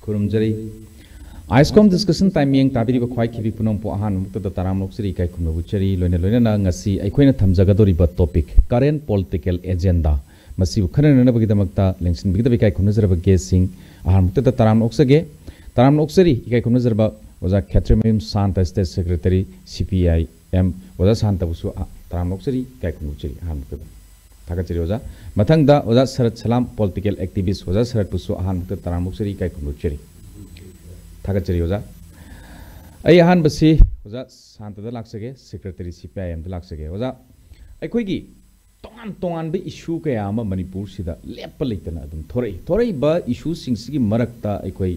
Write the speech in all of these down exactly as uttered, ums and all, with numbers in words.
ꯈꯨꯔꯨꯝꯖꯔꯤ꯫ ꯑꯥꯏꯁꯀꯣꯝ discussion time ꯃꯤꯠꯌꯦꯡ ꯇꯥꯕꯤꯔꯤꯕ ꯈ꯭ꯋꯥꯏ ꯈꯤꯕꯤ ꯄꯨꯝꯅꯃꯛꯄꯨ ꯑꯍꯥꯟꯕ ꯃꯛꯇꯗ ꯇꯔꯥꯝꯅ ꯑꯣꯛꯆꯔꯤ, ꯏꯀꯥꯏ ꯈꯨꯝꯅꯕ ꯎꯠꯆꯔꯤ꯫ ꯂꯣꯏꯅ ꯂꯣꯏꯅꯅ ꯉꯁꯤ ꯑꯩꯈꯣꯏꯅ ꯊꯝꯖꯒꯗꯧꯔꯤꯕ ꯇꯣꯄꯤꯛ ꯀꯔꯦꯟ ꯄꯣꯂꯤꯇꯤꯀꯦꯜ ꯑꯦꯖꯦꯟꯗꯥ ꯃꯁꯤꯕꯨ ꯈꯟꯅ ꯅꯩꯅꯕꯒꯤꯗꯃꯛꯇ ꯂꯦꯡꯁꯤꯟꯕꯤꯒꯗꯕ ꯏꯀꯥꯏ ꯈꯨꯝꯅꯖꯔꯕ ꯒꯦꯁꯁꯤꯡ ꯑꯍꯥꯟꯕ ꯃꯛꯇꯗ ꯇꯔꯥꯝꯅ ꯑꯣꯛꯆꯒꯦ꯫ ꯇꯔꯥꯝꯅ ꯑꯣꯛꯆꯔꯤ ꯏꯀꯥꯏ ꯈꯨꯝꯅꯖꯔꯕ ꯑꯣꯖꯥ ꯈꯦꯇ꯭ꯔꯤꯃꯌꯨꯝ ꯁꯥꯟꯇ, ꯁ꯭ꯇꯦꯠ ꯁꯦꯀ꯭ꯔꯦꯇꯔꯤ, ꯁꯤ ꯄꯤ ꯑꯥꯏ ꯑꯦꯝ꯫ ꯑꯣꯖꯥ ꯁꯥꯟꯇꯕꯨꯁꯨ ꯑ, ꯇꯔꯥꯝꯅ ꯑꯣꯛꯆꯔꯤ, ꯏꯀꯥꯏ ꯈꯨꯝꯅ ꯎꯠꯆꯔꯤ ꯑꯍꯥꯟꯕ ꯃꯛꯇꯗ꯫ ꯊꯥꯒꯠꯆꯔꯤ ꯑꯣꯖꯥ꯫ ꯃꯊꯪꯗ ꯑꯣꯖꯥ ꯁꯔꯠ ꯁꯂꯥꯝ, ꯄꯣꯂꯤꯇꯤꯀꯦꯜ ꯑꯦꯛꯇꯤꯚꯤꯁ꯫ ꯑꯣꯖꯥ ꯁꯔꯠꯄꯨꯁꯨ ꯑꯍꯥꯟꯕꯗ ꯇꯔꯥꯝꯅ ꯑꯣꯛꯆꯔꯤ, ꯏꯀꯥꯏ ꯈꯨꯝꯅ ꯎꯠꯆꯔꯤ꯫ ꯊꯥꯒꯠꯆꯔꯤ ꯑꯣꯖꯥ꯫ ꯑꯩ ꯑꯍꯥꯟꯕꯁꯤ ꯑꯣꯖꯥ ꯁꯥꯟꯇꯗ ꯂꯥꯛꯆꯒꯦ, ꯁꯦꯀ꯭ꯔꯦꯇꯔꯤ ꯁꯤ ꯄꯤ ꯑꯥꯏ ꯑꯦꯝꯗ ꯂꯥꯛꯆꯒꯦ꯫ ꯑꯣꯖꯥ, ꯑꯩꯈꯣꯏꯒꯤ ꯇꯣꯉꯥꯟ ꯇꯣꯉꯥꯟꯕ ꯏꯁꯨ ꯀꯌꯥ ꯑꯃ ꯃꯅꯤꯄꯨꯔꯁꯤꯗ ꯂꯦꯞꯄ ꯂꯩꯇꯅ ꯑꯗꯨꯝ ꯊꯣꯔꯛꯏ꯫ ꯊꯣꯔꯛꯏꯕ ꯏꯁꯨꯁꯤꯡꯁꯤꯒꯤ ꯃꯔꯛꯇ ꯑꯩꯈꯣꯏ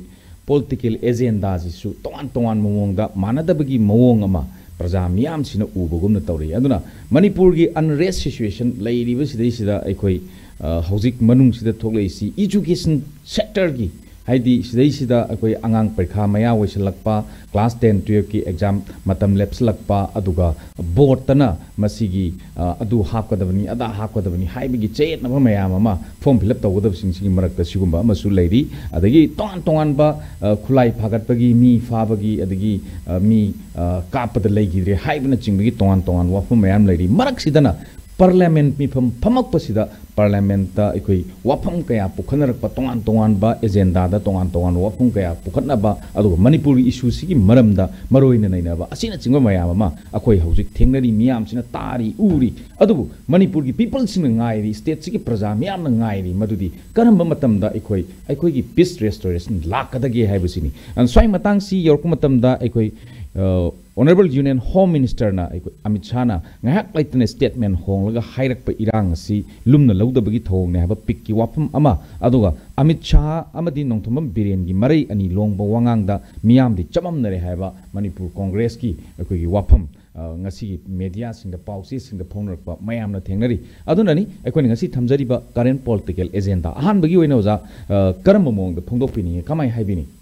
ꯄꯣꯂꯤꯇꯤꯀꯦꯜ ꯑꯦꯖꯦꯟꯗꯥꯁꯤꯁꯨ ꯇꯣꯉꯥꯟ ꯇꯣꯉꯥꯟꯕ ꯃꯑꯣꯡꯗ, ꯃꯥꯟꯅꯗꯕꯒꯤ ꯃꯑꯣꯡ ꯑꯃ ꯄ꯭ꯔꯖꯥ ꯃꯤꯌꯥꯝꯁꯤꯅ ꯎꯕꯒꯨꯝꯅ ꯇꯧꯔꯛꯏ꯫ ꯑꯗꯨꯅ ꯃꯅꯤꯄꯨꯔꯒꯤ ꯑꯟꯔꯦꯁ ꯁꯤꯆꯨꯋꯦꯁꯟ ꯂꯩꯔꯤꯕꯁꯤꯗꯩꯁꯤꯗ ꯑꯩꯈꯣꯏ, ꯑ, ꯍꯧꯖꯤꯛ ꯃꯅꯨꯡꯁꯤꯗ ꯊꯣꯛꯂꯛꯏꯁꯤ ꯏꯖꯨꯀꯦꯁꯟ ꯁꯦꯛꯇꯔꯒꯤ, ꯍꯥꯏꯗꯤ ꯁꯤꯗꯩꯁꯤꯗ ꯑꯩꯈꯣꯏ ꯑꯉꯥꯡ ꯄꯔꯤꯈꯥ ꯃꯌꯥ ꯑꯣꯏꯁꯤꯜꯂꯛꯄ, ꯀ꯭ꯂꯥꯁ ꯇꯦꯟ, ꯇꯨꯌꯦꯜꯐꯀꯤ ꯑꯦꯛꯖꯥꯝ ꯃꯇꯝ ꯂꯦꯞꯁꯤꯜꯂꯛꯄ, ꯑꯗꯨꯒ ꯕꯣꯔꯗꯇꯅ ꯃꯁꯤꯒꯤ, ꯑ, ꯑꯗꯨ ꯍꯥꯞꯀꯗꯕꯅꯤ, ꯑꯗꯥ ꯍꯥꯞꯀꯗꯕꯅꯤ ꯍꯥꯏꯕꯒꯤ ꯆꯌꯦꯠꯅꯕ ꯃꯌꯥꯝ ꯑꯃ, ꯐꯣꯔꯝ ꯐꯤꯜ ꯑꯞ ꯇꯧꯒꯗꯕꯁꯤꯡꯁꯤꯒꯤ ꯃꯔꯛꯇ ꯁꯤꯒꯨꯝꯕ ꯑꯃꯁꯨ ꯂꯩꯔꯤ꯫ ꯑꯗꯒꯤ ꯇꯣꯉꯥꯟ ꯇꯣꯉꯥꯟꯕ, ꯑ, ꯈꯨꯠꯂꯥꯏ ꯐꯥꯒꯠꯄꯒꯤ, ꯃꯤ ꯐꯥꯕꯒꯤ, ꯑꯗꯒꯤ, ꯑ, ꯃꯤ, ꯑ, ꯀꯥꯞꯄꯗ ꯂꯩꯈꯤꯗ꯭ꯔꯦ ꯍꯥꯏꯕꯅꯆꯤꯡꯕꯒꯤ ꯇꯣꯉꯥꯟ ꯇꯣꯉꯥꯟꯕ ꯋꯥꯐꯝ ꯃꯌꯥꯝ ꯂꯩꯔꯤ꯫ ꯃꯔꯛꯁꯤꯗꯅ ꯄꯥꯔꯂꯤꯌꯥꯃꯦꯟꯠ ꯃꯤꯐꯝ ꯐꯝꯃꯛꯄꯁꯤꯗ ꯄꯥꯔꯂꯤꯌꯥꯃꯦꯟꯠꯇ ꯑꯩꯈꯣꯏ ꯋꯥꯐꯝ ꯀꯌꯥ ꯄꯨꯈꯠꯅꯔꯛꯄ, ꯇꯣꯉꯥꯟ ꯇꯣꯉꯥꯟꯕ ꯑꯦꯖꯦꯟꯗꯥꯗ ꯇꯣꯉꯥꯟ ꯇꯣꯉꯥꯟꯕ ꯋꯥꯐꯝ ꯀꯌꯥ ꯄꯨꯈꯠꯅꯕ, ꯑꯗꯨꯒ ꯃꯅꯤꯄꯨꯔꯒꯤ ꯏꯁꯨꯁꯤꯒꯤ ꯃꯔꯝꯗ ꯃꯔꯨꯑꯣꯏꯅ ꯅꯩꯅꯕ ꯑꯁꯤꯅꯆꯤꯡꯕ ꯃꯌꯥꯝ ꯑꯃ ꯑꯩꯈꯣꯏ ꯍꯧꯖꯤꯛ ꯊꯦꯡꯅꯔꯤ, ꯃꯤꯌꯥꯝꯁꯤꯅ ꯇꯥꯔꯤ, ꯎꯔꯤ꯫ ꯑꯗꯨꯕꯨ ꯃꯅꯤꯄꯨꯔꯒꯤ ꯄꯤꯄꯜꯁꯤꯡꯅ ꯉꯥꯏꯔꯤ, ꯁ꯭ꯇꯦꯠꯁꯤꯒꯤ ꯄ꯭ꯔꯖꯥ ꯃꯤꯌꯥꯝꯅ ꯉꯥꯏꯔꯤ, ꯃꯗꯨꯗꯤ ꯀꯔꯝꯕ ꯃꯇꯝꯗ ꯑꯩꯈꯣꯏ, ꯑꯩꯈꯣꯏꯒꯤ ꯄꯤꯁ ꯔꯦꯁꯇꯣꯔꯦꯁꯟ ꯂꯥꯛꯀꯗꯒꯦ ꯍꯥꯏꯕꯁꯤꯅꯤ꯫ ꯑꯗꯨꯅ ꯁ꯭ꯋꯥꯏ ꯃꯇꯥꯡꯁꯤ ꯌꯧꯔꯛꯄ ꯃꯇꯝꯗ ꯑꯩꯈꯣꯏ, ꯑ, ꯑꯣꯅꯔꯦꯕꯜ ꯌꯨꯅꯤꯌꯟ ꯍꯣꯝ ꯃꯤꯅꯤꯁꯇꯔꯅ ꯑꯩꯈꯣꯏ ꯑꯃꯤꯠ ꯁꯥꯍꯅ ꯉꯥꯏꯍꯥꯛ ꯂꯩꯇꯅ ꯁ꯭ꯇꯦꯠꯃꯦꯟ ꯍꯣꯡꯂꯒ ꯍꯥꯏꯔꯛꯄ ꯏꯔꯥꯡ ꯑꯁꯤ ꯂꯨꯝꯅ ꯂꯧꯗꯕꯒꯤ ꯊꯧꯑꯣꯡꯅꯦ ꯍꯥꯏꯕ ꯄꯤꯛꯀꯤ ꯋꯥꯐꯝ ꯑꯃ, ꯑꯗꯨꯒ ꯑꯃꯤꯠ ꯁꯥꯍ ꯑꯃꯗꯤ ꯅꯣꯡꯊꯣꯝꯕꯝ ꯕꯤꯔꯦꯟꯒꯤ ꯃꯔꯩ ꯑꯅꯤ ꯂꯣꯡꯕ ꯋꯥꯉꯥꯡꯗ ꯃꯤꯌꯥꯝꯗꯤ ꯆꯃꯝꯅꯔꯦ ꯍꯥꯏꯕ ꯃꯅꯤꯄꯨꯔ ꯀꯣꯡꯒ꯭ꯔꯦꯁꯀꯤ ꯑꯩꯈꯣꯏꯒꯤ ꯋꯥꯐꯝ, ꯑ, ꯉꯁꯤꯒꯤ ꯃꯦꯗꯤꯌꯥꯁꯤꯡꯗ, ꯄꯥꯎ ꯆꯦꯁꯤꯡꯗ ꯐꯣꯡꯅꯔꯛꯄ ꯃꯌꯥꯝꯅ ꯊꯦꯡꯅꯔꯤ꯫ ꯑꯗꯨꯅꯅꯤ ꯑꯩꯈꯣꯏꯅ ꯉꯁꯤ ꯊꯝꯖꯔꯤꯕ ꯀꯔꯦꯟ ꯄꯣꯂꯤꯇꯤꯀꯦꯜ ꯑꯦꯖꯦꯟꯗꯥ꯫ ꯑꯍꯥꯟꯕꯒꯤ ꯑꯣꯏꯅ ꯑꯣꯖꯥ, ꯑ, ꯀꯔꯝꯕ ꯃꯑꯣꯡꯗ ꯐꯣꯡꯗꯣꯛꯄꯤꯅꯤꯡꯉꯤ, ꯀꯃꯥꯏ ꯍꯥꯏꯕꯤꯅꯤꯡꯉꯤ?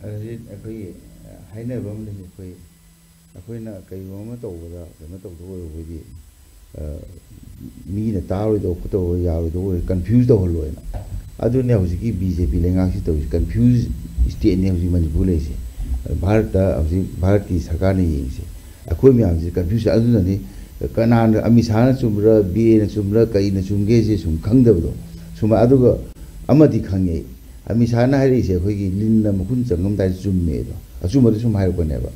ꯑꯗꯨꯗꯤ ꯑꯩꯈꯣꯏꯒꯤ ꯍꯥꯏꯅꯕ ꯑꯃ ꯂꯩ, ꯑꯩꯈꯣꯏ, ꯑꯩꯈꯣꯏꯅ ꯀꯔꯤꯒꯨꯝꯕ ꯑꯃ ꯇꯧꯕꯗ ꯀꯩꯅꯣ ꯇꯧꯗꯧ ꯑꯣꯏꯔꯕꯗꯤ, ꯑ, ꯃꯤꯅ ꯇꯥꯔꯣꯏꯗꯧꯕ ꯈꯣꯠꯇꯧꯕ ꯌꯥꯔꯣꯏꯗꯧꯕ ꯑꯣꯏꯔꯗꯤ ꯀꯟꯐ꯭ꯌꯨꯁ ꯇꯧꯍꯜꯂꯣꯏꯅ꯫ ꯑꯗꯨꯅꯦ ꯍꯧꯖꯤꯛꯀꯤ ꯕꯤ ꯖꯦ ꯄꯤ ꯂꯩꯉꯥꯛꯁꯤ ꯇꯧꯔꯤꯁꯤ, ꯀꯟꯐ꯭ꯌꯨꯁ ꯁ꯭ꯇꯦꯠꯅꯦ ꯍꯧꯖꯤꯛ ꯃꯅꯤꯄꯨꯔ ꯂꯩꯔꯤꯁꯦ꯫ ꯚꯥꯔꯠꯇ ꯍꯧꯖꯤꯛ ꯚꯥꯔꯠꯀꯤ ꯁꯔꯀꯥꯔꯅ ꯌꯦꯡꯉꯤꯁꯦ, ꯑꯩꯈꯣꯏ ꯃꯌꯥꯝꯁꯤ ꯀꯟꯐ꯭ꯌꯨꯁ꯫ ꯑꯗꯨꯅꯅꯤ ꯀꯅꯥꯅ, ꯑꯃꯤꯠ ꯁꯥꯍꯅ ꯆꯨꯝꯕ꯭ꯔꯥ, ꯕꯤꯔꯦꯟꯅ ꯆꯨꯝꯕ꯭ꯔꯥ, ꯀꯩꯅ ꯆꯨꯝꯒꯦꯁꯦ ꯁꯨꯝ ꯈꯪꯗꯕꯗꯣ꯫ ꯁꯨꯝ ꯑꯗꯨꯒ ꯑꯃꯗꯤ ꯈꯪꯉꯦ ꯑꯩ, ꯑꯃꯤꯠ ꯁꯥꯍꯅ ꯍꯥꯏꯔꯛꯏꯁꯦ ꯑꯩꯈꯣꯏꯒꯤ ꯂꯤꯟꯅ ꯃꯈꯨꯟ ꯆꯪꯉꯝꯗꯥꯏꯗ ꯆꯨꯝꯃꯦꯗꯣ꯫ ꯑꯆꯨꯝꯕꯗ ꯁꯨꯝ ꯍꯥꯏꯔꯛꯄꯅꯦꯕ꯫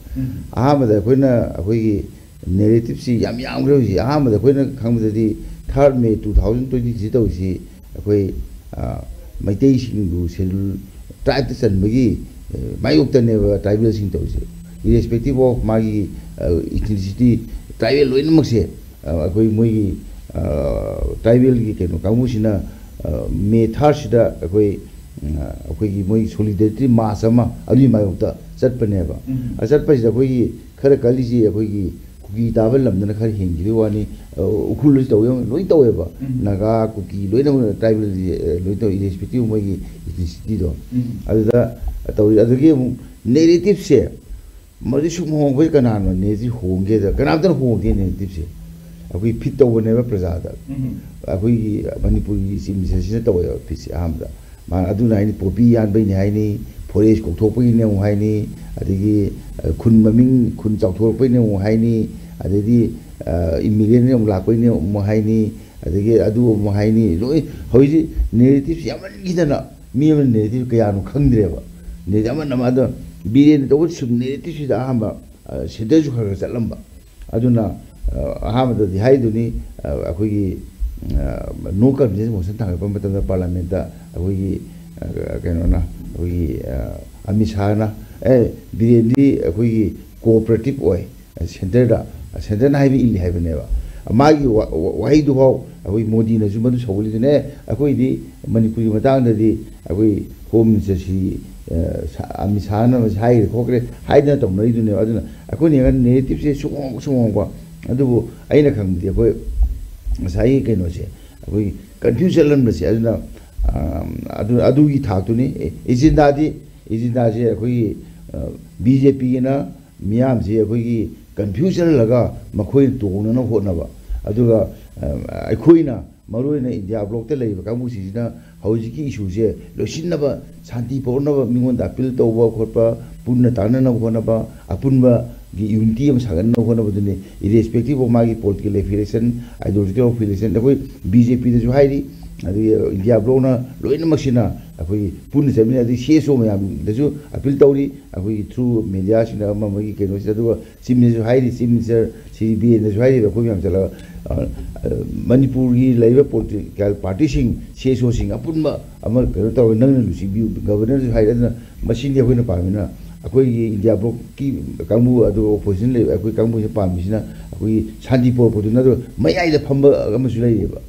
ꯑꯍꯥꯟꯕꯗ ꯑꯩꯈꯣꯏꯅ ꯑꯩꯈꯣꯏꯒꯤ ꯅꯦꯔꯦꯇꯤꯞꯁꯤ ꯌꯥꯝ ꯌꯥꯝꯈ꯭ꯔꯦ ꯍꯧꯖꯤꯛ꯫ ꯑꯍꯥꯟꯕꯗ ꯑꯩꯈꯣꯏꯅ ꯈꯪꯕꯗꯗꯤ third May two thousand twenty three ꯇꯧꯔꯤꯁꯤ ꯑꯩꯈꯣꯏ, ꯑ, ꯃꯩꯇꯩꯁꯤꯡꯕꯨ ꯁꯦꯗꯨꯜ ꯇ꯭ꯔꯥꯏꯕꯇ ꯆꯟꯕꯒꯤ, ꯑ, ꯃꯥꯌꯣꯛꯇꯅꯦꯕ ꯇ꯭ꯔꯥꯏꯕꯦꯜꯁꯤꯡ ꯇꯧꯔꯤꯁꯦ꯫ Irrespective of ꯃꯥꯒꯤ, ꯑ, ethnicity, ꯇ꯭ꯔꯥꯏꯕꯦꯜ ꯂꯣꯏꯅꯃꯛꯁꯦ, ꯑ, ꯑꯩꯈꯣꯏ ꯃꯣꯏꯒꯤ, ꯑ, ꯇ꯭ꯔꯥꯏꯕꯦꯜꯒꯤ ꯀꯩꯅꯣ ꯀꯥꯡꯕꯨꯁꯤꯅ, ꯑ, ꯃꯦ ꯊꯥꯔꯠꯁꯤꯗ ꯑꯩꯈꯣꯏ, ꯎꯝ, ꯑꯩꯈꯣꯏꯒꯤ ꯃꯣꯏ ꯁꯣꯂꯤꯗꯦꯔꯤꯇꯤ ꯃꯥꯔꯆ ꯑꯃ ꯑꯗꯨꯒꯤ ꯃꯥꯌꯣꯛꯇ ꯆꯠꯄꯅꯦꯕ꯫ ꯎꯝ꯫ ꯑ, ꯆꯠꯄꯁꯤꯗ ꯑꯩꯈꯣꯏꯒꯤ ꯈꯔ ꯀꯜꯂꯤꯁꯤ ꯑꯩꯈꯣꯏꯒꯤ ꯀꯨꯀꯤ ꯇꯥꯕ ꯂꯝꯗꯅ ꯈꯔ ꯍꯦꯟꯈꯤꯕꯒꯤ ꯋꯥꯅꯤ꯫ ꯑ, ꯎꯈ꯭ꯔꯨꯜꯗꯁꯨ ꯇꯧꯋꯦ, ꯂꯣꯏ ꯇꯧꯋꯦꯕ꯫ ꯎꯝ꯫ ꯅꯥꯒꯥ, ꯀꯨꯀꯤ ꯂꯣꯏꯅꯃꯛ ꯇ꯭ꯔꯥꯏꯕꯦꯜ, ꯑ, ꯂꯣꯏ ꯇꯧꯋꯦ, irrespective ꯃꯣꯏꯒꯤ ethnicity ꯗꯣ꯫ ꯎꯝ꯫ ꯑꯗꯨꯗ ꯇꯧꯔꯤ꯫ ꯑꯗꯒꯤ ꯑꯃꯨꯛ ꯅꯦꯔꯦꯇꯤꯞꯁꯦ ꯃꯗꯨ ꯁꯨꯝ ꯍꯣꯡꯕꯁꯦ ꯀꯅꯥꯅꯣ ꯅꯦꯔꯦꯇꯤꯞ ꯍꯣꯡꯒꯦꯗ? ꯀꯅꯥꯝꯇꯅ ꯍꯣꯡꯗꯦ ꯅꯦꯔꯦꯇꯤꯞꯁꯦ꯫ ꯑꯩꯈꯣꯏ ꯐꯤꯠ ꯇꯧꯕꯅꯦꯕ ꯄ꯭ꯔꯖꯥꯗ꯫ ꯎꯝ꯫ ꯑꯩꯈꯣꯏꯒꯤ ꯃꯅꯤꯄꯨꯔꯒꯤ ꯆꯤꯐ ꯃꯤꯅꯤꯁꯇꯔꯁꯤꯅ ꯇꯧꯋꯦꯕ ꯐꯤꯠꯁꯦ ꯑꯍꯥꯟꯕꯗ꯫ ꯃꯥꯅ ꯑꯗꯨꯅ ꯍꯥꯏꯅꯤ, ꯄꯣꯄꯤ ꯌꯥꯟꯕꯩꯅꯦ ꯍꯥꯏꯅꯤ, ꯐꯣꯔꯦꯁ ꯀꯣꯛꯊꯣꯛꯄꯒꯤꯅꯦ ꯑꯃꯨꯛ ꯍꯥꯏꯅꯤ, ꯑꯗꯒꯤ, ꯑ, ꯈꯨꯟ ꯃꯃꯤꯡ, ꯈꯨꯟ ꯆꯥꯎꯊꯣꯔꯛꯄꯩꯅꯦ ꯑꯃꯨꯛ ꯍꯥꯏꯅꯤ, ꯑꯗꯩꯗꯤ, ꯑ, ꯏꯃꯤꯒ꯭ꯔꯦꯟꯅ ꯑꯃꯨꯛ ꯂꯥꯛꯄꯩꯅꯦ ꯑꯃꯨꯛ ꯍꯥꯏꯅꯤ, ꯑꯗꯒꯤ ꯑꯗꯨ ꯑꯃꯨꯛ ꯍꯥꯏꯅꯤ꯫ ꯂꯣꯏ ꯍꯧꯖꯤꯛꯁꯤ ꯅꯦꯔꯦꯇꯤꯞꯁꯤ ꯌꯥꯝꯃꯟꯈꯤꯗꯅ ꯃꯤ ꯑꯃꯅ ꯅꯦꯔꯦꯇꯤꯞ ꯀꯌꯥꯅꯣ ꯈꯪꯗ꯭ꯔꯦꯕ꯫ ꯅꯦꯔꯦꯇꯤꯞ ꯑꯃꯅ ꯑꯃ, ꯑꯗꯣ ꯕꯤꯔꯦꯟꯅ ꯇꯧꯕ ꯁꯨꯝ ꯅꯦꯔꯦꯇꯤꯞꯁꯤꯗ ꯑꯍꯥꯟꯕ, ꯑ, ꯁꯦꯟꯇꯔꯁꯨ ꯈꯔ ꯈꯔ ꯆꯠꯂꯝꯕ꯫ ꯑꯗꯨꯅ, ꯑ, ꯑꯍꯥꯟꯕꯗꯗꯤ ꯍꯥꯏꯗꯨꯅꯤ, ꯑ, ꯑꯩꯈꯣꯏꯒꯤ, ꯑ, no confidence motion ꯊꯥꯡꯒꯠꯄ ꯃꯇꯝꯗ ꯄꯥꯔꯂꯤꯌꯥꯃꯦꯟꯠꯇ ꯑꯩꯈꯣꯏꯒꯤ, ꯑ, ꯀꯩꯅꯣꯅ, ꯑꯩꯈꯣꯏꯒꯤ, ꯑ, ꯑꯃꯤꯠ ꯁꯥꯍꯅ, "ꯑꯦ, ꯕꯤꯔꯦꯟꯗꯤ ꯑꯩꯈꯣꯏꯒꯤ ꯀꯣꯑꯣꯄꯔꯦꯇꯤꯞ ꯑꯣꯏ, ꯁꯦꯟꯇꯔꯗ, ꯁꯦꯟꯇꯔꯅ ꯍꯥꯏꯕ ꯏꯜꯂꯤ" ꯍꯥꯏꯕꯅꯦꯕ꯫ ꯃꯥꯒꯤ ꯋꯥ-, ꯋꯥ-, ꯋꯥꯍꯩꯗꯨꯐꯥꯎ ꯑꯩꯈꯣꯏ ꯃꯣꯗꯤꯅꯁꯨ ꯃꯗꯨ ꯁꯧꯒꯠꯂꯤꯗꯨꯅꯦ, "ꯑꯦ, ꯑꯩꯈꯣꯏꯗꯤ ꯃꯅꯤꯄꯨꯔꯒꯤ ꯃꯇꯥꯡꯗꯗꯤ ꯑꯩꯈꯣꯏ ꯍꯣꯝ ꯃꯤꯅꯤꯁꯇꯔ ꯁ꯭ꯔꯤ, ꯑ, ꯁꯥ-, ꯑꯃꯤꯠ ꯁꯥꯍꯅ ꯃꯁꯤ ꯍꯥꯏꯈ꯭ꯔꯦ ꯈꯣꯠꯈ꯭ꯔꯦ" ꯍꯥꯏꯗꯅ ꯇꯧꯅꯔꯤꯗꯨꯅꯦꯕ꯫ ꯑꯗꯨꯅ ꯑꯩꯈꯣꯏꯅ ꯌꯦꯡꯉ ꯅꯦꯔꯦꯇꯤꯞꯁꯦ ꯁꯨꯝ ꯍꯣꯡ-, ꯁꯨꯝ ꯍꯣꯡꯕ꯫ ꯑꯗꯨꯕꯨ ꯑꯩꯅ ꯈꯪꯕꯗꯤ ꯑꯩꯈꯣꯏ ꯉꯁꯥꯏꯒꯤ ꯀꯩꯅꯣꯁꯦ, ꯑꯩꯈꯣꯏꯒꯤ ꯀꯟꯐ꯭ꯌꯨꯁ ꯆꯠꯍꯟꯕꯁꯦ, ꯑꯗꯨꯅ, ꯑ, ꯑꯗꯨ, ꯑꯗꯨꯒꯤ ꯊꯥꯛꯇꯨꯅꯤ꯫ ꯑꯦ, ꯑꯦꯖꯦꯟꯗꯥꯗꯤ, ꯑꯦꯖꯦꯟꯗꯥꯁꯦ ꯑꯩꯈꯣꯏꯒꯤ, ꯑ, ꯕꯤ ꯖꯦ ꯄꯤꯅ ꯃꯤꯌꯥꯝꯁꯦ ꯑꯩꯈꯣꯏꯒꯤ ꯀꯟꯐ꯭ꯌꯨꯁ ꯆꯠꯍꯜꯂꯒ ꯃꯈꯣꯏꯅ ꯇꯣꯡꯅꯅꯕ ꯍꯣꯠꯅꯕ, ꯑꯗꯨꯒ, ꯑ, ꯑꯩꯈꯣꯏꯅ ꯃꯔꯨꯑꯣꯏꯅ ꯏꯟꯗꯤꯌꯥ ꯕ꯭ꯂꯣꯛꯇ ꯂꯩꯔꯤꯕ ꯀꯥꯡꯕꯨꯁꯤꯡꯁꯤꯅ ꯍꯧꯖꯤꯛꯀꯤ ꯏꯁꯨꯁꯦ ꯂꯣꯏꯁꯤꯟꯅꯕ, ꯁꯥꯟꯇꯤ ꯄꯨꯔꯛꯅꯕ, ꯃꯤꯉꯣꯟꯗ ꯑꯄꯤꯜ ꯇꯧꯕ ꯈꯣꯠꯄ, ꯄꯨꯟꯅ ꯇꯥꯟꯅꯅꯕ ꯍꯣꯠꯅꯕ, ꯑꯄꯨꯟꯕꯒꯤ ꯌꯨꯅꯤꯇꯤ ꯑꯃ ꯁꯥꯒꯠꯅꯕ ꯍꯣꯠꯅꯕꯗꯨꯅꯤ, irrespective of ꯃꯥꯒꯤ political affiliation, ideological affiliation꯫ ꯑꯩꯈꯣꯏ ꯕꯤ ꯖꯦ ꯄꯤꯗꯁꯨ ꯍꯥꯏꯔꯤ, ꯑꯗꯒꯤ ꯏꯟꯗꯤꯌꯥ ꯕ꯭ꯂꯣꯛꯅ ꯂꯣꯏꯅꯃꯛꯁꯤꯅ ꯑꯩꯈꯣꯏꯒꯤ ꯄꯨꯟꯅ ꯆꯠꯃꯤꯟꯅ, ꯑꯗꯒꯤ ꯁꯤ ꯑꯦꯁ ꯑꯣ ꯃꯌꯥꯝꯗꯁꯨ ꯑꯄꯤꯜ ꯇꯧꯔꯤ, ꯑꯩꯈꯣꯏꯒꯤ ꯊ꯭ꯔꯨ ꯃꯦꯗꯤꯌꯥꯁꯤꯡꯗ ꯑꯃ ꯑꯃꯒꯤ ꯀꯩꯅꯣꯁꯤꯗ꯫ ꯑꯗꯨꯒ ꯆꯤꯐ ꯃꯤꯅꯤꯁꯇꯔꯁꯨ ꯍꯥꯏꯔꯤ, ꯆꯤꯐ ꯃꯤꯅꯤꯁꯇꯔ ꯁ꯭ꯔꯤ ꯕꯤꯔꯦꯟꯗꯁꯨ ꯍꯥꯏꯔꯤꯕ, ꯑꯩꯈꯣꯏ ꯃꯌꯥꯝ ꯆꯠꯂꯒ, ꯑ, ꯑ, ꯃꯅꯤꯄꯨꯔꯒꯤ ꯂꯩꯔꯤꯕ ꯄꯣꯂꯤꯇꯤꯀꯦꯜ ꯄꯥꯔꯇꯤꯁꯤꯡ, ꯁꯤ ꯑꯦꯁ ꯑꯣꯁꯤꯡ ꯑꯄꯨꯟꯕ ꯑꯃ ꯀꯩꯅꯣ ꯇꯧꯔꯒ ꯅꯪꯅ ꯂꯨꯆꯤꯡꯕꯤꯌꯨ, ꯒꯕꯔꯅꯔꯁꯨ ꯍꯥꯏꯔꯤ꯫ ꯑꯗꯨꯅ ꯃꯁꯤꯅꯤ ꯑꯩꯈꯣꯏꯅ ꯄꯥꯝꯃꯤꯅ, ꯑꯩꯈꯣꯏꯒꯤ ꯏꯟꯗꯤꯌꯥ ꯕ꯭ꯂꯣꯛꯀꯤ ꯀꯥꯡꯕꯨ, ꯑꯗꯨꯒ ꯑꯣꯄꯣꯖꯤꯁꯟ ꯂꯩꯕ ꯑꯩꯈꯣꯏ ꯀꯥꯡꯕꯨꯁꯤꯅ ꯄꯥꯝꯃꯤꯁꯤꯅ ꯑꯩꯈꯣꯏꯒꯤ ꯁꯥꯟꯇꯤ ꯄꯨꯔꯛꯄꯗꯨ ꯅꯠꯇ꯭ꯔꯒ ꯃꯌꯥꯏꯗ ꯐꯝꯕ ꯑꯃꯁꯨ ꯂꯩꯔꯤꯑꯕ꯫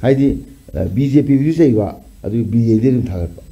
ꯍꯥꯏꯗꯤ, ꯑ, ꯕꯤ ꯖꯦ ꯄꯤꯕꯨꯁꯨ ꯆꯩꯕ, ꯑꯗꯨꯒ ꯕꯤ ꯖꯦ ꯗꯤ ꯑꯗꯨꯝ ꯊꯥꯒꯠꯄ꯫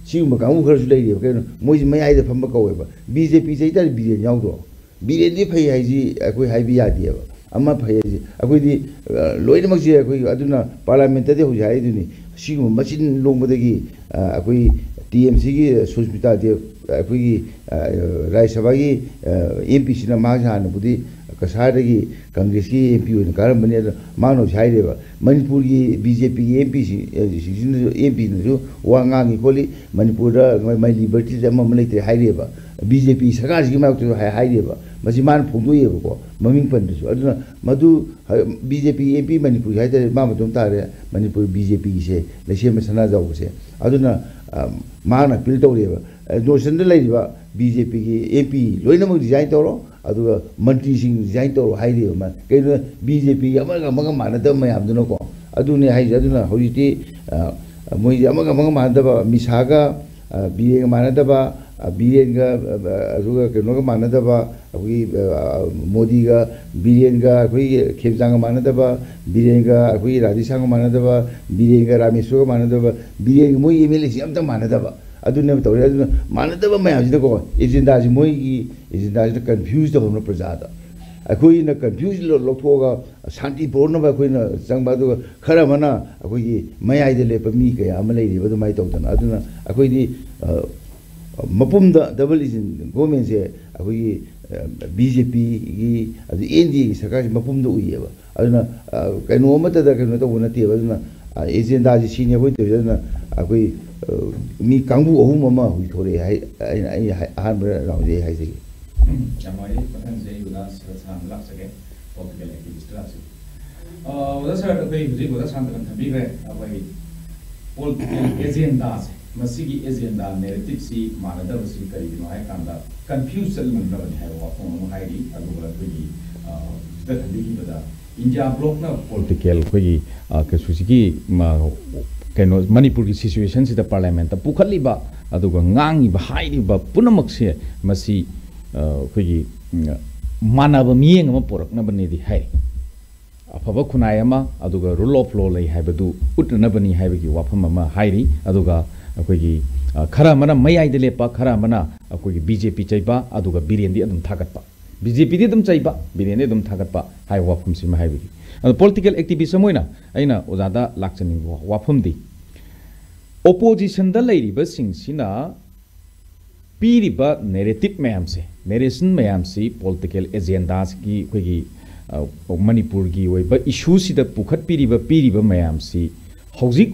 ꯁꯤꯒꯨꯝꯕ ꯀꯥꯡꯕꯨ ꯈꯔꯁꯨ ꯂꯩꯔꯤꯑꯕ꯫ ꯀꯩꯅꯣ, ꯃꯣꯏꯁꯤ ꯃꯌꯥꯏꯗ ꯐꯝꯕ ꯀꯧꯋꯦꯕ꯫ ꯕꯤ ꯖꯦ ꯄꯤ ꯆꯩ ꯇꯥꯔꯗꯤ ꯕꯤꯔꯦꯟ ꯌꯥꯎꯗ꯭ꯔꯣ? ꯕꯤꯔꯦꯟꯗꯤ ꯐꯩ ꯍꯥꯏꯁꯤ ꯑꯩꯈꯣꯏ ꯍꯥꯏꯕ ꯌꯥꯗꯦꯕ꯫ ꯑꯃ ꯐꯩ ꯍꯥꯏꯁꯤ ꯑꯩꯈꯣꯏꯗꯤ, ꯑ, ꯂꯣꯏꯅꯃꯛꯁꯦ ꯑꯩꯈꯣꯏ꯫ ꯑꯗꯨꯅ ꯄꯥꯔꯂꯥꯃꯦꯟꯇꯗꯤ ꯍꯧꯖꯤꯛ ꯍꯥꯏꯔꯤꯗꯨꯅꯤ, ꯁꯤꯒꯨꯝꯕ ꯃꯆꯤꯟ ꯂꯣꯡꯕꯗꯒꯤ, ꯑ, ꯑꯩꯈꯣꯏ ꯇꯤ ꯑꯦꯝ ꯁꯤꯒꯤ ꯁꯨꯁꯃꯤꯇꯥ ꯗꯦꯕ, ꯑꯩꯈꯣꯏꯒꯤ, ꯑ, ꯔꯥꯖ꯭ꯌ ꯁꯚꯥꯒꯤ, ꯑ, ꯑꯦꯝ ꯄꯤꯁꯤꯅ, ꯃꯥꯁꯦ ꯍꯥꯟꯅꯕꯨꯗꯤ ꯀꯁꯥꯔꯗꯒꯤ ꯀꯪꯒ꯭ꯔꯦꯁꯀꯤ ꯑꯦꯝ ꯄꯤ ꯑꯣꯏꯅ ꯀꯥꯔꯝꯕꯅꯤ꯫ ꯑꯗꯣ ꯃꯥꯅ ꯍꯧꯖꯤꯛ ꯍꯥꯏꯔꯦꯕ, ꯃꯅꯤꯄꯨꯔꯒꯤ ꯕꯤ ꯖꯦ ꯄꯤꯒꯤ ꯑꯦꯝ ꯄꯤꯁꯤ, ꯑ, ꯁꯤꯡꯁꯤꯅꯁꯨ, ꯑꯦꯝ ꯄꯤꯅꯁꯨ ꯋꯥ ꯉꯥꯡꯉꯤ ꯈꯣꯠꯂꯤ, ꯃꯅꯤꯄꯨꯔꯗ ꯃꯥꯏ, ꯃꯥꯏ ꯂꯤꯕꯔꯇꯤꯁꯦ ꯑꯃ ꯑꯃ ꯂꯩꯇ꯭ꯔꯦ ꯍꯥꯏꯔꯤꯑꯕ꯫ ꯕꯤ ꯖꯦ ꯄꯤ ꯁꯔꯀꯥꯔꯁꯤꯒꯤ ꯃꯥꯌꯣꯛꯇꯁꯨ ꯍꯥꯏ-, ꯍꯥꯏꯔꯤꯑꯕ꯫ ꯃꯁꯤ ꯃꯥꯅ ꯐꯣꯡꯗꯣꯛꯑꯦꯕꯀꯣ, ꯃꯃꯤꯡ ꯄꯟꯗ꯭ꯔꯁꯨ꯫ ꯑꯗꯨꯅ ꯃꯗꯨ, ꯍ-, ꯕꯤ ꯖꯦ ꯄꯤꯒꯤ ꯑꯦꯝ ꯄꯤ ꯃꯅꯤꯄꯨꯔꯒꯤ ꯍꯥꯏꯇꯥꯔꯦ, ꯃꯥ ꯃꯇꯣꯝ ꯇꯥꯔꯦ ꯃꯅꯤꯄꯨꯔ ꯕꯤ ꯖꯦ ꯄꯤꯒꯤꯁꯦ, ꯂꯩꯁꯦꯝꯕ ꯁꯅꯥꯖꯥꯎꯕꯁꯦ꯫ ꯑꯗꯨꯅ, ꯑ, ꯃꯍꯥꯛꯅ ꯑꯄꯤꯜ ꯇꯧꯔꯤꯑꯕ, ꯑ, ꯅꯣꯔꯠ ꯏꯁꯇꯔꯟꯗ ꯂꯩꯔꯤꯕ ꯕꯤ ꯖꯦ ꯄꯤꯒꯤ ꯑꯦꯝ ꯄꯤ ꯂꯣꯏꯅꯃꯛ ꯔꯤꯖꯥꯏꯟ ꯇꯧꯔꯣ, ꯑꯗꯨꯒ ꯃꯟꯇ꯭ꯔꯤꯁꯤꯡ ꯔꯤꯖꯥꯏꯟ ꯇꯧꯔꯣ ꯍꯥꯏꯔꯤꯕ꯫ ꯃꯥ ꯀꯩꯅꯣ, ꯕꯤ ꯖꯦ ꯄꯤꯒꯤ ꯑꯃꯒ ꯑꯃꯒ ꯃꯥꯟꯅꯗꯕ ꯃꯌꯥꯝꯗꯨꯅꯀꯣ꯫ ꯑꯗꯨꯅꯦ ꯍꯥꯏꯁꯦ꯫ ꯑꯗꯨꯅ ꯍꯧꯖꯤꯛꯇꯤ, ꯑ, ꯃꯣꯏꯁꯦ ꯑꯃꯒ ꯑꯃꯒ ꯃꯥꯟꯅꯗꯕ, ꯃꯤꯁꯥꯒ, ꯑ, ꯕꯤꯔꯦꯟꯒ ꯃꯥꯟꯅꯗꯕ, ꯑ, ꯕꯤꯔꯦꯟꯒ, ꯑ, ꯑꯗꯨꯒ ꯀꯩꯅꯣꯒ ꯃꯥꯟꯅꯗꯕ, ꯑꯩꯈꯣꯏꯒꯤ, ꯑ, ꯃꯣꯗꯤꯒ, ꯕꯤꯔꯦꯟꯒ, ꯑꯩꯈꯣꯏꯒꯤ ꯈꯦꯝꯆꯥꯡꯒ ꯃꯥꯟꯅꯗꯕ, ꯕꯤꯔꯦꯟꯒ ꯑꯩꯈꯣꯏꯒꯤ ꯔꯥꯙꯦꯁ꯭ꯌꯥꯝꯒ ꯃꯥꯟꯅꯗꯕ, ꯕꯤꯔꯦꯟꯒ ꯔꯥꯃꯦꯁꯣꯔꯒ ꯃꯥꯟꯅꯗꯕ, ꯕꯤꯔꯦꯟꯒ ꯃꯣꯏ ꯑꯦꯝ ꯑꯦꯜ ꯑꯦꯁꯤꯡ ꯑꯝꯇ ꯃꯥꯟꯅꯗꯕ꯫ ꯑꯗꯨꯅꯦꯕ ꯇꯧꯔꯤ꯫ ꯑꯗꯨꯅ ꯃꯥꯟꯅꯗꯕ ꯃꯌꯥꯝꯁꯤꯗꯀꯣ, ꯑꯦꯖꯦꯟꯗꯥꯁꯤ, ꯃꯣꯏꯒꯤ ꯑꯦꯖꯦꯟꯗꯥꯁꯤꯗ ꯀꯟꯐ꯭ꯌꯨꯁ ꯇꯧꯍꯟꯕ ꯄ꯭ꯔꯖꯥꯗ꯫ ꯑꯩꯈꯣꯏꯅ ꯀꯟꯐ꯭ꯌꯨꯁ ꯂꯧ-, ꯂꯧꯊꯣꯛꯑꯒ ꯁꯥꯟꯇꯤ ꯄꯨꯔꯛꯅꯕ ꯑꯩꯈꯣꯏꯅ ꯆꯪꯕ, ꯑꯗꯨꯒ ꯈꯔ ꯑꯃꯅ ꯑꯩꯈꯣꯏꯒꯤ ꯃꯌꯥꯏꯗ ꯂꯦꯞꯄ ꯃꯤ ꯀꯌꯥ ꯑꯃ ꯂꯩꯔꯤꯕ ꯑꯗꯨꯃꯥꯏꯅ ꯇꯧꯗꯅ꯫ ꯑꯗꯨꯅ ꯑꯩꯈꯣꯏꯗꯤ, ꯑ, ꯃꯄꯨꯝꯗ ꯗꯕꯜ ꯏꯟꯖꯤꯟ ꯒꯣꯔꯃꯦꯟꯁꯦ ꯑꯩꯈꯣꯏꯒꯤ, ꯕꯤ ꯖꯦ ꯄꯤꯒꯤ ꯑꯗꯨ ꯑꯦꯟ ꯗꯤ ꯑꯦꯒꯤ ꯁꯔꯀꯥꯔꯁꯤ ꯃꯄꯨꯝꯗ ꯎꯏꯌꯦꯕ꯫ ꯑꯗꯨꯅ ꯑ, ꯀꯩꯅꯣ ꯑꯃꯠꯇꯗ ꯀꯩꯅꯣ ꯇꯧꯕ ꯅꯠꯇꯦꯕ꯫ ꯑꯗꯨꯅ ꯑꯦꯖꯦꯟꯗꯥꯁꯤ ꯁꯤꯅꯤ ꯑꯩꯈꯣꯏ ꯇꯧꯔꯤꯁꯦ꯫ ꯑꯗꯨꯅ ꯑꯩꯈꯣꯏ ꯑ, ꯃꯤ ꯀꯥꯡꯕꯨ ꯑꯍꯨꯝ ꯑꯃ ꯍꯧꯖꯤꯛ ꯊꯣꯛꯂꯛꯑꯦ ꯍꯥꯏ꯫ ꯑꯩꯅ ꯑꯩ ꯍꯥꯏ- ꯑꯍꯥꯟꯕ ꯔꯥꯎꯟꯁꯦ ꯑꯩ ꯍꯥꯏꯖꯒꯦ꯫ ꯎꯝ, ꯌꯥꯝ ꯅꯨꯡꯉꯥꯏꯔꯦ꯫ ꯃꯊꯪꯁꯦ ꯑꯩ ꯑꯣꯖꯥ ꯁꯔꯠ ꯁꯥꯟꯅ ꯂꯥꯛꯆꯒꯦ, ꯄꯣꯂꯤꯇꯤꯀꯦꯜ ꯑꯦꯛꯇꯤꯚꯤꯁꯇ ꯂꯥꯛꯆꯒꯦ꯫ ꯑ, ꯑꯣꯖꯥ ꯁꯔꯠ, ꯑꯩꯈꯣꯏ ꯍꯧꯖꯤꯛ ꯑꯣꯖꯥ ꯁꯥꯟꯇꯅ ꯊꯝꯕꯤꯈ꯭ꯔꯦ꯫ ꯑꯩꯈꯣꯏ ꯄꯣꯂꯤꯇꯤꯀꯦꯜ ꯑꯦꯖꯦꯟꯗꯥꯁꯦ, ꯃꯁꯤꯒꯤ ꯑꯦꯖꯦꯟꯗꯥ ꯅꯦꯔꯦꯇꯤꯞꯁꯤ ꯃꯥꯟꯅꯗꯕꯁꯤ ꯀꯔꯤꯒꯤꯅꯣ ꯍꯥꯏ ꯀꯥꯟꯗ ꯀꯟꯐ꯭ꯌꯨꯁ ꯆꯠꯂꯝꯒꯅꯕꯅꯤ ꯍꯥꯏꯕ ꯋꯥꯐꯝ ꯑꯃ ꯍꯥꯏꯔꯤ꯫ ꯑꯗꯨꯒ ꯑꯩꯈꯣꯏꯒꯤ, ꯑ, ꯍꯧꯖꯤꯛꯇ ꯊꯝꯕꯤꯈꯤꯕꯗ ꯏꯟꯗꯤꯌꯥ ꯕ꯭ꯂꯣꯛꯅ ꯄꯣꯂꯤꯇꯤꯀꯦꯜ ꯑꯩꯈꯣꯏꯒꯤ, ꯑ, ꯀꯩꯁꯨꯁꯤꯒꯤ, ꯃ-, ꯀꯩꯅꯣ, ꯃꯅꯤꯄꯨꯔꯒꯤ ꯁꯤꯆꯨꯋꯦꯁꯟꯁꯤꯗ ꯄꯥꯔꯂꯤꯌꯥꯃꯦꯟꯠꯇ ꯄꯨꯈꯠꯂꯤꯕ ꯑꯗꯨꯒ ꯉꯥꯡꯉꯤꯕ ꯍꯥꯏꯔꯤꯕ ꯄꯨꯝꯅꯃꯛꯁꯦ ꯃꯁꯤ, ꯑ, ꯑꯩꯈꯣꯏꯒꯤ, ꯎꯝ, ꯃꯥꯟꯅꯕ ꯃꯤꯠꯌꯦꯡ ꯑꯃ ꯄꯨꯔꯛꯅꯕꯅꯦꯗꯤ ꯍꯥꯏ꯫ ꯑꯐꯕ ꯈꯨꯟꯅꯥꯏ ꯑꯃ, ꯑꯗꯨꯒ rule of law ꯂꯩ ꯍꯥꯏꯕꯗꯨ ꯎꯠꯅꯅꯕꯅꯤ ꯍꯥꯏꯕꯒꯤ ꯋꯥꯐꯝ ꯑꯃ ꯍꯥꯏꯔꯤ꯫ ꯑꯗꯨꯒ ꯑꯩꯈꯣꯏꯒꯤ, ꯑ, ꯈꯔ ꯑꯃꯅ ꯃꯌꯥꯏꯗ ꯂꯦꯞꯄ, ꯈꯔ ꯑꯃꯅ ꯑꯩꯈꯣꯏꯒꯤ ꯕꯤ ꯖꯦ ꯄꯤ ꯆꯩꯕ, ꯑꯗꯨꯒ ꯕꯤꯔꯦꯟꯗꯤ ꯑꯗꯨꯝ ꯊꯥꯒꯠꯄ꯫ ꯕꯤ ꯖꯦ ꯄꯤꯗꯤ ꯑꯗꯨꯝ ꯆꯩꯕ, ꯕꯤꯔꯦꯟꯗꯤ ꯑꯗꯨꯝ ꯊꯥꯒꯠꯄ ꯍꯥꯏꯕ ꯋꯥꯐꯝꯁꯤꯃ ꯍꯥꯏꯕꯤꯔꯤ꯫ ꯑꯗꯣ ꯄꯣꯂꯤꯇꯤꯀꯦꯜ ꯑꯦꯛꯇꯤꯚꯤꯁ ꯑꯃ ꯑꯣꯏꯅ ꯑꯩꯅ ꯑꯣꯖꯥꯗ ꯂꯥꯛꯆꯅꯤꯡꯕ ꯋꯥꯐꯝꯗꯤ, ꯑꯣꯄꯣꯖꯤꯁꯟꯗ ꯂꯩꯔꯤꯕꯁꯤꯡꯁꯤꯅ ꯄꯤꯔꯤꯕ ꯅꯦꯔꯦꯇꯤꯞ ꯃꯌꯥꯝꯁꯦ, ꯅꯦꯔꯦꯁꯟ ꯃꯌꯥꯝꯁꯤ, ꯄꯣꯂꯤꯇꯤꯀꯦꯜ ꯑꯦꯖꯦꯟꯗꯥꯁꯤꯒꯤ ꯑꯩꯈꯣꯏꯒꯤ, ꯑ, ꯃꯅꯤꯄꯨꯔꯒꯤ ꯑꯣꯏꯕ ꯏꯁꯨꯁꯤꯗ ꯄꯨꯈꯠꯄꯤꯔꯤꯕ, ꯄꯤꯔꯤꯕ ꯃꯌꯥꯝꯁꯤ ꯍꯧꯖꯤꯛ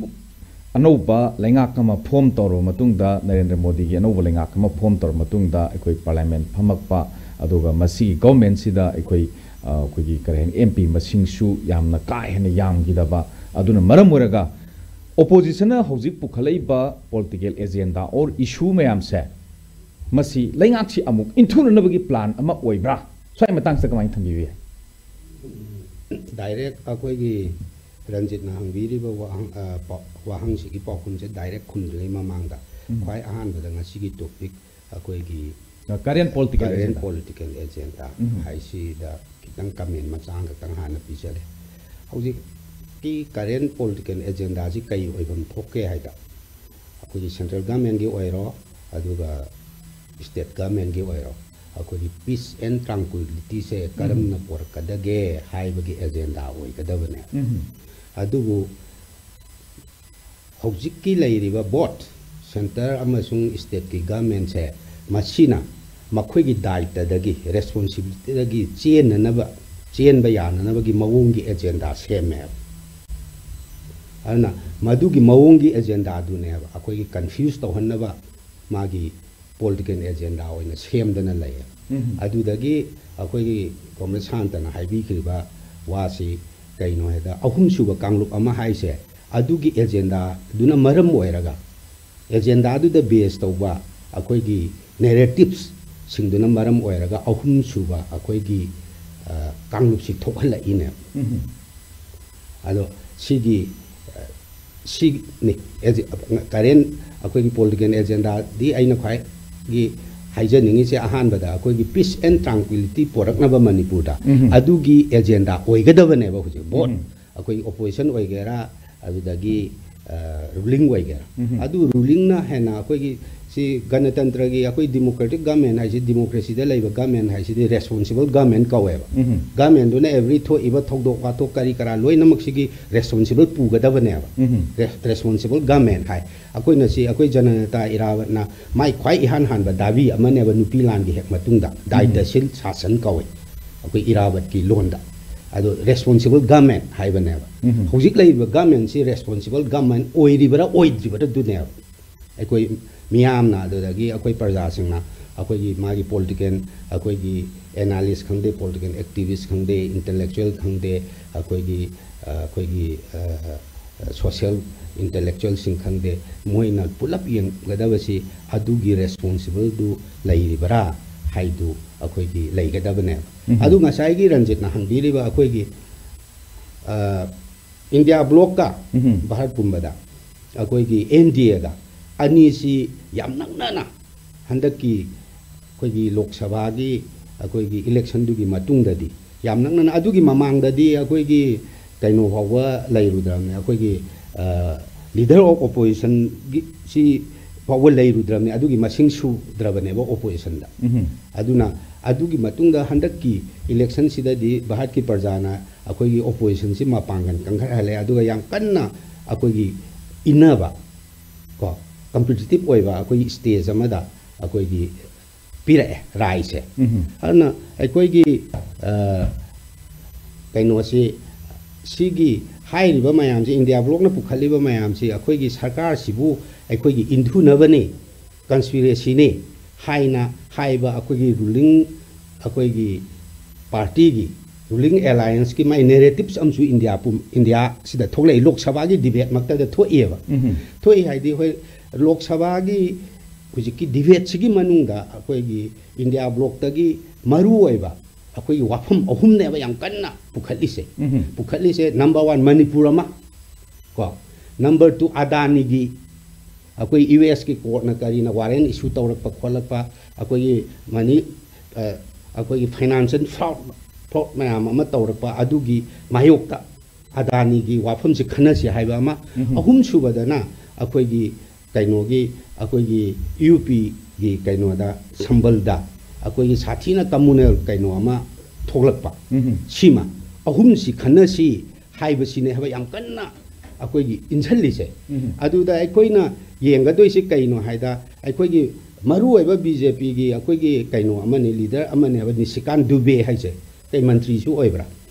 ꯑꯅꯧꯕ ꯂꯩꯉꯥꯛ ꯑꯃ ꯐꯣꯝ ꯇꯧꯔꯕ ꯃꯇꯨꯡꯗ, ꯅꯔꯦꯟꯗ꯭ꯔ ꯃꯣꯗꯤꯒꯤ ꯑꯅꯧꯕ ꯂꯩꯉꯥꯛ ꯑꯃ ꯐꯣꯝ ꯇꯧꯔꯕ ꯃꯇꯨꯡꯗ, ꯑꯩꯈꯣꯏ ꯄꯥꯔꯂꯤꯌꯥꯃꯦꯟꯠ ꯐꯝꯃꯛꯄ, ꯑꯗꯨꯒ ꯃꯁꯤꯒꯤ ꯒꯣꯚꯔꯟꯃꯦꯟꯠꯁꯤꯗ ꯑꯩꯈꯣꯏ, ꯑ, ꯑꯩꯈꯣꯏꯒꯤ ꯀꯔꯤ ꯍꯥꯏꯅꯤ, ꯑꯦꯝ ꯄꯤ ꯃꯁꯤꯡꯁꯨ ꯌꯥꯝꯅ ꯀꯥ ꯍꯦꯟꯅ ꯌꯥꯝꯈꯤꯗꯕ, ꯑꯗꯨꯅ ꯃꯔꯝ ꯑꯣꯏꯔꯒ ꯑꯣꯄꯣꯖꯤꯁꯟꯅ ꯍꯧꯖꯤꯛ ꯄꯨꯈꯠꯂꯛꯏꯕ ꯄꯣꯂꯤꯇꯤꯀꯦꯜ ꯑꯦꯖꯦꯟꯗꯥ ꯑꯣꯔ ꯏꯁꯨ ꯃꯌꯥꯝꯁꯦ, ꯃꯁꯤ ꯂꯩꯉꯥꯛꯁꯤ ꯑꯃꯨꯛ ꯏꯟꯊꯨꯅꯅꯕꯒꯤ ꯄ꯭ꯂꯥꯟ ꯑꯃ ꯑꯣꯏꯕ꯭ꯔꯥ? ꯁ꯭ꯋꯥꯏ ꯃꯇꯥꯡꯁꯤꯗ ꯀꯃꯥꯏꯅ ꯊꯝꯕꯤꯕ ꯌꯥꯏ? ꯗꯥꯏꯔꯦꯛ ꯑꯩꯈꯣꯏꯒꯤ ꯔꯟꯖꯤꯠꯅ ꯍꯪꯕꯤꯔꯤꯕ ꯋꯥꯍꯪ, ꯑ, ꯄꯥꯎ-, ꯋꯥꯍꯪꯁꯤꯒꯤ ꯄꯥꯎꯈꯨꯝꯁꯦ ꯗꯥꯏꯔꯦꯛ ꯈꯨꯝꯗ꯭ꯔꯤꯉꯩ ꯃꯃꯥꯡꯗ, ꯎꯝ꯫ ꯈ꯭ꯋꯥꯏ ꯑꯍꯥꯟꯕꯗ ꯉꯁꯤꯒꯤ ꯇꯣꯄꯤꯛ ꯑꯩꯈꯣꯏꯒꯤ current political current agenda. Political agenda um. ꯍꯥꯏꯁꯤꯗ ꯈꯤꯇꯪ ꯀꯃꯦꯟ ꯃꯆꯥ ꯑꯃꯈꯛꯇꯪ ꯍꯥꯟꯅ ꯄꯤꯖꯒꯦ꯫ ꯍꯧꯖꯤꯛꯀꯤ ꯀꯔꯦꯟ ꯄꯣꯂꯤꯇꯤꯀꯦꯜ ꯑꯦꯖꯦꯟꯗꯥꯁꯤ ꯀꯔꯤ ꯑꯣꯏꯐꯝ ꯊꯣꯛꯀꯦ ꯍꯥꯏꯗ, ꯑꯩꯈꯣꯏꯒꯤ ꯁꯦꯟꯇ꯭ꯔꯦꯜ ꯒꯃꯦꯟꯒꯤ ꯑꯣꯏꯔꯣ, ꯑꯗꯨꯒ ꯁ꯭ꯇꯦꯠ ꯒꯃꯦꯟꯒꯤ ꯑꯣꯏꯔꯣ, ꯑꯩꯈꯣꯏꯒꯤ ꯄꯤꯁ ꯑꯦꯟ ꯇ꯭ꯔꯥꯡꯀ꯭ꯋꯤꯂꯤꯇꯤꯁꯦ ꯀꯔꯝꯅ ꯄꯨꯔꯛꯀꯗꯒꯦ ꯍꯥꯏꯕꯒꯤ ꯑꯦꯖꯦꯟꯗꯥ ꯑꯣꯏꯒꯗꯕꯅꯦ꯫ ꯎꯝ꯫ ꯑꯗꯨꯕꯨ ꯍꯧꯖꯤꯛꯀꯤ ꯂꯩꯔꯤꯕ ꯕꯣꯠ ꯁꯦꯟꯇꯔ ꯑꯃꯁꯨꯡ ꯁ꯭ꯇꯦꯠꯀꯤ ꯒꯃꯦꯟꯁꯦ, ꯃꯁꯤꯅ ꯃꯈꯣꯏꯒꯤ ꯗꯥꯏꯇꯗꯒꯤ, ꯔꯦꯁꯄꯣꯟꯁꯤꯕꯤꯂꯤꯇꯤꯗꯒꯤ ꯆꯦꯟꯅꯅꯕ, ꯆꯦꯟꯕ ꯌꯥꯅꯅꯕꯒꯤ ꯃꯑꯣꯡꯒꯤ ꯑꯦꯖꯦꯟꯗꯥ ꯁꯦꯝꯃꯦꯕ꯫ ꯑꯗꯨꯅ ꯃꯗꯨꯒꯤ ꯃꯑꯣꯡꯒꯤ ꯑꯦꯖꯦꯟꯗꯥꯗꯨꯅꯦꯕ ꯑꯩꯈꯣꯏꯒꯤ ꯀꯟꯐ꯭ꯌꯨꯁ ꯇꯧꯍꯟꯅꯕ ꯃꯥꯒꯤ ꯄꯣꯂꯤꯇꯤꯀꯦꯜ ꯑꯦꯖꯦꯟꯗꯥ ꯑꯣꯏꯅ ꯁꯦꯝꯗꯅ ꯂꯩꯌꯦꯕ꯫ ꯑꯗꯨꯗꯒꯤ ꯑꯩꯈꯣꯏꯒꯤ ꯀꯣꯝꯔꯦꯗ ꯁꯥꯟꯇꯅ ꯍꯥꯏꯕꯤꯈ꯭ꯔꯤꯕ ꯋꯥꯁꯤ ꯀꯩꯅꯣ ꯍꯥꯏꯗ, ꯑꯍꯨꯝꯁꯨꯕ ꯀꯥꯡꯂꯨꯞ ꯑꯃ ꯍꯥꯏꯁꯦ ꯑꯗꯨꯒꯤ ꯑꯦꯖꯦꯟꯗꯥꯗꯨꯅ ꯃꯔꯝ ꯑꯣꯏꯔꯒ, ꯑꯦꯖꯦꯟꯗꯥꯗꯨꯗ ꯕꯦꯁ ꯇꯧꯕ ꯑꯩꯈꯣꯏꯒꯤ ꯅꯦꯔꯦꯇꯤꯞꯁꯁꯤꯡꯗꯨꯅ ꯃꯔꯝ ꯑꯣꯏꯔꯒ ꯑꯍꯨꯝꯁꯨꯕ ꯑꯩꯈꯣꯏꯒꯤ, ꯑ, ꯀꯥꯡꯂꯨꯞꯁꯤ ꯊꯣꯛꯍꯜꯂꯛꯏꯅꯦ꯫ ꯑꯗꯣ ꯁꯤꯒꯤ, ꯑ, ꯁꯤꯅꯤ ꯑꯦꯖꯦ-, ꯀꯔꯦꯟ ꯑꯩꯈꯣꯏꯒꯤ ꯄꯣꯂꯤꯇꯤꯀꯦꯜ ꯑꯦꯖꯦꯟꯗꯥꯗꯤ ꯑꯩꯅ ꯈ꯭ꯋꯥꯏꯒꯤ ꯍꯥꯏꯖꯅꯤꯡꯉꯤꯁꯦ, ꯑꯍꯥꯟꯕꯗ ꯑꯩꯈꯣꯏꯒꯤ peace and tranquility ꯄꯣꯔꯛꯅꯕ ꯃꯅꯤꯄꯨꯔꯗ, ꯑꯗꯨꯒꯤ ꯑꯦꯖꯦꯟꯗꯥ ꯑꯣꯏꯒꯗꯕꯅꯦꯕ ꯍꯧꯖꯤꯛ ꯕꯣꯠ꯫ ꯑꯩꯈꯣꯏꯒꯤ ꯑꯣꯄꯣꯖꯤꯁꯟ ꯑꯣꯏꯒꯦꯔꯥ, ꯑꯗꯨꯗꯒꯤ, ꯑ, ꯔꯨꯂꯤꯡ ꯑꯣꯏꯒꯦꯔꯥ꯫ ꯑꯗꯨ ꯔꯨꯂꯤꯡꯅ ꯍꯦꯟꯅ ꯑꯩꯈꯣꯏꯒꯤ ꯁꯤ ꯒꯅꯇꯟꯇ꯭ꯔꯒꯤ, ꯑꯩꯈꯣꯏ ꯗꯤꯃꯣꯀ꯭ꯔꯦꯇꯤꯛ ꯒꯃꯦꯟ ꯍꯥꯏꯁꯤ, ꯗꯤꯃꯣꯀ꯭ꯔꯦꯁꯤꯗ ꯂꯩꯕ ꯒꯃꯦꯟ ꯍꯥꯏꯁꯤꯗꯤ ꯔꯦꯁꯄꯣꯟꯁꯤꯕꯜ ꯒꯃꯦꯟ ꯀꯧꯋꯦꯕ꯫ ꯒꯃꯦꯟꯗꯨꯅ ꯑꯦꯕ꯭ꯔꯤ ꯊꯣꯛꯏꯕ ꯊꯧꯗꯣꯛ ꯋꯥꯊꯣꯛ ꯀꯔꯤ ꯀꯔꯥ ꯂꯣꯏꯅꯃꯛꯁꯤꯒꯤ ꯔꯦꯁꯄꯣꯟꯁꯤꯕꯜ ꯄꯨꯒꯗꯕꯅꯦꯕ꯫ ꯔꯦꯁꯄꯣꯟꯁꯤꯕꯜ ꯒꯃꯦꯟ ꯍꯥꯏ꯫ ꯑꯩꯈꯣꯏꯅ ꯁꯤ, ꯑꯩꯈꯣꯏ ꯖꯅꯅꯦꯇꯥ ꯏꯔꯥꯕꯠꯅ ꯃꯥꯏ ꯈ꯭ꯋꯥꯏ ꯏꯍꯥꯟ ꯍꯥꯟꯕ ꯗꯥꯕꯤ ꯑꯃꯅꯦꯕ, ꯅꯨꯄꯤ ꯂꯥꯟꯒꯤ ꯍꯦꯛ ꯃꯇꯨꯡꯗ, ꯗꯥꯏꯇꯁꯤꯜ ꯁꯥꯁꯟ ꯀꯧꯋꯦ ꯑꯩꯈꯣꯏ ꯏꯔꯥꯕꯠꯀꯤ ꯂꯣꯟꯗ꯫ ꯑꯗꯣ ꯔꯦꯁꯄꯣꯟꯁꯤꯕꯜ ꯒꯃꯦꯟ ꯍꯥꯏꯕꯅꯦꯕ꯫ ꯍꯧꯖꯤꯛ ꯂꯩꯔꯤꯕ ꯒꯃꯦꯟꯁꯤ ꯔꯦꯁꯄꯣꯟꯁꯤꯕꯜ ꯒꯃꯦꯟ ꯑꯣꯏꯔꯤꯕ꯭ꯔꯥ ꯑꯣꯏꯗ꯭ꯔꯤꯕ꯭ꯔꯥ ꯑꯗꯨꯅꯦꯕ꯫ ꯑꯩꯈꯣꯏ ꯃꯤꯌꯥꯝꯅ, ꯑꯗꯨꯗꯒꯤ ꯑꯩꯈꯣꯏ ꯄ꯭ꯔꯖꯥꯁꯤꯡꯅ ꯑꯩꯈꯣꯏꯒꯤ ꯃꯥꯒꯤ ꯄꯣꯂꯤꯇꯤꯀꯦꯜ, ꯑꯩꯈꯣꯏꯒꯤ ꯑꯦꯅꯥꯂꯤꯁ ꯈꯪꯗꯦ, ꯄꯣꯂꯤꯇꯤꯀꯦꯜ ꯑꯦꯛꯇꯤꯚꯤꯁ ꯈꯪꯗꯦ, ꯏꯟꯇꯂꯦꯛꯆꯨꯋꯦꯜ ꯈꯪꯗꯦ, ꯑꯩꯈꯣꯏꯒꯤ, ꯑ, ꯑꯩꯈꯣꯏꯒꯤ, ꯑ, ꯁꯣꯁꯤꯌꯦꯜ ꯏꯟꯇꯂꯦꯛꯆꯨꯋꯦꯜꯁꯤꯡ ꯈꯪꯗꯦ, ꯃꯣꯏꯅ ꯄꯨꯂꯞ ꯌꯦꯡꯒꯗꯕꯁꯤ ꯑꯗꯨꯒꯤ ꯔꯦꯁꯄꯣꯟꯁꯤꯕꯜꯗꯨ ꯂꯩꯔꯤꯕ꯭ꯔꯥ ꯍꯥꯏꯗꯨ ꯑꯩꯈꯣꯏꯒꯤ ꯂꯩꯒꯗꯕꯅꯦꯕ꯫ ꯑꯗꯨ ꯉꯁꯥꯏꯒꯤ ꯔꯟꯖꯤꯠꯅ ꯍꯪꯕꯤꯔꯤꯕ ꯑꯩꯈꯣꯏꯒꯤ, ꯑ, ꯏꯟꯗꯤꯌꯥ ꯕ꯭ꯂꯣꯛꯀ ꯚꯥꯔꯠ ꯄꯨꯝꯕꯗ ꯑꯩꯈꯣꯏꯒꯤ ꯑꯦꯟ ꯗꯤ ꯑꯦꯒ ꯑꯅꯤꯁꯤ ꯌꯥꯝ ꯅꯛꯅꯅ ꯍꯟꯗꯛꯀꯤ ꯑꯩꯈꯣꯏꯒꯤ ꯂꯣꯛ ꯁꯚꯥꯒꯤ ꯑꯩꯈꯣꯏꯒꯤ ꯏꯂꯦꯛꯁꯟꯗꯨꯒꯤ ꯃꯇꯨꯡꯗꯗꯤ, ꯌꯥꯝ ꯅꯛꯅꯅ, ꯑꯗꯨꯒꯤ ꯃꯃꯥꯡꯗꯗꯤ ꯑꯩꯈꯣꯏꯒꯤ ꯀꯩꯅꯣ ꯐꯥꯎꯕ ꯂꯩꯔꯨꯗ꯭ꯔꯕꯅꯦ, ꯑꯩꯈꯣꯏꯒꯤ, ꯑ, leader of oppositionꯒꯤ ꯁꯤ ꯐꯥꯎꯕ ꯂꯩꯔꯨꯗ꯭ꯔꯕꯅꯦ, ꯑꯗꯨꯒꯤ ꯃꯁꯤꯡ ꯁꯨꯗ꯭ꯔꯕꯅꯦꯕ ꯑꯣꯄꯣꯖꯤꯁꯟꯗ꯫ ꯑꯗꯨꯅ ꯑꯗꯨꯒꯤ ꯃꯇꯨꯡꯗ ꯍꯟꯗꯛꯀꯤ ꯏꯂꯦꯛꯁꯟꯁꯤꯗꯗꯤ ꯚꯥꯔꯠꯀꯤ ꯄ꯭ꯔꯖꯥꯅ ꯑꯩꯈꯣꯏꯒꯤ ꯑꯣꯄꯣꯖꯤꯁꯟꯁꯤ ꯃꯄꯥꯡꯒꯜ ꯀꯟꯈꯠꯍꯜꯂꯦ, ꯑꯗꯨꯒ ꯌꯥꯝ ꯀꯟꯅ ꯑꯩꯈꯣꯏꯒꯤ ꯏꯟꯅꯕ, ꯀꯣ, ꯀꯝꯄꯤꯇꯤꯇꯤꯞ ꯑꯣꯏꯕ ꯑꯩꯈꯣꯏꯒꯤ ꯁ꯭ꯇꯦꯖ ꯑꯃꯗ ꯑꯩꯈꯣꯏꯒꯤ ꯄꯤꯔꯛꯑꯦ ꯔꯥꯏꯁꯦ꯫ ꯑꯗꯨꯅ ꯑꯩꯈꯣꯏꯒꯤ, ꯑ, ꯀꯩꯅꯣꯁꯤ, ꯁꯤꯒꯤ ꯍꯥꯏꯔꯤꯕ ꯃꯌꯥꯝꯁꯤ, ꯏꯟꯗꯤꯌꯥ ꯕ꯭ꯂꯣꯛꯅ ꯄꯨꯈꯠꯂꯤꯕ ꯃꯌꯥꯝꯁꯤ ꯑꯩꯈꯣꯏꯒꯤ ꯁꯔꯀꯥꯔꯁꯤꯕꯨ ꯑꯩꯈꯣꯏꯒꯤ ꯏꯟꯊꯨꯅꯕꯅꯤ, ꯀꯟꯁꯄꯤꯔꯦꯁꯤꯅꯤ ꯍꯥꯏꯅ ꯍꯥꯏꯕ ꯑꯩꯈꯣꯏꯒꯤ ꯔꯨꯂꯤꯡ, ꯑꯩꯈꯣꯏꯒꯤ ꯄꯥꯔꯇꯤꯒꯤ, ꯔꯨꯂꯤꯡ ꯑꯦꯂꯥꯏꯟꯁꯀꯤ ꯃꯥꯏ ꯅꯦꯔꯦꯇꯤꯞꯁ ꯑꯃꯁꯨ ꯏꯟꯗꯤꯌꯥ ꯄꯨꯝ-, ꯏꯟꯗꯤꯌꯥꯁꯤꯗ ꯊꯣꯛꯂꯛꯏ, ꯂꯣꯛ ꯁꯚꯥꯒꯤ ꯗꯤꯕꯦꯠ ꯃꯛꯇꯗ ꯊꯣꯛꯏꯑꯕ꯫ ꯊꯣꯛꯏ ꯍꯥꯏꯗꯤ, ꯍꯣꯏ, ꯂꯣꯛ ꯁꯚꯥꯒꯤ ꯍꯧꯖꯤꯛꯀꯤ ꯗꯤꯕꯦꯠꯁꯤꯒꯤ ꯃꯅꯨꯡꯗ ꯑꯩꯈꯣꯏꯒꯤ ꯏꯟꯗꯤꯌꯥ ꯕ꯭ꯂꯣꯛꯇꯒꯤ ꯃꯔꯨ ꯑꯣꯏꯕ ꯑꯩꯈꯣꯏꯒꯤ ꯋꯥꯐꯝ ꯑꯍꯨꯝꯅꯦꯕ ꯌꯥꯝ ꯀꯟꯅ ꯄꯨꯈꯠꯂꯤꯁꯦ꯫ ꯄꯨꯈꯠꯂꯤꯁꯦ, ꯅꯝꯕꯔ ꯋꯥꯟ, ꯃꯅꯤꯄꯨꯔ ꯑꯃ, ꯀꯣ, ꯅꯝꯕꯔ ꯇꯨ, ꯑꯗꯥꯅꯤꯒꯤ ꯑꯩꯈꯣꯏ ꯌꯨ ꯑꯦꯁꯀꯤ ꯀꯣꯔꯠꯅ ꯀꯔꯤꯅ ꯋꯥꯔꯦꯟ ꯏꯁꯨ ꯇꯧꯔꯛꯄ ꯈꯣꯠꯂꯛꯄ, ꯑꯩꯈꯣꯏꯒꯤ ꯃꯅꯤ-, ꯑ, ꯑꯩꯈꯣꯏꯒꯤ ꯐꯥꯏꯅꯥꯟꯁꯤꯌꯦꯜ ꯐ꯭ꯔꯣꯗ, ꯐ꯭ꯔꯣꯗ ꯃꯌꯥꯝ ꯑꯃ ꯇꯧꯔꯛꯄ, ꯑꯗꯨꯒꯤ ꯃꯥꯌꯣꯛꯇ ꯑꯗꯥꯅꯤꯒꯤ ꯋꯥꯐꯝꯁꯤ ꯈꯟꯅꯁꯤ ꯍꯥꯏꯕ ꯑꯃ꯫ ꯑꯍꯨꯝꯁꯨꯕꯗꯅ ꯑꯩꯈꯣꯏꯒꯤ ꯀꯩꯅꯣꯒꯤ, ꯑꯩꯈꯣꯏꯒꯤ ꯌꯨ ꯄꯤꯒꯤ ꯀꯩꯅꯣꯗ, ꯁꯝꯕꯜꯗ ꯑꯩꯈꯣꯏꯒꯤ ꯁꯥꯊꯤꯅ ꯀꯝꯃꯨꯅꯦꯜ ꯀꯩꯅꯣ ꯑꯃ ꯊꯣꯛꯂꯛꯄ꯫ ꯁꯤꯃ ꯑꯍꯨꯝꯁꯤ ꯈꯟꯅꯁꯤ ꯍꯥꯏꯕꯁꯤꯅꯦ ꯍꯥꯏꯕ ꯌꯥꯝ ꯀꯟꯅ ꯑꯩꯈꯣꯏꯒꯤ ꯏꯟꯁꯤꯜꯂꯤꯁꯦ꯫ ꯑꯗꯨꯗ ꯑꯩꯈꯣꯏꯅ ꯌꯦꯡꯒꯗꯣꯏꯁꯤ ꯀꯩꯅꯣ ꯍꯥꯏꯗ, ꯑꯩꯈꯣꯏꯒꯤ ꯃꯔꯨꯑꯣꯏꯕ ꯕꯤ ꯖꯦ ꯄꯤꯒꯤ ꯑꯩꯈꯣꯏꯒꯤ ꯀꯩꯅꯣ ꯑꯃꯅꯤ, ꯂꯤꯗꯔ ꯑꯃꯅꯤ ꯍꯥꯏꯕ ꯅꯤꯁꯤꯀꯥꯟ ꯗꯨꯕꯦ ꯍꯥꯏꯁꯦ, ꯑꯩꯈꯣꯏ ꯃꯟꯇ꯭ꯔꯤꯁꯨ ꯑꯣꯏꯕ꯭ꯔꯥ?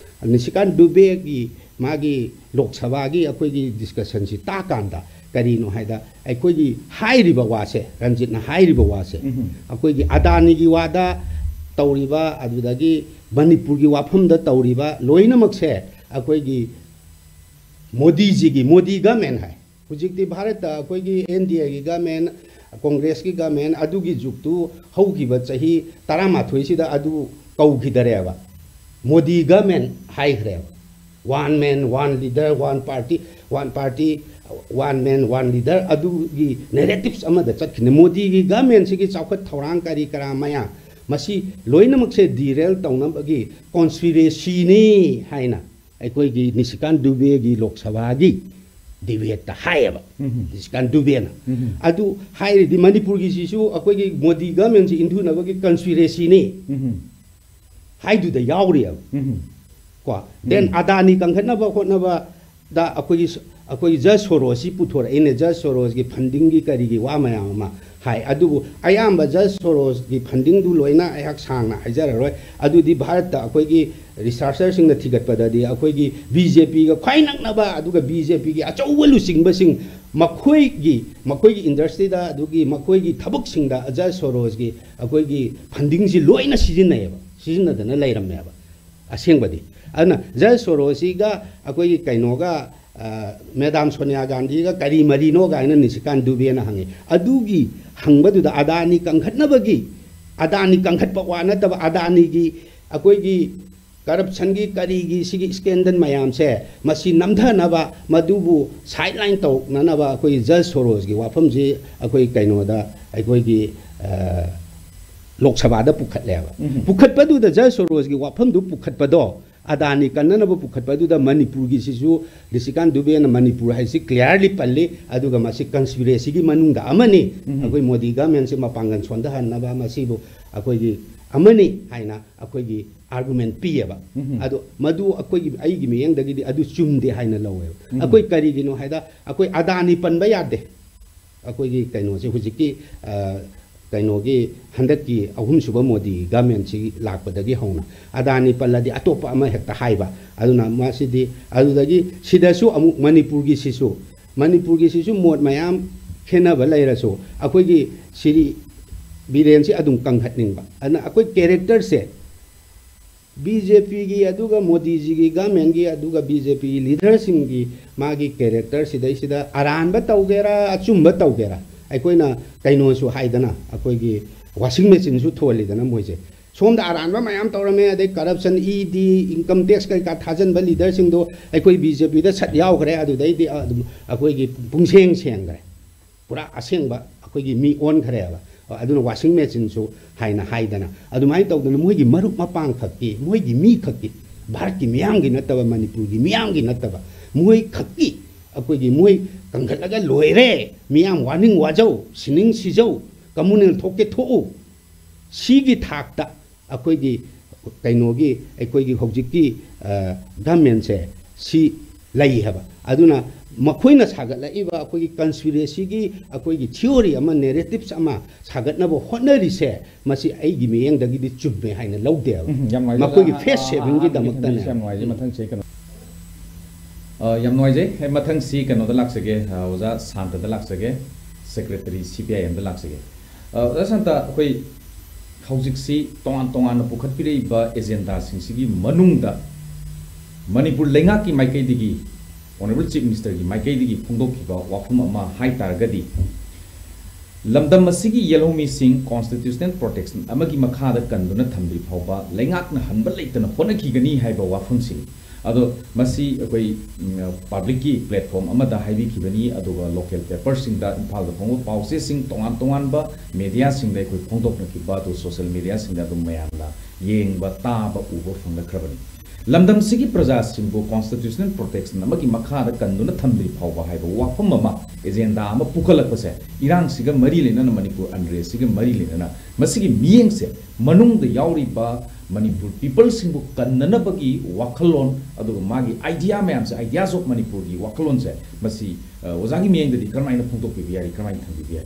ꯅꯤꯁꯤꯀꯥꯟ ꯗꯨꯕꯦꯒꯤ ꯃꯥꯒꯤ ꯂꯣꯛ ꯁꯚꯥꯒꯤ ꯑꯩꯈꯣꯏꯒꯤ ꯗꯤꯁꯀꯁꯟꯁꯤ ꯇꯥꯀꯥꯟꯗ ꯀꯔꯤꯅꯣ ꯍꯥꯏꯗ, ꯑꯩꯈꯣꯏꯒꯤ ꯍꯥꯏꯔꯤꯕ ꯋꯥꯁꯦ, ꯔꯟꯖꯤꯠꯅ ꯍꯥꯏꯔꯤꯕ ꯋꯥꯁꯦ, ꯑꯩꯈꯣꯏꯒꯤ ꯑꯗꯥꯅꯤꯒꯤ ꯋꯥꯗ ꯇꯧꯔꯤꯕ, ꯑꯗꯨꯗꯒꯤ ꯃꯅꯤꯄꯨꯔꯒꯤ ꯋꯥꯐꯝꯗ ꯇꯧꯔꯤꯕ ꯂꯣꯏꯅꯃꯛꯁꯦ ꯑꯩꯈꯣꯏꯒꯤ ꯃꯣꯗꯤꯖꯤꯒꯤ, ꯃꯣꯗꯤ ꯒꯃꯦꯟ ꯍꯥꯏ꯫ ꯍꯧꯖꯤꯛꯇꯤ ꯚꯥꯔꯠꯇ ꯑꯩꯈꯣꯏꯒꯤ ꯑꯦꯟ ꯗꯤ ꯑꯦꯒꯤ ꯒꯃꯦꯟ, ꯀꯣꯡꯒ꯭ꯔꯦꯁꯀꯤ ꯒꯃꯦꯟ, ꯑꯗꯨꯒꯤ ꯖꯨꯛꯇꯨ ꯍꯧꯈꯤꯕ ꯆꯍꯤ ꯇꯔꯥꯃꯥꯊꯣꯏꯁꯤꯗ ꯑꯗꯨ ꯀꯧꯈꯤꯗꯔꯦꯕ꯫ ꯃꯣꯗꯤ ꯒꯃꯦꯟ ꯍꯥꯏꯈ꯭ꯔꯦꯕ꯫ One man, one leader, one party, one party, one man, one leader, ꯑꯗꯨꯒꯤ ꯅꯦꯔꯦꯇꯤꯞꯁ ꯑꯃꯗ ꯆꯠꯈꯤꯅꯦ꯫ ꯃꯣꯗꯤꯒꯤ ꯒꯃꯦꯟꯁꯤꯒꯤ ꯆꯥꯎꯈꯠ ꯊꯧꯔꯥꯡ ꯀꯔꯤ ꯀꯔꯥ ꯃꯌꯥꯝ, ꯃꯁꯤ ꯂꯣꯏꯅꯃꯛꯁꯦ ꯗꯤꯔꯦꯜ ꯇꯧꯅꯕꯒꯤ ꯀꯣꯟꯁꯄꯤꯔꯦꯁꯤꯅꯤ ꯍꯥꯏꯅ ꯑꯩꯈꯣꯏꯒꯤ ꯅꯤꯁꯤꯀꯥꯟ ꯗꯨꯕꯦꯒꯤ ꯂꯣꯛ ꯁꯚꯥꯒꯤ ꯗꯤꯕꯦꯠꯇ ꯍꯥꯏꯌꯦꯕ꯫ ꯅꯤꯁꯤꯀꯥꯟ ꯗꯨꯕꯦꯅ꯫ ꯑꯗꯨ ꯍꯥꯏꯔꯗꯤ ꯃꯅꯤꯄꯨꯔꯒꯤꯁꯤꯁꯨ ꯑꯩꯈꯣꯏꯒꯤ ꯃꯣꯗꯤ ꯒꯃꯦꯟꯁꯤ ꯏꯟꯊꯨꯅꯕꯒꯤ ꯀꯟꯁꯄꯤꯔꯦꯁꯤꯅꯤ ꯍꯥꯏꯗꯨꯗ ꯌꯥꯎꯔꯤꯑꯕ꯫ ꯀꯣ, ꯗꯦꯟ ꯑꯗꯥꯅꯤ ꯀꯟꯈꯠꯅꯕ ꯍꯣꯠꯅꯕꯗ ꯑꯩꯈꯣꯏꯒꯤ ꯁ-, ꯑꯩꯈꯣꯏꯒꯤ ꯖꯁ ꯁꯣꯔꯣꯁꯁꯤ ꯄꯨꯊꯣꯔꯛꯏꯅꯦ꯫ ꯖꯁ ꯁꯣꯔꯣꯁꯀꯤ ꯐꯟꯗꯤꯡꯒꯤ ꯀꯔꯤꯒꯤ ꯋꯥ ꯃꯌꯥꯝ ꯑꯃ ꯍꯥꯏ꯫ ꯑꯗꯨꯕꯨ ꯑꯌꯥꯝꯕ ꯖꯔꯖ ꯁꯣꯔꯣꯁꯀꯤ ꯐꯟꯗꯤꯡꯗꯨ ꯂꯣꯏꯅ ꯑꯩꯍꯥꯛ ꯁꯥꯡꯅ ꯍꯥꯏꯖꯔꯔꯣꯏ꯫ ꯑꯗꯨꯗꯤ ꯚꯥꯔꯠꯇ ꯑꯩꯈꯣꯏꯒꯤ ꯔꯤꯁꯥꯔꯆꯔꯁꯤꯡꯅ ꯊꯤꯒꯠꯄꯗꯗꯤ ꯑꯩꯈꯣꯏꯒꯤ ꯕꯤ ꯖꯦ ꯄꯤꯒ ꯈ꯭ꯋꯥꯏ ꯅꯛꯅꯕ, ꯑꯗꯨꯒ ꯕꯤ ꯖꯦ ꯄꯤꯒꯤ ꯑꯆꯧꯕ ꯂꯨꯆꯤꯡꯕꯁꯤꯡ, ꯃꯈꯣꯏꯒꯤ ꯃꯈꯣꯏꯒꯤ ꯏꯟꯗꯁꯇ꯭ꯔꯤꯗ, ꯑꯗꯨꯒꯤ ꯃꯈꯣꯏꯒꯤ ꯊꯕꯛꯁꯤꯡꯗ ꯖꯔꯖ ꯁꯣꯔꯣꯁꯀꯤ ꯑꯩꯈꯣꯏꯒꯤ ꯐꯟꯗꯤꯡꯁꯤ ꯂꯣꯏꯅ ꯁꯤꯖꯤꯟꯅꯩꯌꯦꯕ, ꯁꯤꯖꯤꯟꯅꯗꯅ ꯂꯩꯔꯝꯃꯦꯕ꯫ ꯑꯁꯦꯡꯕꯗꯤ꯫ ꯑꯗꯨꯅ ꯖꯔꯖ ꯁꯣꯔꯣꯁꯤꯒ ꯑꯩꯈꯣꯏꯒꯤ ꯀꯩꯅꯣꯒ, ꯑ, ꯃꯦꯗꯥꯝ ꯁꯣꯅꯤꯌꯥ ꯒꯥꯟꯙꯤꯒ ꯀꯔꯤ ꯃꯔꯤꯅꯣ ꯀꯥꯏꯅ ꯅꯤꯁꯤꯀꯥꯟ ꯗꯨꯕꯦꯅ ꯍꯪꯉꯤ꯫ ꯑꯗꯨꯒꯤ ꯍꯪꯕꯗꯨꯗ ꯑꯗꯥꯅꯤ ꯀꯟꯈꯠꯅꯕꯒꯤ, ꯑꯗꯥꯅꯤ ꯀꯟꯈꯠꯄ ꯋꯥ ꯅꯠꯇꯕ, ꯑꯗꯥꯅꯤꯒꯤ ꯑꯩꯈꯣꯏꯒꯤ ꯀꯔꯞꯁꯟꯒꯤ ꯀꯔꯤꯒꯤ ꯁꯤꯒꯤ ꯏꯁꯀꯦꯟꯗꯜ ꯃꯌꯥꯝꯁꯦ, ꯃꯁꯤ ꯅꯝꯊꯅꯕ, ꯃꯗꯨꯕꯨ ꯁꯥꯏꯠ ꯂꯥꯏꯟ ꯇꯧꯅꯅꯕ ꯑꯩꯈꯣꯏ ꯖꯔꯖ ꯁꯣꯔꯣꯁꯀꯤ ꯋꯥꯐꯝꯁꯤ ꯑꯩꯈꯣꯏ ꯀꯩꯅꯣꯗ, ꯑꯩꯈꯣꯏꯒꯤ, ꯑ, ꯂꯣꯛ ꯁꯚꯥꯗ ꯄꯨꯈꯠꯂꯦꯕ꯫ ꯎꯝ꯫ ꯄꯨꯈꯠꯄꯗꯨꯗ ꯖꯔꯖ ꯁꯣꯔꯣꯁꯀꯤ ꯋꯥꯐꯝꯗꯨ ꯄꯨꯈꯠꯄꯗꯣ, ꯑꯗꯥꯅꯤ ꯀꯟꯅꯅꯕ ꯄꯨꯈꯠꯄꯗꯨꯗ ꯃꯅꯤꯄꯨꯔꯒꯤꯁꯤꯁꯨ ꯅꯤꯁꯤꯀꯥꯟ ꯗꯨꯕꯦꯅ ꯃꯅꯤꯄꯨꯔ ꯍꯥꯏꯁꯤ ꯀ꯭ꯂꯤꯌꯥꯔꯂꯤ ꯄꯜꯂꯤ, ꯑꯗꯨꯒ ꯃꯁꯤ ꯀꯟꯁꯄꯤꯔꯦꯁꯤꯒꯤ ꯃꯅꯨꯡꯗ ꯑꯃꯅꯤ, ꯎꯝ꯫ ꯑꯩꯈꯣꯏ ꯃꯣꯗꯤ ꯒꯃꯦꯟꯁꯤ ꯃꯄꯥꯡꯒꯜ ꯁꯣꯟꯊꯍꯟꯅꯕ, ꯃꯁꯤꯕꯨ ꯑꯩꯈꯣꯏꯒꯤ ꯑꯃꯅꯤ ꯍꯥꯏꯅ ꯑꯩꯈꯣꯏꯒꯤ ꯑꯥꯔꯒꯨꯃꯦꯟ ꯄꯤꯌꯦꯕ꯫ ꯎꯝ꯫ ꯑꯗꯣ ꯃꯗꯨ ꯑꯩꯈꯣꯏꯒꯤ, ꯑꯩꯒꯤ ꯃꯤꯠꯌꯦꯡꯗꯒꯤꯗꯤ ꯑꯗꯨ ꯆꯨꯝꯗꯦ ꯍꯥꯏꯅ ꯂꯧꯋꯦꯕ꯫ ꯎꯝ꯫ ꯑꯩꯈꯣꯏ ꯀꯔꯤꯒꯤꯅꯣ ꯍꯥꯏꯗ, ꯑꯩꯈꯣꯏ ꯑꯗꯥꯅꯤ ꯄꯟꯕ ꯌꯥꯗꯦ꯫ ꯑꯩꯈꯣꯏꯒꯤ ꯀꯩꯅꯣꯁꯦ ꯍꯧꯖꯤꯛꯀꯤ, ꯑ, ꯀꯩꯅꯣꯒꯤ ꯍꯟꯗꯛꯀꯤ ꯑꯍꯨꯝꯁꯨꯕ ꯃꯣꯗꯤ ꯒꯃꯦꯟꯁꯤ ꯂꯥꯛꯄꯗꯒꯤ ꯍꯧꯅ ꯑꯗꯥꯅꯤ ꯄꯜꯂꯗꯤ ꯑꯇꯣꯞꯄ ꯑꯃ ꯍꯦꯛꯇ ꯍꯥꯏꯕ꯫ ꯑꯗꯨꯅ ꯃꯁꯤꯗꯤ, ꯑꯗꯨꯗꯒꯤ ꯁꯤꯗꯁꯨ ꯑꯃꯨꯛ ꯃꯅꯤꯄꯨꯔꯒꯤꯁꯤꯁꯨ, ꯃꯅꯤꯄꯨꯔꯒꯤꯁꯤꯁꯨ ꯃꯣꯠ ꯃꯌꯥꯝ ꯈꯦꯠꯅꯕ ꯂꯩꯔꯁꯨ, ꯑꯩꯈꯣꯏꯒꯤ ꯁꯤꯔꯤ ꯕꯤꯔꯦꯟꯁꯤ ꯑꯗꯨꯝ ꯀꯟꯈꯠꯅꯤꯡꯕ꯫ ꯑꯗꯨꯅ ꯑꯩꯈꯣꯏ ꯀꯦꯔꯦꯛꯇꯔꯁꯦ ꯕꯤ ꯖꯦ ꯄꯤꯒꯤ ꯑꯗꯨꯒ ꯃꯣꯗꯤꯖꯤꯒꯤ ꯒꯃꯦꯟꯒꯤ ꯑꯗꯨꯒ ꯕꯤ ꯖꯦ ꯄꯤꯒꯤ ꯂꯤꯗꯔꯁꯤꯡꯒꯤ ꯃꯥꯒꯤ ꯀꯦꯔꯦꯛꯇꯔ ꯁꯤꯗꯩꯁꯤꯗ ꯑꯔꯥꯟꯕ ꯇꯧꯒꯦꯔꯥ, ꯑꯆꯨꯝꯕ ꯇꯧꯒꯦꯔꯥ, ꯑꯩꯈꯣꯏꯅ ꯀꯩꯅꯣꯁꯨ ꯍꯥꯏꯗꯅ, ꯑꯩꯈꯣꯏꯒꯤ ꯋꯥꯁꯤꯡ ꯃꯦꯆꯤꯟꯁꯨ ꯊꯣꯜꯂꯤꯗꯅ ꯃꯣꯏꯁꯦ꯫ ꯁꯣꯝꯗ ꯑꯔꯥꯟꯕ ꯃꯌꯥꯝ ꯇꯧꯔꯝꯃꯦ, ꯑꯗꯩ ꯀꯔꯞꯁꯟ, ꯏ ꯗꯤ, ꯏꯟꯀꯝ ꯇꯦꯛꯁ ꯀꯩꯀꯥ ꯊꯥꯖꯟꯕ ꯂꯤꯗꯔꯁꯤꯡꯗꯣ ꯑꯩꯈꯣꯏ ꯕꯤ ꯖꯦ ꯄꯤꯗ ꯁꯠ ꯌꯥꯎꯈ꯭ꯔꯦ, ꯑꯗꯨꯗꯩꯗꯤ ꯑꯗꯨꯝ ꯑꯩꯈꯣꯏꯒꯤ ꯄꯨꯡꯁꯦꯡ ꯁꯦꯡꯈ꯭ꯔꯦ꯫ ꯄꯨꯔꯥ ꯑꯁꯦꯡꯕ ꯑꯩꯈꯣꯏꯒꯤ ꯃꯤ ꯑꯣꯟꯈ꯭ꯔꯦꯕ꯫ ꯑꯗꯨꯅ ꯋꯥꯁꯤꯡ ꯃꯦꯆꯤꯟꯁꯨ ꯍꯥꯏꯅ ꯍꯥꯏꯗꯅ ꯑꯗꯨꯃꯥꯏꯅ ꯇꯧꯗꯅ ꯃꯣꯏꯒꯤ ꯃꯔꯨꯞ ꯃꯄꯥꯡ ꯈꯛꯀꯤ, ꯃꯣꯏꯒꯤ ꯃꯤ ꯈꯛꯀꯤ, ꯚꯥꯔꯠꯀꯤ ꯃꯤꯌꯥꯝꯒꯤ ꯅꯠꯇꯕ, ꯃꯅꯤꯄꯨꯔꯒꯤ ꯃꯤꯌꯥꯝꯒꯤ ꯅꯠꯇꯕ, ꯃꯣꯏ ꯈꯛꯀꯤ, ꯑꯩꯈꯣꯏꯒꯤ ꯃꯣꯏ ꯀꯟꯈꯠꯂꯒ ꯂꯣꯏꯔꯦ, ꯃꯤꯌꯥꯝ ꯋꯥꯅꯤꯡ ꯋꯥꯖꯧ, ꯁꯤꯅꯤꯡ ꯁꯤꯖꯧ, ꯀꯝꯃꯨꯅꯦꯜ ꯊꯣꯛꯀꯦ ꯊꯣꯛꯎ, ꯁꯤꯒꯤ ꯊꯥꯛꯇ ꯑꯩꯈꯣꯏꯒꯤ ꯀꯩꯅꯣꯒꯤ, ꯑꯩꯈꯣꯏꯒꯤ ꯍꯧꯖꯤꯛꯀꯤ, ꯑ, ꯒꯃꯦꯟꯁꯦ ꯁꯤ ꯂꯩ ꯍꯥꯏꯕ꯫ ꯑꯗꯨꯅ ꯃꯈꯣꯏꯅ ꯁꯥꯒꯠꯂꯛꯏꯕ ꯑꯩꯈꯣꯏꯒꯤ ꯀꯟꯁꯄꯤꯔꯦꯁꯤꯒꯤ ꯑꯩꯈꯣꯏꯒꯤ ꯊꯤꯑꯣꯔꯤ ꯑꯃ, ꯅꯦꯔꯦꯇꯤꯞꯁ ꯑꯃ ꯁꯥꯒꯠꯅꯕ ꯍꯣꯠꯅꯔꯤꯁꯦ, ꯃꯁꯤ ꯑꯩꯒꯤ ꯃꯤꯠꯌꯦꯡꯗꯒꯤꯗꯤ ꯆꯨꯝꯃꯦ ꯍꯥꯏꯅ ꯂꯧꯗꯦꯕ꯫ ꯎꯝ, ꯌꯥꯝ ꯅꯨꯡꯉꯥꯏꯖꯩ꯫ ꯃꯈꯣꯏꯒꯤ ꯑꯣꯖꯥ, ꯐꯦꯁ ꯑ, ꯑ, ꯁꯦꯚꯤꯡꯒꯤꯗꯃꯛꯇꯅꯦ꯫ ꯑꯍꯥꯟꯕꯒꯤ ꯊꯝꯕꯤꯔꯤꯁꯦ ꯌꯥꯝ ꯅꯨꯡꯉꯥꯏꯖꯩ꯫ ꯃꯊꯪꯁꯤ ꯀꯩꯅꯣ, ꯑ, ꯌꯥꯝ ꯅꯨꯡꯉꯥꯏꯖꯩ꯫ ꯑꯦ, ꯃꯊꯪꯁꯤ ꯀꯩꯅꯣꯗ ꯂꯥꯛꯆꯒꯦ, ꯑ, ꯑꯣꯖꯥ ꯁꯥꯟꯇꯗ ꯂꯥꯛꯆꯒꯦ, ꯁꯦꯀ꯭ꯔꯦꯇꯔꯤ ꯁꯤ ꯄꯤ ꯑꯥꯏ ꯑꯦꯝꯗ ꯂꯥꯛꯆꯒꯦ꯫ ꯑ, ꯑꯣꯖꯥ ꯁꯥꯟꯇ, ꯑꯩꯈꯣꯏ ꯍꯧꯖꯤꯛꯁꯤ ꯇꯣꯉꯥꯟ ꯇꯣꯉꯥꯟꯅ ꯄꯨꯈꯠꯄꯤꯔꯛꯏꯕ ꯑꯦꯖꯦꯟꯗꯥꯁꯤꯡꯁꯤꯒꯤ ꯃꯅꯨꯡꯗ ꯃꯅꯤꯄꯨꯔ ꯂꯩꯉꯥꯛꯀꯤ ꯃꯥꯏꯀꯩꯗꯒꯤ, ꯑꯣꯅꯔꯦꯕꯜ ꯆꯤꯐ ꯃꯤꯅꯤꯁꯇꯔꯒꯤ ꯃꯥꯏꯀꯩꯗꯒꯤ ꯐꯣꯡꯗꯣꯛꯈꯤꯕ ꯋꯥꯐꯝ ꯑꯃ ꯍꯥꯏ ꯇꯥꯔꯒꯗꯤ, ꯂꯝꯗꯝ ꯑꯁꯤꯒꯤ ꯌꯦꯜꯍꯧꯃꯤꯁꯤꯡ ꯀꯣꯟꯁꯇꯤꯇ꯭ꯌꯨꯁꯅꯦꯜ ꯄ꯭ꯔꯣꯇꯦꯛꯁꯟ ꯑꯃꯒꯤ ꯃꯈꯥꯗ ꯀꯟꯗꯨꯅ ꯊꯝꯗ꯭ꯔꯤ ꯐꯥꯎꯕ ꯂꯩꯉꯥꯛꯅ ꯍꯟꯕ ꯂꯩꯇꯅ ꯍꯣꯠꯅꯈꯤꯒꯅꯤ ꯍꯥꯏꯕ ꯋꯥꯐꯝꯁꯤꯅꯤ꯫ ꯑꯗꯣ ꯃꯁꯤ ꯑꯩꯈꯣꯏ, ꯎꯝ, ꯄꯕ꯭ꯂꯤꯛꯀꯤ ꯄ꯭ꯂꯦꯠꯐꯣꯝ ꯑꯃꯗ ꯍꯥꯏꯕꯤꯈꯤꯕꯅꯤ, ꯑꯗꯨꯒ ꯂꯣꯀꯦꯜ ꯄꯦꯄꯔꯁꯤꯡꯗ, ꯏꯝꯐꯥꯜꯗ ꯐꯣꯡꯕ ꯄꯥꯎꯆꯦꯁꯤꯡ, ꯇꯣꯉꯥꯟ ꯇꯣꯉꯥꯟꯕ ꯃꯦꯗꯤꯌꯥꯁꯤꯡꯗ ꯑꯩꯈꯣꯏ ꯐꯣꯡꯗꯣꯛꯅꯈꯤꯕ, ꯑꯗꯨ ꯁꯣꯁꯤꯌꯦꯜ ꯃꯦꯗꯤꯌꯥꯁꯤꯡꯗ ꯑꯗꯨꯝ ꯃꯌꯥꯝꯅ ꯌꯦꯡꯕ, ꯇꯥꯕ, ꯎꯕ ꯐꯪꯂꯛꯈ꯭ꯔꯕꯅꯤ꯫ ꯂꯝꯗꯝꯁꯤꯒꯤ ꯄ꯭ꯔꯖꯥꯁꯤꯡꯕꯨ ꯀꯣꯟꯁꯇꯤꯇ꯭ꯌꯨꯁꯅꯦꯜ ꯄ꯭ꯔꯣꯇꯦꯛꯁꯟ ꯑꯃꯒꯤ ꯃꯈꯥꯗ ꯀꯟꯗꯨꯅ ꯊꯝꯗ꯭ꯔꯤ ꯐꯥꯎꯕ ꯍꯥꯏꯕ ꯋꯥꯐꯝ ꯑꯃ, ꯑꯦꯖꯦꯟꯗꯥ ꯑꯃ ꯄꯨꯈꯠꯂꯛꯄꯁꯦ, ꯏꯔꯥꯡꯁꯤꯒ ꯃꯔꯤ ꯂꯩꯅꯅ, ꯃꯅꯤꯄꯨꯔ ꯑꯟꯔꯦꯁꯁꯤꯒ ꯃꯔꯤ ꯂꯩꯅꯅ, ꯃꯁꯤꯒꯤ ꯃꯤꯠꯌꯦꯡꯁꯦ, ꯃꯅꯨꯡꯗ ꯌꯥꯎꯔꯤꯕ ꯃꯅꯤꯄꯨꯔ ꯄꯤꯄꯜꯁꯤꯡꯕꯨ ꯀꯟꯅꯅꯕꯒꯤ ꯋꯥꯈꯜꯂꯣꯟ, ꯑꯗꯨꯒ ꯃꯥꯒꯤ ꯑꯥꯏꯗꯤꯌꯥ ꯃꯌꯥꯝꯁꯦ, ꯑꯥꯏꯗꯤꯌꯥꯁ ꯑꯣꯐ ꯃꯅꯤꯄꯨꯔꯒꯤ ꯋꯥꯈꯜꯂꯣꯟꯁꯦ, ꯃꯁꯤ, ꯑ, ꯑꯣꯖꯥꯒꯤ ꯃꯤꯠꯌꯦꯡꯗꯗꯤ ꯀꯔꯝꯍꯥꯏꯅ ꯐꯣꯡꯗꯣꯛꯄꯤꯕ ꯌꯥꯔꯤ, ꯀꯔꯝꯍꯥꯏꯅ ꯊꯝꯕꯤꯕ ꯌꯥꯏ?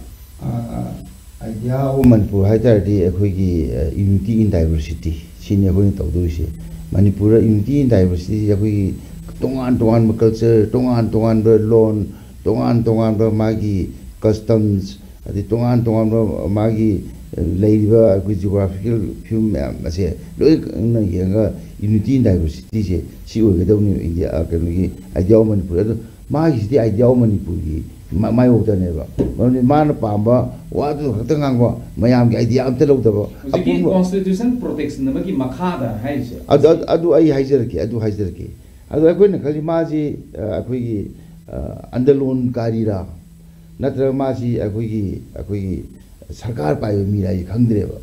ꯑꯥꯏꯗꯤꯌꯥ ꯑꯣꯐ ꯃꯅꯤꯄꯨꯔ ꯍꯥꯏ ꯇꯥꯔꯗꯤ ꯑꯩꯈꯣꯏꯒꯤ, ꯑ, ꯌꯨꯅꯤꯇꯤ ꯏꯟ ꯗꯥꯏꯕꯔꯁꯤꯇꯤ ꯁꯤꯅꯤ ꯑꯩꯈꯣꯏꯅ ꯇꯧꯗꯣꯏꯁꯦ꯫ ꯃꯅꯤꯄꯨꯔꯗ ꯌꯨꯅꯤꯇꯤ ꯏꯟ ꯗꯥꯏꯕꯔꯁꯤꯇꯤꯁꯦ ꯑꯩꯈꯣꯏꯒꯤ ꯇꯣꯉꯥꯟ ꯇꯣꯉꯥꯟꯕ ꯀꯜꯆꯔ, ꯇꯣꯉꯥꯟ ꯇꯣꯉꯥꯟꯕ ꯂꯣꯟ, ꯇꯣꯉꯥꯟ ꯇꯣꯉꯥꯟꯕ ꯃꯥꯒꯤ ꯀꯁꯇꯝꯁ, ꯑꯗꯩ ꯇꯣꯉꯥꯟ ꯇꯣꯉꯥꯟꯕ ꯃꯥꯒꯤ, ꯑ, ꯂꯩꯔꯤꯕ ꯑꯩꯈꯣꯏ ꯖꯤꯑꯣꯒ꯭ꯔꯥꯐꯤꯀꯦꯜ ꯐꯤꯕꯝ ꯃꯌꯥꯝ ꯑꯁꯦ ꯂꯣꯏꯅ ꯌꯦꯡꯉꯒ ꯌꯨꯅꯤꯇꯤ ꯏꯟ ꯗꯥꯏꯕꯔꯁꯤꯇꯤꯁꯦ ꯁꯤ ꯑꯣꯏꯒꯗꯕꯅꯦꯕ ꯏꯟꯗꯤꯌꯥ, ꯑ, ꯀꯩꯅꯣꯒꯤ ꯑꯥꯏꯗꯤꯌꯥ ꯑꯣꯐ ꯃꯅꯤꯄꯨꯔ꯫ ꯑꯗꯣ ꯃꯥꯒꯤꯁꯤꯗꯤ ꯑꯥꯏꯗꯤꯌꯥ ꯑꯣꯐ ꯃꯅꯤꯄꯨꯔꯒꯤ ꯃ-, ꯃꯥꯌꯣꯛꯇꯅꯦꯕ꯫ ꯃꯔꯝꯗꯤ ꯃꯥꯅ ꯄꯥꯝꯕ ꯋꯥꯗꯨ ꯈꯛꯇ ꯉꯥꯡꯕ, ꯃꯌꯥꯝꯒꯤ ꯑꯥꯏꯗꯤꯌꯥ ꯑꯝꯇ ꯂꯧꯗꯕ꯫ ꯍꯧꯖꯤꯛꯀꯤ ꯑꯄꯨꯟꯕ ꯀꯣꯟꯁꯇꯤꯇ꯭ꯌꯨꯁꯟ ꯄ꯭ꯔꯣꯇꯦꯛꯁꯟ ꯑꯃꯒꯤ ꯃꯈꯥꯗ ꯍꯥꯏꯔꯤꯁꯦ꯫ ꯑꯗꯨ, ꯑꯗꯨ, ꯑꯗꯨ ꯑꯩ ꯍꯥꯏꯖꯔꯛꯀꯦ, ꯑꯗꯨ ꯍꯥꯏꯖꯔꯛꯀꯦ꯫ ꯑꯗꯣ ꯑꯩꯈꯣꯏꯅ ꯈꯜꯂꯤ ꯃꯥꯁꯤ, ꯑ, ꯑꯩꯈꯣꯏꯒꯤ, ꯑ, ꯑꯟꯗꯂꯣꯟꯀꯥꯔꯤꯔꯥ, ꯅꯠꯇ꯭ꯔꯒ ꯃꯥꯁꯤ ꯑꯩꯈꯣꯏꯒꯤ, ꯑꯩꯈꯣꯏꯒꯤ ꯁꯔꯀꯥꯔ ꯄꯥꯏꯕ ꯃꯤꯔꯥ ꯍꯥꯏꯁꯦ ꯈꯪꯗ꯭ꯔꯦꯕ꯫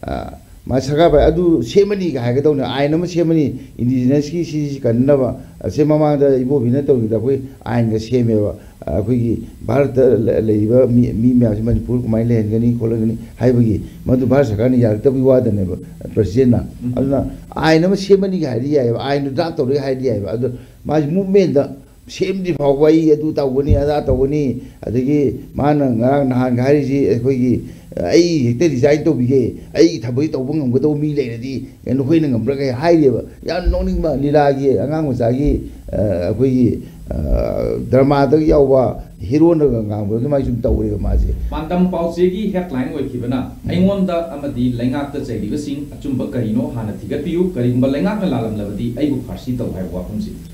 ꯑ, ꯃꯥ ꯁꯔꯀꯥꯔ ꯄꯥꯏ ꯑꯗꯨ ꯁꯦꯝꯃꯅꯤꯒ ꯍꯥꯏꯒꯗꯧꯅꯦ, ꯑꯥꯏꯟ ꯑꯃ ꯁꯦꯝꯃꯅꯤ, ꯏꯟꯗꯤꯖꯤꯅꯁꯀꯤ ꯁꯤꯁꯤ ꯀꯟꯅꯕ꯫ ꯑꯁꯤ ꯃꯃꯥꯡꯗ ꯏꯕꯣꯕꯤꯅ ꯇꯧꯈꯤꯕꯗ ꯑꯩꯈꯣꯏ ꯑꯥꯏꯟꯒ ꯁꯦꯝꯃꯦꯕ꯫ ꯑꯩꯈꯣꯏꯒꯤ ꯚꯥꯔꯠꯇ ꯂꯩꯔꯤꯕ ꯃꯤ, ꯃꯤ ꯃꯌꯥꯝꯁꯤ ꯃꯅꯤꯄꯨꯔ ꯀꯃꯥꯏꯅ ꯂꯩꯍꯟꯒꯅꯤ ꯈꯣꯠꯍꯟꯒꯅꯤ ꯍꯥꯏꯕꯒꯤ, ꯃꯗꯨ ꯚꯥꯔꯠ ꯁꯔꯀꯥꯔꯅ ꯌꯥꯔꯛꯇꯕꯒꯤ ꯋꯥꯗꯅꯦꯕ, ꯄ꯭ꯔꯁꯤꯗꯦꯟꯅ꯫ ꯎꯝ꯫ ꯑꯗꯨꯅ ꯑꯥꯏꯟ ꯑꯃ ꯁꯦꯝꯃꯅꯤꯒ ꯍꯥꯏꯔꯗꯤ ꯌꯥꯏꯑꯕ, ꯑꯥꯏꯟꯗꯨ ꯗ꯭ꯔꯥꯐ ꯇꯧꯔꯒ ꯍꯥꯏꯔꯗꯤ ꯌꯥꯏꯑꯕ꯫ ꯑꯗꯣ ꯃꯥꯁꯤ ꯃꯨꯞꯃꯦꯟꯗ ꯁꯦꯝꯗ꯭ꯔꯤ ꯐꯥꯎꯕ ꯑꯩ ꯑꯗꯨ ꯇꯧꯒꯅꯤ, ꯑꯗꯥ ꯇꯧꯒꯅꯤ, ꯑꯗꯒꯤ ꯃꯥꯅ ꯉꯔꯥꯡ ꯅꯍꯥꯟꯒ ꯍꯥꯏꯔꯤꯁꯤ, ꯑꯩꯈꯣꯏꯒꯤ, "ꯑꯩ ꯍꯦꯛꯇ ꯔꯤꯖꯥꯏꯟ ꯇꯧꯕꯤꯒꯦ, ꯑꯩꯒꯤ ꯊꯕꯛꯁꯤ ꯇꯧꯕ ꯉꯝꯒꯗꯧꯕ ꯃꯤ ꯂꯩꯔꯗꯤ ꯅꯈꯣꯏꯅ ꯉꯝꯕ꯭ꯔꯥ?" ꯀꯩ ꯍꯥꯏꯔꯤꯑꯕ꯫ ꯌꯥꯝ ꯅꯣꯛꯅꯤꯡꯕ ꯂꯤꯂꯥꯒꯤ, ꯑꯉꯥꯡ ꯃꯆꯥꯒꯤ, ꯑ, ꯑꯩꯈꯣꯏꯒꯤ, ꯑ, ꯗ꯭ꯔꯃꯥꯗꯒ ꯌꯥꯎꯕ ꯍꯤꯔꯣꯅꯒ ꯉꯥꯡꯕ ꯑꯗꯨꯃꯥꯏꯅ ꯁꯨꯝ ꯇꯧꯔꯦꯕ ꯃꯥꯁꯦ꯫ ꯄꯥꯟꯗꯝ ꯄꯥꯎꯆꯦꯒꯤ ꯍꯦꯗꯂꯥꯏꯟ ꯑꯣꯏꯈꯤꯕꯅ, "ꯑꯩꯉꯣꯟꯗ ꯑꯃꯗꯤ ꯂꯩꯉꯥꯛꯇ ꯆꯩꯔꯤꯕꯁꯤꯡ ꯑꯆꯨꯝꯕ ꯀꯔꯤꯅꯣ ꯍꯥꯟꯅ ꯊꯤꯒꯠꯄꯤꯌꯨ, ꯀꯔꯤꯒꯨꯝꯕ ꯂꯩꯉꯥꯛꯅ ꯂꯥꯜꯂꯝꯂꯕꯗꯤ ꯑꯩꯕꯨ ꯐꯥꯔꯁꯤ ꯇꯧ" ꯍꯥꯏꯕ ꯋꯥꯐꯝꯁꯤꯅꯤ꯫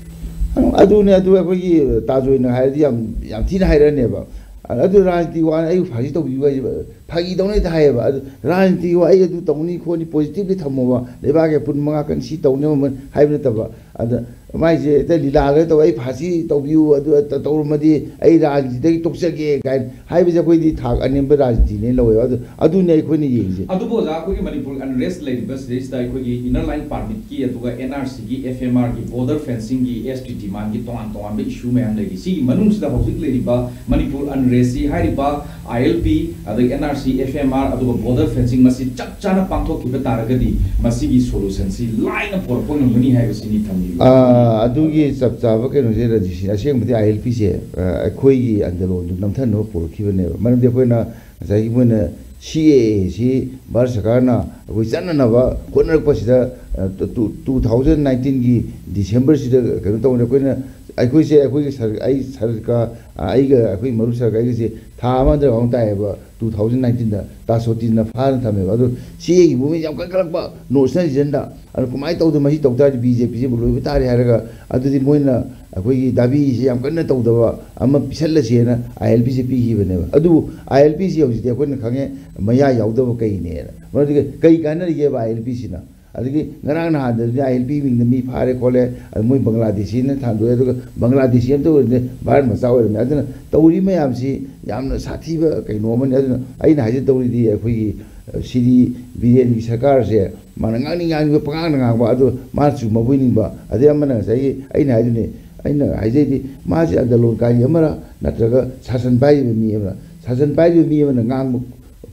ꯑꯗꯨꯅꯦ, ꯑꯗꯨ ꯑꯩꯈꯣꯏꯒꯤ ꯇꯥꯖꯣꯏꯅ ꯍꯥꯏꯔꯗꯤ ꯌꯥꯝ, ꯌꯥꯝ ꯊꯤꯅ ꯍꯥꯏꯔꯛꯑꯅꯦꯕ꯫ ꯑꯗꯨ ꯔꯥꯖꯅꯤꯇꯤ ꯋꯥꯅ ꯑꯩꯕꯨ ꯐꯥꯔꯁꯤ ꯇꯧꯕꯤꯌꯨ ꯍꯥꯏꯁꯦ ꯐꯥꯒꯤ ꯇꯧꯅ ꯍꯦꯛꯇ ꯍꯥꯏꯌꯦꯕ꯫ ꯑꯗꯨ ꯔꯥꯖꯅꯤꯇꯤ ꯋꯥ, "ꯑꯩ ꯑꯗꯨ ꯇꯧꯅꯤ ꯈꯣꯠꯅꯤ, ꯄꯣꯖꯤꯇꯤꯚꯂꯤ ꯊꯝꯃꯣꯕ, ꯂꯩꯕꯥꯛꯀꯤ ꯑꯄꯨꯟꯕ ꯉꯥꯛꯀꯅꯤ", ꯁꯤ ꯇꯧꯅꯕ ꯍꯥꯏꯕ ꯅꯠꯇꯕ꯫ ꯑꯗ ꯃꯥꯏꯁꯦ ꯍꯦꯛꯇ ꯂꯤꯂꯥꯗ ꯇꯧ, "ꯑꯩ ꯐꯥꯔꯁꯤ ꯇꯧꯕꯤꯌꯨ, ꯑꯗꯨ ꯇ-, ꯇꯧꯔꯝꯃꯗꯤ ꯑꯩ ꯔꯥꯖꯅꯤꯇꯤꯗꯒꯤ ꯇꯣꯛꯆꯒꯦ" ꯀꯥꯏꯅ ꯍꯥꯏꯕꯁꯦ ꯑꯩꯈꯣꯏꯗꯤ ꯊꯥꯛ ꯑꯅꯦꯝꯕ ꯔꯥꯖꯅꯤꯇꯤꯅꯦꯅ ꯂꯧꯋꯦꯕ꯫ ꯑꯗꯨ, ꯑꯗꯨꯅꯦ ꯑꯩꯈꯣꯏꯅ ꯌꯦꯡꯉꯤꯁꯦ꯫ ꯑꯗꯨꯕꯨ ꯑꯣꯖꯥ, ꯑꯩꯈꯣꯏꯒꯤ ꯃꯅꯤꯄꯨꯔ ꯑꯟꯔꯦꯁ ꯂꯩꯔꯤꯕ ꯁꯤꯗꯩꯁꯤꯗ ꯑꯩꯈꯣꯏꯒꯤ ꯏꯅꯔ ꯂꯥꯏꯟ ꯄꯥꯔꯃꯤꯠꯀꯤ, ꯑꯗꯨꯒ ꯑꯦꯟ ꯑꯥꯔ ꯁꯤꯒꯤ, ꯑꯦꯐ ꯑꯦꯝ ꯑꯥꯔꯒꯤ, ꯕꯣꯔꯗꯔ ꯐꯦꯟꯁꯤꯡꯒꯤ, ꯑꯦꯁ ꯇꯤ ꯗꯤꯃꯥꯟꯒꯤ ꯇꯣꯉꯥꯟ ꯇꯣꯉꯥꯟꯕ ꯏꯁꯨ ꯃꯌꯥꯝ ꯂꯩꯔꯤ꯫ ꯁꯤꯒꯤ ꯃꯅꯨꯡꯁꯤꯗ ꯍꯧꯖꯤꯛ ꯂꯩꯔꯤꯕ ꯃꯅꯤꯄꯨꯔ ꯑꯟꯔꯦꯁꯁꯤ ꯍꯥꯏꯔꯤꯕ ꯑꯥꯏ ꯑꯦꯜ ꯄꯤ, ꯑꯗꯒꯤ N R C, F M R, ꯑꯗꯨꯒ ꯕꯣꯔꯗꯔ ꯐꯦꯟꯁꯤꯡ ꯃꯁꯤ ꯆꯞ ꯆꯥꯅ ꯄꯥꯡꯊꯣꯛꯈꯤꯕ ꯇꯥꯔꯒꯗꯤ ꯃꯁꯤꯒꯤ ꯁꯣꯂꯨꯁꯟꯁꯤ ꯂꯥꯏꯅ ꯄꯨꯔꯛꯄ ꯉꯝꯒꯅꯤ ꯍꯥꯏꯕꯁꯤꯅꯤ ꯊꯝꯂꯤꯕ꯫ ꯑꯥ, ꯑꯗꯨꯒꯤ ꯆꯞ ꯆꯥꯕ ꯀꯩꯅꯣꯁꯦ, ꯔꯟꯖꯤꯠ ꯁꯤꯡ, ꯑꯁꯦꯡꯕꯗꯤ ꯑꯥꯏ ꯑꯦꯜ ꯄꯤꯁꯦ, ꯑ, ꯑꯩꯈꯣꯏꯒꯤ ꯑꯟꯗꯂꯣꯟꯗꯨ ꯅꯝꯊꯅꯕ ꯄꯨꯔꯛꯈꯤꯕꯅꯦꯕ꯫ ꯃꯔꯝꯗꯤ ꯑꯩꯈꯣꯏꯅ ꯉꯁꯥꯏꯒꯤ ꯃꯣꯏꯅ ꯁꯤ ꯑꯦ ꯑꯦ ꯁꯤ ꯚꯥꯔꯠ ꯁꯔꯀꯥꯔꯅ ꯑꯩꯈꯣꯏ ꯆꯠꯅꯅꯕ ꯍꯣꯠꯅꯔꯛꯄꯁꯤꯗ, ꯑ, ꯇꯨ, ꯇꯨ, ꯇꯨ ꯊꯥꯎꯖꯟ ꯅꯥꯏꯟꯇꯤꯟꯒꯤ ꯗꯤꯁꯦꯝꯕꯔꯁꯤꯗ ꯀꯩꯅꯣ ꯇꯧꯕꯗ ꯑꯩꯈꯣꯏꯅ, ꯑꯩꯈꯣꯏꯁꯦ, ꯑꯩꯈꯣꯏꯒꯤ ꯁꯔ-, ꯑꯩ ꯁꯔꯀꯥꯔ, ꯑ, ꯑꯩꯒ ꯑꯩꯈꯣꯏ ꯃꯔꯨꯞ ꯁꯔꯀꯥꯔ ꯑꯩꯒꯁꯦ ꯊꯥ ꯑꯃꯗ ꯔꯥꯎꯟ ꯇꯥꯏꯌꯦꯕ꯫ ꯇꯨ ꯊꯥꯎꯖꯟ ꯅꯥꯏꯟꯇꯤꯟꯗ ꯇꯥꯁꯣꯇꯤꯅ ꯐꯥꯅ ꯊꯝꯃꯦꯕ꯫ ꯑꯗꯣ ꯁꯤ ꯑꯦꯒꯤ ꯃꯨꯞꯃꯦꯟ ꯌꯥꯝ ꯀꯟꯈꯠꯂꯛꯄ ꯅꯣꯔꯠ ꯏꯁꯇꯔꯟ ꯔꯤꯖꯟꯗ꯫ ꯑꯗꯣ ꯀꯃꯥꯏꯅ ꯇꯧꯗꯅ ꯃꯁꯤ ꯇꯧ ꯇꯥꯔꯗꯤ ꯕꯤ ꯖꯦ ꯄꯤꯁꯤꯕꯨ ꯂꯣꯏꯕ ꯇꯥꯔꯦ ꯍꯥꯏꯔꯒ, ꯑꯗꯨꯗꯤ ꯃꯣꯏꯅ ꯑꯩꯈꯣꯏꯒꯤ ꯗꯥꯕꯤꯁꯦ ꯌꯥꯝ ꯀꯟꯅ ꯇꯧꯗꯕ ꯑꯃ ꯄꯤꯁꯜꯂꯁꯦꯅ ꯑꯥꯏ ꯑꯦꯜ ꯄꯤꯁꯦ ꯄꯤꯈꯤꯕꯅꯦꯕ꯫ ꯑꯗꯨꯕꯨ ꯑꯥꯏ ꯑꯦꯜ ꯄꯤꯁꯤ ꯍꯧꯖꯤꯛꯇꯤ ꯑꯩꯈꯣꯏꯅ ꯈꯪꯉꯦ ꯃꯌꯥ ꯌꯥꯎꯗꯕ ꯀꯩꯅꯦꯅ꯫ ꯃꯔꯝꯗꯤ ꯀꯩ ꯀꯥꯟꯅꯔꯤꯒꯦꯕ ꯑꯥꯏ ꯑꯦꯜ ꯄꯤꯁꯤꯅ? ꯑꯗꯒꯤ ꯉꯔꯥꯡ ꯅꯍꯥꯟꯗꯗꯤ ꯑꯥꯏ ꯑꯦꯜ ꯄꯤ ꯃꯤꯡꯗ ꯃꯤ ꯐꯥꯔꯦ ꯈꯣꯠꯂꯦ, ꯑꯗꯨ ꯃꯣꯏ ꯕꯪꯒ꯭ꯂꯥꯗꯦꯁꯤꯅ ꯊꯥꯟꯗꯣꯛꯑꯦ, ꯑꯗꯨꯒ ꯕꯪꯒ꯭ꯂꯥꯗꯦꯁꯤ ꯑꯝꯇ ꯑꯣꯏꯔꯝꯗꯦ, ꯚꯥꯔꯠ ꯃꯆꯥ ꯑꯣꯏꯔꯝꯃꯦ꯫ ꯑꯗꯨꯅ ꯇꯧꯔꯤ ꯃꯌꯥꯝꯁꯤ ꯌꯥꯝꯅ ꯁꯥꯊꯤꯕ ꯀꯩꯅꯣ ꯑꯃꯅꯤ꯫ ꯑꯗꯨꯅ ꯑꯩꯅ ꯍꯥꯏꯖꯗꯧꯔꯤꯗꯤ ꯑꯩꯈꯣꯏꯒꯤ ꯁꯤꯗꯤ ꯕꯤꯔꯦꯟꯒꯤ ꯁꯔꯀꯥꯔꯁꯦ ꯃꯥꯅ ꯉꯥꯡꯅꯤꯡ ꯉꯥꯡꯅꯤꯡꯕ ꯄꯉꯥꯡꯗ ꯉꯥꯡꯕ, ꯑꯗꯨ ꯃꯥꯅ ꯆꯨꯝꯃꯕꯣꯏ ꯅꯤꯡꯕ꯫ ꯑꯗꯩ ꯑꯃꯅ ꯉꯁꯥꯏꯒꯤ ꯑꯩꯅ ꯍꯥꯏꯗꯨꯅꯦ, ꯑꯩꯅ ꯍꯥꯏꯖꯩꯗꯤ, ꯃꯥꯁꯦ ꯑꯟꯗꯂꯣꯟꯀꯥꯔꯤ ꯑꯃꯔ ꯅꯠꯇ꯭ꯔꯒ ꯁꯥꯁꯟ ꯄꯥꯏꯔꯤꯕ ꯃꯤ ꯑꯃꯔ? ꯁꯥꯁꯟ ꯄꯥꯏꯔꯤꯕ ꯃꯤ ꯑꯃꯅ ꯉꯥꯡꯕ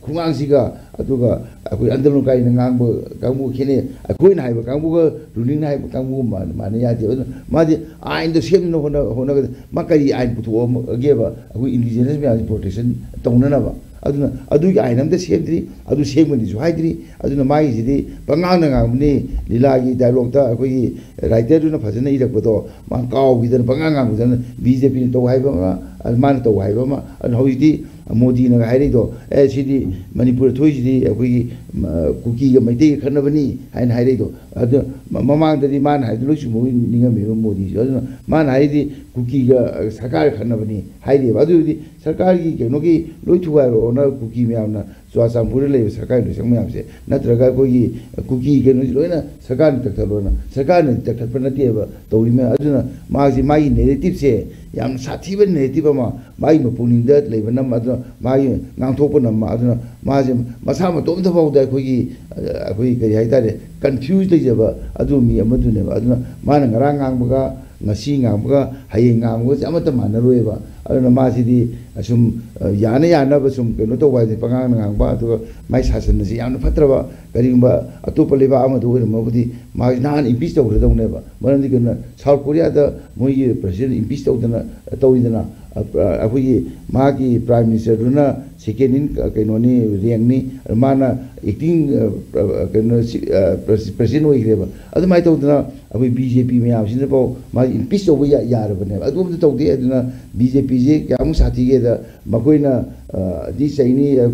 ꯈꯨꯉꯥꯡꯁꯤꯒ ꯑꯗꯨꯒ ꯑꯩꯈꯣꯏ ꯑꯟꯗꯂꯣꯟꯀꯥꯔꯤꯅ ꯉꯥꯡꯕ ꯀꯥꯡꯕꯨ ꯈꯦꯠꯅꯩ꯫ ꯑꯩꯈꯣꯏꯅ ꯍꯥꯏꯕ ꯀꯥꯡꯕꯨꯒ ꯔꯨꯂꯤꯡꯅ ꯍꯥꯏꯕ ꯀꯥꯡꯕꯨꯒ ꯃꯥꯟ-, ꯃꯥꯟꯅ ꯌꯥꯗꯦꯕ꯫ ꯑꯗꯨꯅ ꯃꯥꯗꯤ ꯑꯥꯏꯟꯗꯣ ꯁꯦꯝꯅꯕ ꯍꯣꯠꯅ-, ꯍꯣꯠꯅꯒꯗ-, ꯃꯥ ꯀꯔꯤ ꯑꯥꯏꯟ ꯄꯨꯊꯣꯛꯑꯒꯦꯕ ꯑꯩꯈꯣꯏ ꯏꯟꯗꯤꯖꯤꯅꯁ ꯃꯌꯥꯝꯁꯤ ꯄ꯭ꯔꯣꯇꯦꯛꯁꯟ ꯇꯧꯅꯅꯕ? ꯑꯗꯨꯅ ꯑꯗꯨꯒꯤ ꯑꯥꯏꯟ ꯑꯝꯇ ꯁꯦꯝꯗ꯭ꯔꯤ꯫ ꯑꯗꯨ ꯁꯦꯝꯒꯅꯤꯁꯨ ꯍꯥꯏꯗ꯭ꯔꯤ꯫ ꯑꯗꯨꯅ ꯃꯥꯒꯤꯁꯤꯗꯤ ꯄꯉꯥꯡꯗ ꯉꯥꯡꯕꯅꯤ꯫ ꯂꯤꯂꯥꯒꯤ ꯗꯥꯏꯂꯣꯛꯇ ꯑꯩꯈꯣꯏꯒꯤ ꯔꯥꯏꯇꯔꯗꯨꯅ ꯐꯖꯅ ꯏꯔꯛꯄꯗꯣ ꯃꯥ ꯀꯥꯎꯈꯤꯗꯅ ꯄꯉꯥꯡ ꯉꯥꯡꯕꯗꯅ ꯕꯤ ꯖꯦ ꯄꯤꯅ ꯇꯧ ꯍꯥꯏꯕ ꯑꯃ, ꯑꯗꯨ ꯃꯥꯅ ꯇꯧ ꯍꯥꯏꯕ ꯑꯃ꯫ ꯑꯗꯨꯅ ꯍꯧꯖꯤꯛꯇꯤ ꯃꯣꯗꯤꯅꯒ ꯍꯥꯏꯔꯛꯏꯗꯣ, "ꯑꯦ, ꯁꯤꯗꯤ ꯃꯅꯤꯄꯨꯔꯗ ꯊꯣꯛꯏꯁꯤꯗꯤ ꯑꯩꯈꯣꯏꯒꯤ, ꯃ-, ꯀꯨꯀꯤꯒ ꯃꯩꯇꯩꯒ ꯈꯠꯅꯕꯅꯤ" ꯍꯥꯏꯅ ꯍꯥꯏꯔꯛꯏꯗꯣ꯫ ꯑꯗꯨ ꯃ-, ꯃꯃꯥꯡꯗꯗꯤ ꯃꯥꯅ ꯍꯥꯏꯕꯗꯨ ꯂꯣꯏ ꯆꯨꯝꯕ ꯅꯤꯡꯉꯝꯃꯦꯕ ꯃꯣꯗꯤꯁꯨ꯫ ꯑꯗꯨꯅ ꯃꯥꯅ ꯍꯥꯏꯔꯤꯗꯤ ꯀꯨꯀꯤꯒ ꯁꯔꯀꯥꯔꯒ ꯈꯠꯅꯕꯅꯤ ꯍꯥꯏꯔꯤꯕ꯫ ꯑꯗꯨꯗꯤ ꯁꯔꯀꯥꯔꯒꯤ ꯀꯩꯅꯣꯒꯤ ꯂꯣꯏ ꯊꯨꯒꯥꯏꯔꯛꯑꯣꯅ ꯀꯨꯀꯤ ꯃꯌꯥꯝꯅ ꯆꯨꯔꯥꯆꯥꯟꯄꯨꯔꯗ ꯂꯩꯕ ꯁꯔꯀꯥꯔꯒꯤ ꯂꯣꯏꯁꯪ ꯃꯌꯥꯝꯁꯦ, ꯅꯠꯇ꯭ꯔꯒ ꯑꯩꯈꯣꯏꯒꯤ ꯀꯨꯀꯤ ꯀꯩꯅꯣꯁꯤ ꯂꯣꯏꯅ ꯁꯔꯀꯥꯔꯅ ꯀꯛꯊꯠꯂꯣꯅ, ꯁꯔꯀꯥꯔꯅ ꯀꯛꯊꯠꯄ ꯅꯠꯇꯦꯕ ꯇꯧꯔꯤ ꯃꯌꯥꯝ꯫ ꯑꯗꯨꯅ ꯃꯥꯁꯤ, ꯃꯥꯒꯤ ꯅꯦꯔꯦꯇꯤꯞꯁꯦ ꯌꯥꯝ ꯁꯥꯊꯤꯕ ꯅꯦꯔꯦꯇꯤꯞ ꯑꯃ, ꯃꯥꯒꯤ ꯃꯄꯨꯛꯅꯤꯡꯗ ꯂꯩꯕ ꯅꯝꯕ, ꯑꯗꯨꯅ ꯃꯥꯒꯤ ꯉꯥꯡꯊꯣꯛꯄ ꯅꯝꯕ, ꯑꯗꯨꯅ ꯃꯥꯁꯦ ꯃꯁꯥ ꯃꯇꯣꯝꯇ ꯐꯥꯎꯗ ꯑꯩꯈꯣꯏꯒꯤ, ꯑꯩꯈꯣꯏ ꯀꯔꯤ ꯍꯥꯏꯇꯥꯔꯦ, ꯀꯟꯐ꯭ꯌꯨꯁ ꯂꯩꯖꯕ ꯑꯗꯨ ꯃꯤ ꯑꯃꯗꯨꯅꯦꯕ꯫ ꯑꯗꯨꯅ ꯃꯥꯅ ꯉꯔꯥꯡ ꯉꯥꯡꯕꯒ ꯉꯁꯤ ꯉꯥꯡꯕꯒ ꯍꯌꯦꯡ ꯉꯥꯡꯕꯒꯁꯦ ꯑꯃꯠꯇ ꯃꯥꯟꯅꯔꯣꯏꯕ꯫ ꯑꯗꯨꯅ ꯃꯥꯁꯤꯗꯤ ꯑꯁꯨꯝ, ꯑ, ꯌꯥꯅ ꯌꯥꯅꯕ ꯁꯨꯝ ꯀꯩꯅꯣ ꯇꯧꯕ ꯍꯥꯏꯗꯤ ꯄꯉꯥꯡꯗ ꯉꯥꯡꯕ, ꯑꯗꯨꯒ ꯃꯥꯏ ꯁꯥꯁꯟ ꯑꯁꯤ ꯌꯥꯝꯅ ꯐꯠꯇ꯭ꯔꯕ, ꯀꯔꯤꯒꯨꯝꯕ ꯑꯇꯣꯞꯄ ꯂꯩꯕꯥꯛ ꯑꯃꯗ ꯑꯣꯏꯔꯝꯃꯕꯨꯗꯤ ꯃꯥꯁꯤ ꯅꯍꯥꯟ ꯏꯝꯄꯤꯆ ꯇꯧꯈ꯭ꯔꯗꯧꯅꯦꯕ꯫ ꯃꯔꯝꯗꯤ ꯀꯩꯅꯣ, ꯁꯥꯎꯠ ꯀꯣꯔꯤꯌꯥꯗ ꯃꯣꯏꯒꯤ ꯄ꯭ꯔꯁꯤꯗꯦꯟ ꯏꯝꯄꯤꯆ ꯇꯧꯗꯅ ꯇꯧꯔꯤꯗꯅ, ꯑ, ꯑꯩꯈꯣꯏꯒꯤ ꯃꯥꯒꯤ ꯄ꯭ꯔꯥꯏꯝ ꯃꯤꯅꯤꯁꯇꯔꯗꯨꯅ ꯁꯦꯀꯦꯟ ꯏꯟ ꯀꯩꯅꯣꯅꯤ, ꯔꯦꯡꯅꯤ, ꯃꯥꯅ ꯑꯦꯛꯇꯤꯡ, ꯑ, ꯀꯩꯅꯣ, ꯁꯤ, ꯑ, ꯄ꯭ꯔꯁꯤꯗꯦꯟ ꯑꯣꯏꯈ꯭ꯔꯦꯕ꯫ ꯑꯗꯨꯃꯥꯏꯅ ꯇꯧꯗꯅ ꯑꯩꯈꯣꯏ ꯕꯤ ꯖꯦ ꯄꯤ ꯃꯌꯥꯝꯁꯤꯅꯐꯥꯎ ꯃꯥ ꯏꯝꯄꯤꯆ ꯇꯧꯕ ꯌꯥ-, ꯌꯥꯔꯕꯅꯦꯕ꯫ ꯑꯗꯨ ꯑꯝꯇ ꯇꯧꯗꯦ꯫ ꯑꯗꯨꯅ ꯕꯤ ꯖꯦ ꯄꯤꯁꯦ ꯀꯌꯥꯃꯨꯛ ꯁꯥꯊꯤꯒꯦꯗ, ꯃꯈꯣꯏꯅ, ꯑ, ꯗꯤ ꯆꯩꯅꯤ, ꯑ,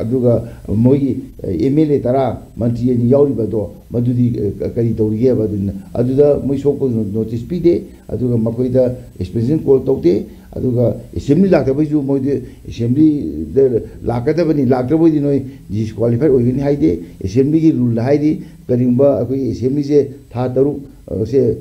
ꯑꯗꯨꯒ ꯃꯣꯏꯒꯤ ꯑꯦꯝ ꯑꯦꯜ ꯑꯦ ꯇꯔꯥ, ꯃꯟꯇ꯭ꯔꯤ ꯑꯅꯤ ꯌꯥꯎꯔꯤꯕ ꯑꯗꯣ, ꯃꯗꯨꯗꯤ, ꯑ, ꯀꯔꯤ ꯇꯧꯔꯤꯒꯦꯕ? ꯑꯗꯨꯅ, ꯑꯗꯨꯗ ꯃꯣꯏ ꯁꯣꯛꯄ ꯅꯣꯇꯤꯁ ꯄꯤꯗꯦ, ꯑꯗꯨꯒ ꯃꯈꯣꯏꯗ ꯑꯦꯛꯁꯄꯦꯟꯁꯟ ꯀꯣꯜ ꯇꯧꯗꯦ, ꯑꯗꯨꯒ ꯑꯦꯁꯦꯝꯕ꯭ꯂꯤ ꯂꯥꯛꯇꯕꯩꯁꯨ ꯃꯣꯏꯗꯤ ꯑꯦꯁꯦꯝꯕ꯭ꯂꯤꯗ ꯂꯥꯛꯀꯗꯕꯅꯤ, ꯂꯥꯛꯇ꯭ꯔꯕꯣꯏꯗꯤ ꯅꯣꯏ ꯗꯤꯁꯀ꯭ꯋꯥꯂꯤꯐꯥꯏ ꯑꯣꯏꯒꯅꯤ ꯍꯥꯏꯗꯦ꯫ ꯑꯦꯁꯦꯝꯕ꯭ꯂꯤꯒꯤ ꯔꯨꯜꯗ ꯍꯥꯏꯔꯤ, ꯀꯔꯤꯒꯨꯝꯕ ꯑꯩꯈꯣꯏꯒꯤ ꯑꯦꯁꯦꯝꯕ꯭ꯂꯤꯁꯦ ꯊꯥ ꯇꯔꯨꯛ, ꯑ, ꯁꯦ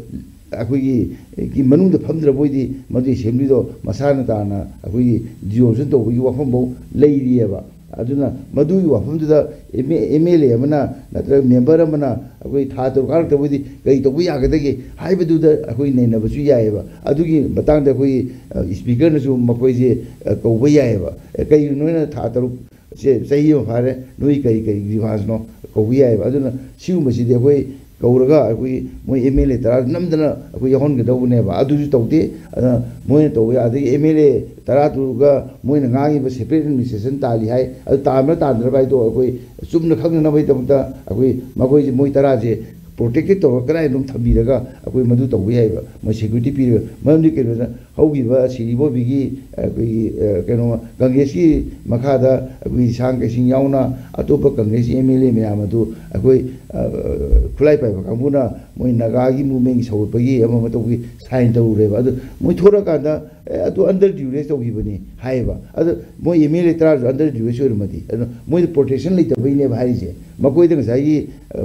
ꯑꯩꯈꯣꯏꯒꯤ, ꯒꯤ ꯃꯅꯨꯡꯗ ꯐꯝꯗ꯭ꯔꯕꯣꯏꯗꯤ ꯃꯗꯨ ꯑꯦꯁꯦꯝꯕ꯭ꯂꯤꯗꯣ ꯃꯁꯥꯅ ꯇꯥꯅ ꯑꯩꯈꯣꯏꯒꯤ ꯗꯤꯖꯣꯜꯁꯟ ꯇꯧꯕꯒꯤ ꯋꯥꯐꯝꯐꯥꯎ ꯂꯩꯔꯤꯑꯕ꯫ ꯑꯗꯨꯅ ꯃꯗꯨꯒꯤ ꯋꯥꯐꯝꯗꯨꯗ ꯑꯦꯝ ꯑꯦꯜ ꯑꯦ ꯑꯃꯅ ꯅꯠꯇ꯭ꯔꯒ ꯃꯦꯝꯕꯔ ꯑꯃꯅ ꯑꯩꯈꯣꯏ ꯊꯥ ꯇꯔꯨꯛ ꯀꯥꯔꯛꯇꯕꯗꯤ ꯀꯔꯤ ꯇꯧꯕ ꯌꯥꯒꯗꯒꯦ ꯍꯥꯏꯕꯗꯨꯗ ꯑꯩꯈꯣꯏ ꯅꯩꯅꯕꯁꯨ ꯌꯥꯏꯑꯕ꯫ ꯑꯗꯨꯒꯤ ꯃꯇꯥꯡꯗ ꯑꯩꯈꯣꯏꯒꯤ ꯏꯁꯄꯤꯀꯔꯅꯁꯨ ꯃꯈꯣꯏꯁꯦ ꯀꯧꯕ ꯌꯥꯏꯑꯕ꯫ "ꯀꯩꯒꯤꯅꯣ ꯅꯣꯏꯅ ꯊꯥ ꯇꯔꯨꯛ ꯁꯦ ꯆꯍꯤ ꯑꯃ ꯐꯥꯔꯦ, ꯅꯣꯏ ꯀꯔꯤ ꯀꯔꯤ ꯒ꯭ꯔꯤꯚꯥꯟꯁꯅꯣ?" ꯀꯧꯕ ꯌꯥꯏꯑꯕ꯫ ꯑꯗꯨꯅ ꯁꯤꯒꯨꯝꯕꯁꯤꯗꯤ ꯑꯩꯈꯣꯏ ꯀꯧꯔꯒ ꯑꯩꯈꯣꯏꯒꯤ ꯃꯣꯏ ꯑꯦꯝ ꯑꯦꯜ ꯑꯦ ꯇꯔꯥ ꯅꯝꯗꯅ ꯑꯩꯈꯣꯏ ꯌꯥꯎꯍꯟꯒꯗꯧꯕꯅꯦꯕ꯫ ꯑꯗꯨꯁꯨ ꯇꯧꯗꯦ꯫ ꯑꯗꯨꯅ ꯃꯣꯏꯅ ꯇꯧꯕ ꯌꯥ-, ꯑꯗꯒꯤ ꯑꯦꯝ ꯑꯦꯜ ꯑꯦ ꯇꯔꯥꯗꯨꯒ ꯃꯣꯏꯅ ꯉꯥꯡꯉꯤꯕ separate administration ꯇꯥꯜꯂꯤ ꯍꯥꯏ, ꯑꯗꯨ ꯇꯥꯟꯕ꯭ꯔꯥ ꯇꯥꯟꯗ꯭ꯔꯕ ꯍꯥꯏꯗꯣ ꯑꯩꯈꯣꯏ ꯆꯨꯝꯅ ꯈꯪꯅꯅꯕꯒꯤꯗꯃꯛꯇ ꯑꯩꯈꯣꯏ ꯃꯈꯣꯏꯁꯦ, ꯃꯣꯏ ꯇꯔꯥꯁꯦ protected ꯇꯧꯔꯒ ꯀꯗꯥꯏꯗ ꯑꯗꯨꯝ ꯊꯝꯕꯤꯔꯒ ꯑꯩꯈꯣꯏ ꯃꯗꯨ ꯇꯧꯕ ꯌꯥꯏꯑꯕ꯫ ꯃꯣꯏ security ꯄꯤꯔꯒ, ꯃꯔꯝꯗꯤ ꯀꯩꯅꯣꯗ ꯍꯧꯈꯤꯕ ꯁꯤꯔꯤ ꯕꯣꯕꯤꯒꯤ, ꯑꯩꯈꯣꯏꯒꯤ, ꯑ, ꯀꯩꯅꯣ, ꯀꯪꯒ꯭ꯔꯦꯁꯀꯤ ꯃꯈꯥꯗ ꯑꯩꯈꯣꯏꯒꯤ ꯁꯥꯡ ꯀꯩꯁꯤꯡ ꯌꯥꯎꯅ ꯑꯇꯣꯞꯄ ꯀꯪꯒ꯭ꯔꯦꯁꯀꯤ ꯑꯦꯝ ꯑꯦꯜ ꯑꯦ ꯃꯌꯥꯝ ꯑꯗꯨ ꯑꯩꯈꯣꯏ, ꯑ, ꯈꯨꯠꯂꯥꯏ ꯄꯥꯏꯕ ꯀꯥꯡꯕꯨꯅ ꯃꯣꯏ ꯅꯥꯒꯥꯒꯤ ꯃꯨꯚꯃꯦꯟꯒꯤ ꯁꯧꯒꯠꯄꯒꯤ ꯑꯃ ꯑꯃ ꯇꯧꯕꯒꯤ ꯁꯥꯏꯟ ꯇꯧꯔꯨꯔꯦꯕ꯫ ꯑꯗꯨ ꯃꯣꯏ ꯊꯣꯔꯛꯑꯀꯥꯟꯗ, "ꯑꯦ, ꯑꯗꯨ under duress ꯇꯧꯈꯤꯕꯅꯤ" ꯍꯥꯏꯌꯦꯕ꯫ ꯑꯗꯣ ꯃꯣꯏ ꯑꯦꯝ ꯑꯦꯜ ꯑꯦ ꯇꯔꯥꯁꯨ under duress ꯑꯣꯏꯔꯝꯃꯗꯤ, ꯑꯗꯨꯅ ꯃꯣꯏꯗ protection ꯂꯩꯇꯕꯩꯅꯦꯕ ꯍꯥꯏꯔꯤꯁꯦ꯫ ꯃꯈꯣꯏꯗ ꯉꯁꯥꯏꯒꯤ, ꯑ,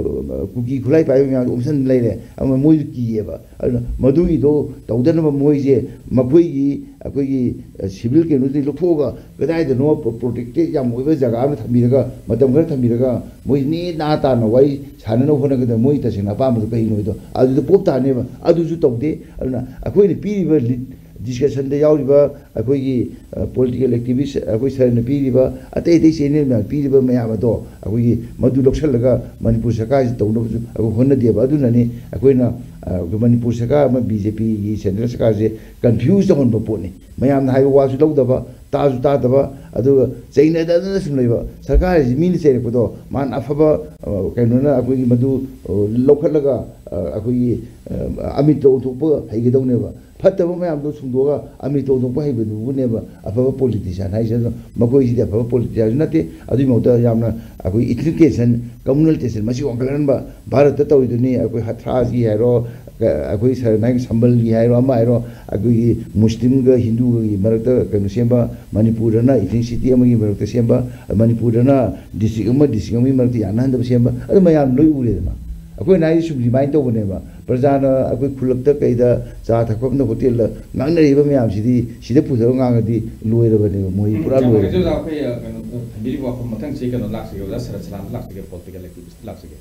ꯀꯨꯀꯤ ꯈꯨꯠꯂꯥꯏ ꯄꯥꯏꯕ ꯃꯌꯥꯝꯗꯣ ꯑꯣꯝꯁꯟ ꯂꯩꯔꯦ, ꯑꯃ ꯃꯣꯏꯁꯨ ꯀꯤꯌꯦꯕ꯫ ꯑꯗꯨꯅ ꯃꯗꯨꯒꯤꯗꯣ ꯇꯧꯗꯅꯕ ꯃꯣꯏꯁꯦ ꯃꯈꯣꯏꯒꯤ, ꯑꯩꯈꯣꯏꯒꯤ, ꯑ, civil ꯀꯩꯅꯣꯗꯒꯤ ꯂꯧꯊꯣꯛꯑꯒ ꯀꯗꯥꯏꯗꯅꯣ ꯄ꯭ꯔꯣ-, protected ꯌꯥꯝ ꯑꯣꯏꯕ ꯖꯒꯥ ꯑꯃ ꯊꯝꯕꯤꯔꯒ, ꯃꯇꯝ ꯈꯔ ꯊꯝꯕꯤꯔꯒ, ꯃꯣꯏ ꯅꯦ ꯅꯥ ꯇꯥꯅ ꯋꯥꯔꯤ ꯁꯥꯟꯅꯅꯕ ꯍꯣꯠꯅꯒꯗꯕ ꯃꯣꯏ ꯇꯁꯦꯡꯅ ꯑꯄꯥꯝꯕꯗꯣ ꯀꯩꯅꯣꯗꯣ ꯑꯗꯨꯗ ꯄꯣꯞ ꯇꯥꯅꯦꯕ꯫ ꯑꯗꯨꯁꯨ ꯇꯧꯗꯦ꯫ ꯑꯗꯨꯅ ꯑꯩꯈꯣꯏꯅ ꯄꯤꯔꯤꯕ ꯂꯤ-, discussion ꯗ ꯌꯥꯎꯔꯤꯕ ꯑꯩꯈꯣꯏꯒꯤ, ꯑ, political activist ꯑꯩꯈꯣꯏ ꯁꯔꯅ ꯄꯤꯔꯤꯕ ꯑꯇꯩ ꯑꯇꯩ channel ꯃꯌꯥꯝ ꯄꯤꯔꯤꯕ ꯃꯌꯥꯝ ꯑꯗꯣ ꯑꯩꯈꯣꯏꯒꯤ ꯃꯗꯨ ꯂꯧꯁꯤꯜꯂꯒ ꯃꯅꯤꯄꯨꯔ ꯁꯔꯀꯥꯔꯁꯤ ꯇꯧꯅꯕꯁꯨ ꯑꯩꯈꯣꯏ ꯍꯣꯠꯅꯗꯦꯕ꯫ ꯑꯗꯨꯅꯅꯤ ꯑꯩꯈꯣꯏꯅ, ꯑ, ꯃꯅꯤꯄꯨꯔ ꯁꯔꯀꯥꯔ ꯑꯃ ꯕꯤ ꯖꯦ ꯄꯤꯒꯤ central ꯁꯔꯀꯥꯔꯁꯦ confuse ꯇꯧꯍꯟꯕ ꯄꯣꯠꯅꯤ꯫ ꯃꯌꯥꯝꯅ ꯍꯥꯏꯕ ꯋꯥꯁꯨ ꯂꯧꯗꯕ, ꯇꯥꯁꯨ ꯇꯥꯗꯕ, ꯑꯗꯨꯒ ꯆꯩꯅꯗꯗꯅ ꯁꯨꯝ ꯂꯩꯕ꯫ ꯁꯔꯀꯥꯔ ꯍꯥꯏꯁꯤ ꯃꯤꯅ ꯆꯩꯔꯛꯄꯗꯣ ꯃꯥꯅ ꯑꯐꯕ, ꯑ, ꯀꯩꯅꯣꯅ ꯑꯩꯈꯣꯏꯒꯤ ꯃꯗꯨ, ꯑ, ꯂꯧꯈꯠꯂꯒ, ꯑ, ꯑꯩꯈꯣꯏꯒꯤ, ꯑ, ꯑꯃꯤꯠꯇ ꯑꯣꯟꯊꯣꯛꯄ ꯍꯩꯒꯗꯧꯅꯦꯕ꯫ ꯐꯠꯇꯕ ꯃꯌꯥꯝꯗꯣ ꯁꯨꯡꯗꯣꯛꯑꯒ ꯑꯃꯤꯠꯇ ꯑꯣꯟꯊꯣꯛꯄ ꯍꯩꯕꯗꯨꯕꯨꯅꯦꯕ ꯑꯐꯕ politician ꯍꯥꯏꯁꯦ꯫ ꯑꯗꯨꯅ ꯃꯈꯣꯏꯁꯤꯗꯤ ꯑꯐꯕ politician ꯁꯨ ꯅꯠꯇꯦ꯫ ꯑꯗꯨꯒꯤ ꯃꯍꯨꯠꯇ ꯌꯥꯝꯅ ꯑꯩꯈꯣꯏ ethnic tension, communal tension ꯃꯁꯤ ꯋꯥꯡꯈꯠꯍꯟꯕ ꯚꯥꯔꯠꯇ ꯇꯧꯔꯤꯗꯨꯅꯤ꯫ ꯑꯩꯈꯣꯏ ꯍꯊ꯭ꯔꯥꯁꯀꯤ ꯍꯥꯏꯔꯣ, ꯑꯩꯈꯣꯏ ꯁꯔ ꯅꯥꯏꯒꯤ ꯁꯝꯕꯜꯒꯤ ꯍꯥꯏꯔꯣ, ꯑꯃ ꯍꯥꯏꯔꯣ, ꯑꯩꯈꯣꯏꯒꯤ ꯃꯨꯁꯂꯤꯝꯒ ꯍꯤꯟꯗꯨꯒꯒꯤ ꯃꯔꯛꯇ ꯀꯩꯅꯣ ꯁꯦꯝꯕ, ꯃꯅꯤꯄꯨꯔꯗꯅ ethnicity ꯑꯃꯒꯤ ꯃꯔꯛꯇ ꯁꯦꯝꯕ, ꯃꯅꯤꯄꯨꯔꯗꯅ district ꯑꯃ district ꯑꯃꯒꯤ ꯃꯔꯛꯇ ꯌꯥꯅꯍꯟꯗꯕ ꯁꯦꯝꯕ, ꯑꯗꯨ ꯃꯌꯥꯝ ꯂꯣꯏ ꯎꯔꯦꯗꯅ꯫ ꯑꯩꯈꯣꯏꯅ ꯍꯥꯏꯗꯤ ꯁꯨꯝ ꯔꯤꯃꯥꯏꯟ ꯇꯧꯕꯅꯦꯕ, ꯄ꯭ꯔꯖꯥꯅ ꯑꯩꯈꯣꯏ ꯈꯨꯜꯂꯛꯇ ꯀꯩꯗ ꯆꯥ ꯊꯛꯐꯝꯗ ꯍꯣꯇꯦꯜꯗ ꯉꯥꯡꯅꯔꯤꯕ ꯃꯌꯥꯝꯁꯤꯗꯤ ꯁꯤꯗ ꯄꯨꯊꯔꯒ ꯉꯥꯡꯉꯗꯤ ꯂꯣꯏꯔꯕꯅꯦꯕ, ꯃꯣꯏ ꯄꯨꯔꯥ ꯂꯣꯏꯔꯕꯅꯦꯕ꯫ ꯑꯩꯈꯣꯏ ꯀꯩꯅꯣ ꯊꯝꯕꯤꯔꯤꯕ ꯋꯥꯐꯝ ꯃꯊꯪꯁꯤ ꯀꯩꯅꯣ ꯂꯥꯛꯆꯒꯦ, ꯑꯣꯖꯥ ꯁꯔꯠ ꯁꯂꯥꯝ ꯂꯥꯛꯆꯒꯦ, ꯄꯣꯂꯤꯇꯤꯀꯦꯜ ꯑꯦꯛꯇꯤꯚꯤꯁ꯭ꯠ ꯂꯥꯛꯆꯒꯦ꯫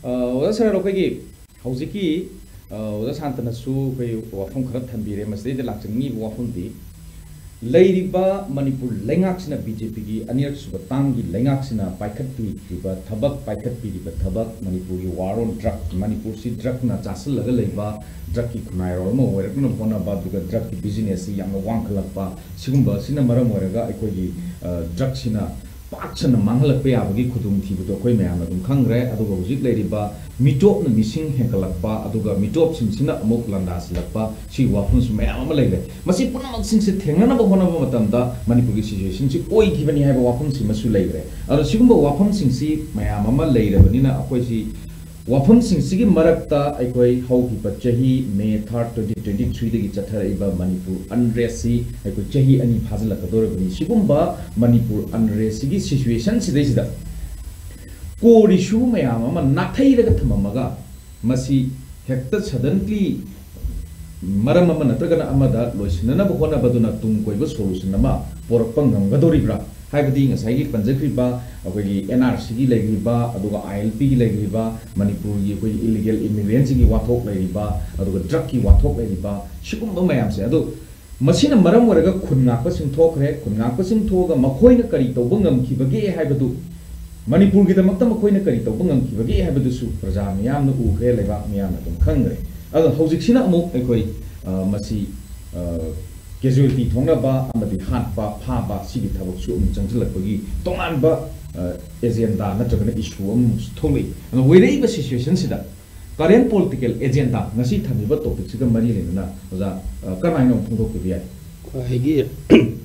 ꯑ, ꯑꯣꯖꯥ ꯁꯔꯠ, ꯑꯩꯈꯣꯏꯒꯤ ꯍꯧꯖꯤꯛꯀꯤ ꯑ, ꯑꯣꯖꯥ ꯁꯥꯟꯇꯅꯁꯨ ꯑꯩꯈꯣꯏ ꯋꯥꯐꯝ ꯈꯔ ꯊꯝꯕꯤꯔꯦ꯫ ꯃꯁꯤꯗꯩꯗ ꯂꯥꯛꯆꯅꯤꯡꯉꯤꯕ ꯋꯥꯐꯝꯗꯤ, ꯂꯩꯔꯤꯕ ꯃꯅꯤꯄꯨꯔ ꯂꯩꯉꯥꯛꯁꯤꯅ, ꯕꯤ ꯖꯦ ꯄꯤꯒꯤ ꯑꯅꯤꯔꯛ ꯁꯨꯕ ꯇꯥꯡꯒꯤ ꯂꯩꯉꯥꯛꯁꯤꯅ ꯄꯥꯏꯈꯠꯄꯤꯔꯤꯕ ꯊꯕꯛ, ꯄꯥꯏꯈꯠꯄꯤꯔꯤꯕ ꯊꯕꯛ, ꯃꯅꯤꯄꯨꯔꯒꯤ war on drug, ꯃꯅꯤꯄꯨꯔꯁꯤ ꯗ꯭ꯔꯒꯅ ꯆꯥꯁꯤꯜꯂꯒ ꯂꯩꯕ, ꯗ꯭ꯔꯒꯀꯤ ꯈꯨꯟꯅꯥꯏꯔꯣꯜ ꯑꯃ ꯑꯣꯏꯔꯛꯅꯕ ꯍꯣꯠꯅꯕ, ꯑꯗꯨꯒ ꯗ꯭ꯔꯒꯀꯤ ꯕꯤꯖꯤꯅꯦꯁꯁꯤ ꯌꯥꯝꯅ ꯋꯥꯡꯈꯠꯂꯛꯄ, ꯁꯤꯒꯨꯝꯕ ꯑꯁꯤꯅ ꯃꯔꯝ ꯑꯣꯏꯔꯒ ꯑꯩꯈꯣꯏꯒꯤ, ꯑ, ꯗ꯭ꯔꯒꯁꯤꯅ ꯄꯥꯛ ꯁꯟꯅ ꯃꯥꯡꯍꯜꯂꯛꯄ ꯌꯥꯕꯒꯤ ꯈꯨꯗꯣꯡꯊꯤꯕꯗꯣ ꯑꯩꯈꯣꯏ ꯃꯌꯥꯝꯅ ꯑꯗꯨꯝ ꯈꯪꯈ꯭ꯔꯦ꯫ ꯑꯗꯨꯒ ꯍꯧꯖꯤꯛ ꯂꯩꯔꯤꯕ ꯃꯤꯇꯣꯞꯅ ꯃꯤꯁꯤꯡ ꯍꯦꯟꯒꯠꯂꯛꯄ, ꯑꯗꯨꯒ ꯃꯤꯇꯣꯞꯁꯤꯡꯁꯤꯅ ꯑꯃꯨꯛ ꯂꯥꯟꯗꯥꯁꯤꯜꯂꯛꯄ, ꯁꯤꯒꯤ ꯋꯥꯐꯝꯁꯨ ꯃꯌꯥꯝ ꯑꯃ ꯂꯩꯈ꯭ꯔꯦ꯫ ꯃꯁꯤ ꯄꯨꯝꯅꯃꯛꯁꯤꯡꯁꯦ ꯊꯦꯡꯅꯅꯕ ꯍꯣꯠꯅꯕ ꯃꯇꯝꯗ ꯃꯅꯤꯄꯨꯔꯒꯤ ꯁꯤꯆꯨꯋꯦꯁꯟꯁꯤ ꯑꯣꯏꯈꯤꯕꯅꯤ ꯍꯥꯏꯕ ꯋꯥꯐꯝꯁꯤꯃꯁꯨ ꯂꯩꯈ꯭ꯔꯦ꯫ ꯑꯗꯣ ꯁꯤꯒꯨꯝꯕ ꯋꯥꯐꯝꯁꯤꯡꯁꯤ ꯃꯌꯥꯝ ꯑꯃ ꯂꯩꯔꯕꯅꯤꯅ, ꯑꯩꯈꯣꯏꯁꯤ ꯋꯥꯐꯝꯁꯤꯡꯁꯤꯒꯤ ꯃꯔꯛꯇ ꯑꯩꯈꯣꯏ ꯍꯧꯈꯤꯕ ꯆꯍꯤ May third, twenty twenty-threeꯗꯒꯤ ꯆꯠꯊꯔꯛꯏꯕ ꯃꯅꯤꯄꯨꯔ ꯑꯟꯔꯦꯁꯁꯤ ꯑꯩꯈꯣꯏ ꯆꯍꯤ ꯑꯅꯤ ꯐꯥꯖꯤꯜꯂꯛꯀꯗꯧꯔꯕꯅꯤ꯫ ꯁꯤꯒꯨꯝꯕ ꯃꯅꯤꯄꯨꯔ ꯑꯟꯔꯦꯁꯁꯤꯒꯤ ꯁꯤꯆꯨꯋꯦꯁꯟꯁꯤꯗꯩꯁꯤꯗ core issue ꯃꯌꯥꯝ ꯑꯃ ꯅꯥꯊꯩꯔꯒ ꯊꯝꯃꯝꯃꯒ, ꯃꯁꯤ ꯍꯦꯛꯇ suddenly ꯃꯔꯝ ꯑꯃ ꯅꯠꯇ꯭ꯔꯒꯅ ꯑꯃꯗ ꯂꯣꯏꯁꯤꯟꯅꯅꯕ ꯍꯣꯠꯅꯕꯗꯨꯅ ꯇꯨꯡ ꯀꯣꯏꯕ solution ꯑꯃ ꯄꯨꯔꯛꯄ ꯉꯝꯒꯗꯧꯔꯤꯕ꯭ꯔꯥ? ꯍꯥꯏꯕꯗꯤ ꯉꯁꯥꯏꯒꯤ ꯄꯟꯖꯈ꯭ꯔꯤꯕ ꯑꯩꯈꯣꯏꯒꯤ N R Cꯒꯤ ꯂꯩꯈ꯭ꯔꯤꯕ, ꯑꯗꯨꯒ I L Pꯒꯤ ꯂꯩꯈ꯭ꯔꯤꯕ, ꯃꯅꯤꯄꯨꯔꯒꯤ ꯑꯩꯈꯣꯏꯒꯤ illegal immigrantꯁꯤꯒꯤ ꯋꯥꯊꯣꯛ ꯂꯩꯔꯤꯕ, ꯑꯗꯨꯒ ꯗ꯭ꯔꯒꯀꯤ ꯋꯥꯊꯣꯛ ꯂꯩꯔꯤꯕ, ꯁꯤꯒꯨꯝꯕ ꯃꯌꯥꯝꯁꯦ꯫ ꯑꯗꯣ ꯃꯁꯤꯅ ꯃꯔꯝ ꯑꯣꯏꯔꯒ ꯈꯨꯟ ꯉꯥꯛꯄꯁꯤꯡ ꯊꯣꯛꯈ꯭ꯔꯦ꯫ ꯈꯨꯟ ꯉꯥꯛꯄꯁꯤꯡ ꯊꯣꯛꯑꯒ ꯃꯈꯣꯏꯅ ꯀꯔꯤ ꯇꯧꯕ ꯉꯝꯈꯤꯕꯒꯦ ꯍꯥꯏꯕꯗꯨ, ꯃꯅꯤꯄꯨꯔꯒꯤꯗꯃꯛꯇ ꯃꯈꯣꯏꯅ ꯀꯔꯤ ꯇꯧꯕ ꯉꯝꯈꯤꯕꯒꯦ ꯍꯥꯏꯕꯗꯨꯁꯨ ꯄ꯭ꯔꯖꯥ ꯃꯤꯌꯥꯝꯅ ꯎꯈ꯭ꯔꯦ, ꯂꯩꯕꯥꯛ ꯃꯤꯌꯥꯝꯅ ꯑꯗꯨꯝ ꯈꯪꯈ꯭ꯔꯦ꯫ ꯑꯗꯣ ꯍꯧꯖꯤꯛꯁꯤꯅ ꯑꯃꯨꯛ ꯑꯩꯈꯣꯏ, ꯑ, ꯃꯁꯤ, ꯑ, casualty ꯊꯣꯛꯅꯕ ꯑꯃꯗꯤ ꯍꯥꯠꯄ, ꯐꯥꯕ, ꯁꯤꯒꯤ ꯊꯕꯛꯁꯨ ꯑꯃꯨꯛ ꯆꯪꯁꯤꯜꯂꯛꯄꯒꯤ ꯇꯣꯉꯥꯟꯕ, ꯑ, agenda ꯅꯠꯇ꯭ꯔꯒꯅ issue ꯑꯃꯁꯨ ꯊꯣꯛꯂꯛꯏ꯫ ꯑꯗꯨꯅ ꯑꯣꯏꯔꯛꯏꯕ situationꯁꯤꯗ current political agenda, ꯉꯁꯤ ꯊꯝꯃꯤꯕ topicꯁꯤꯒ ꯃꯔꯤ ꯂꯩꯅꯅ ꯑꯣꯖꯥ, ꯑ, ꯀꯔꯝꯍꯥꯏꯅ ꯑꯃꯨꯛ ꯐꯣꯡꯗꯣꯛꯄꯤꯕ ꯌꯥꯏ? ꯑꯩꯒꯤ,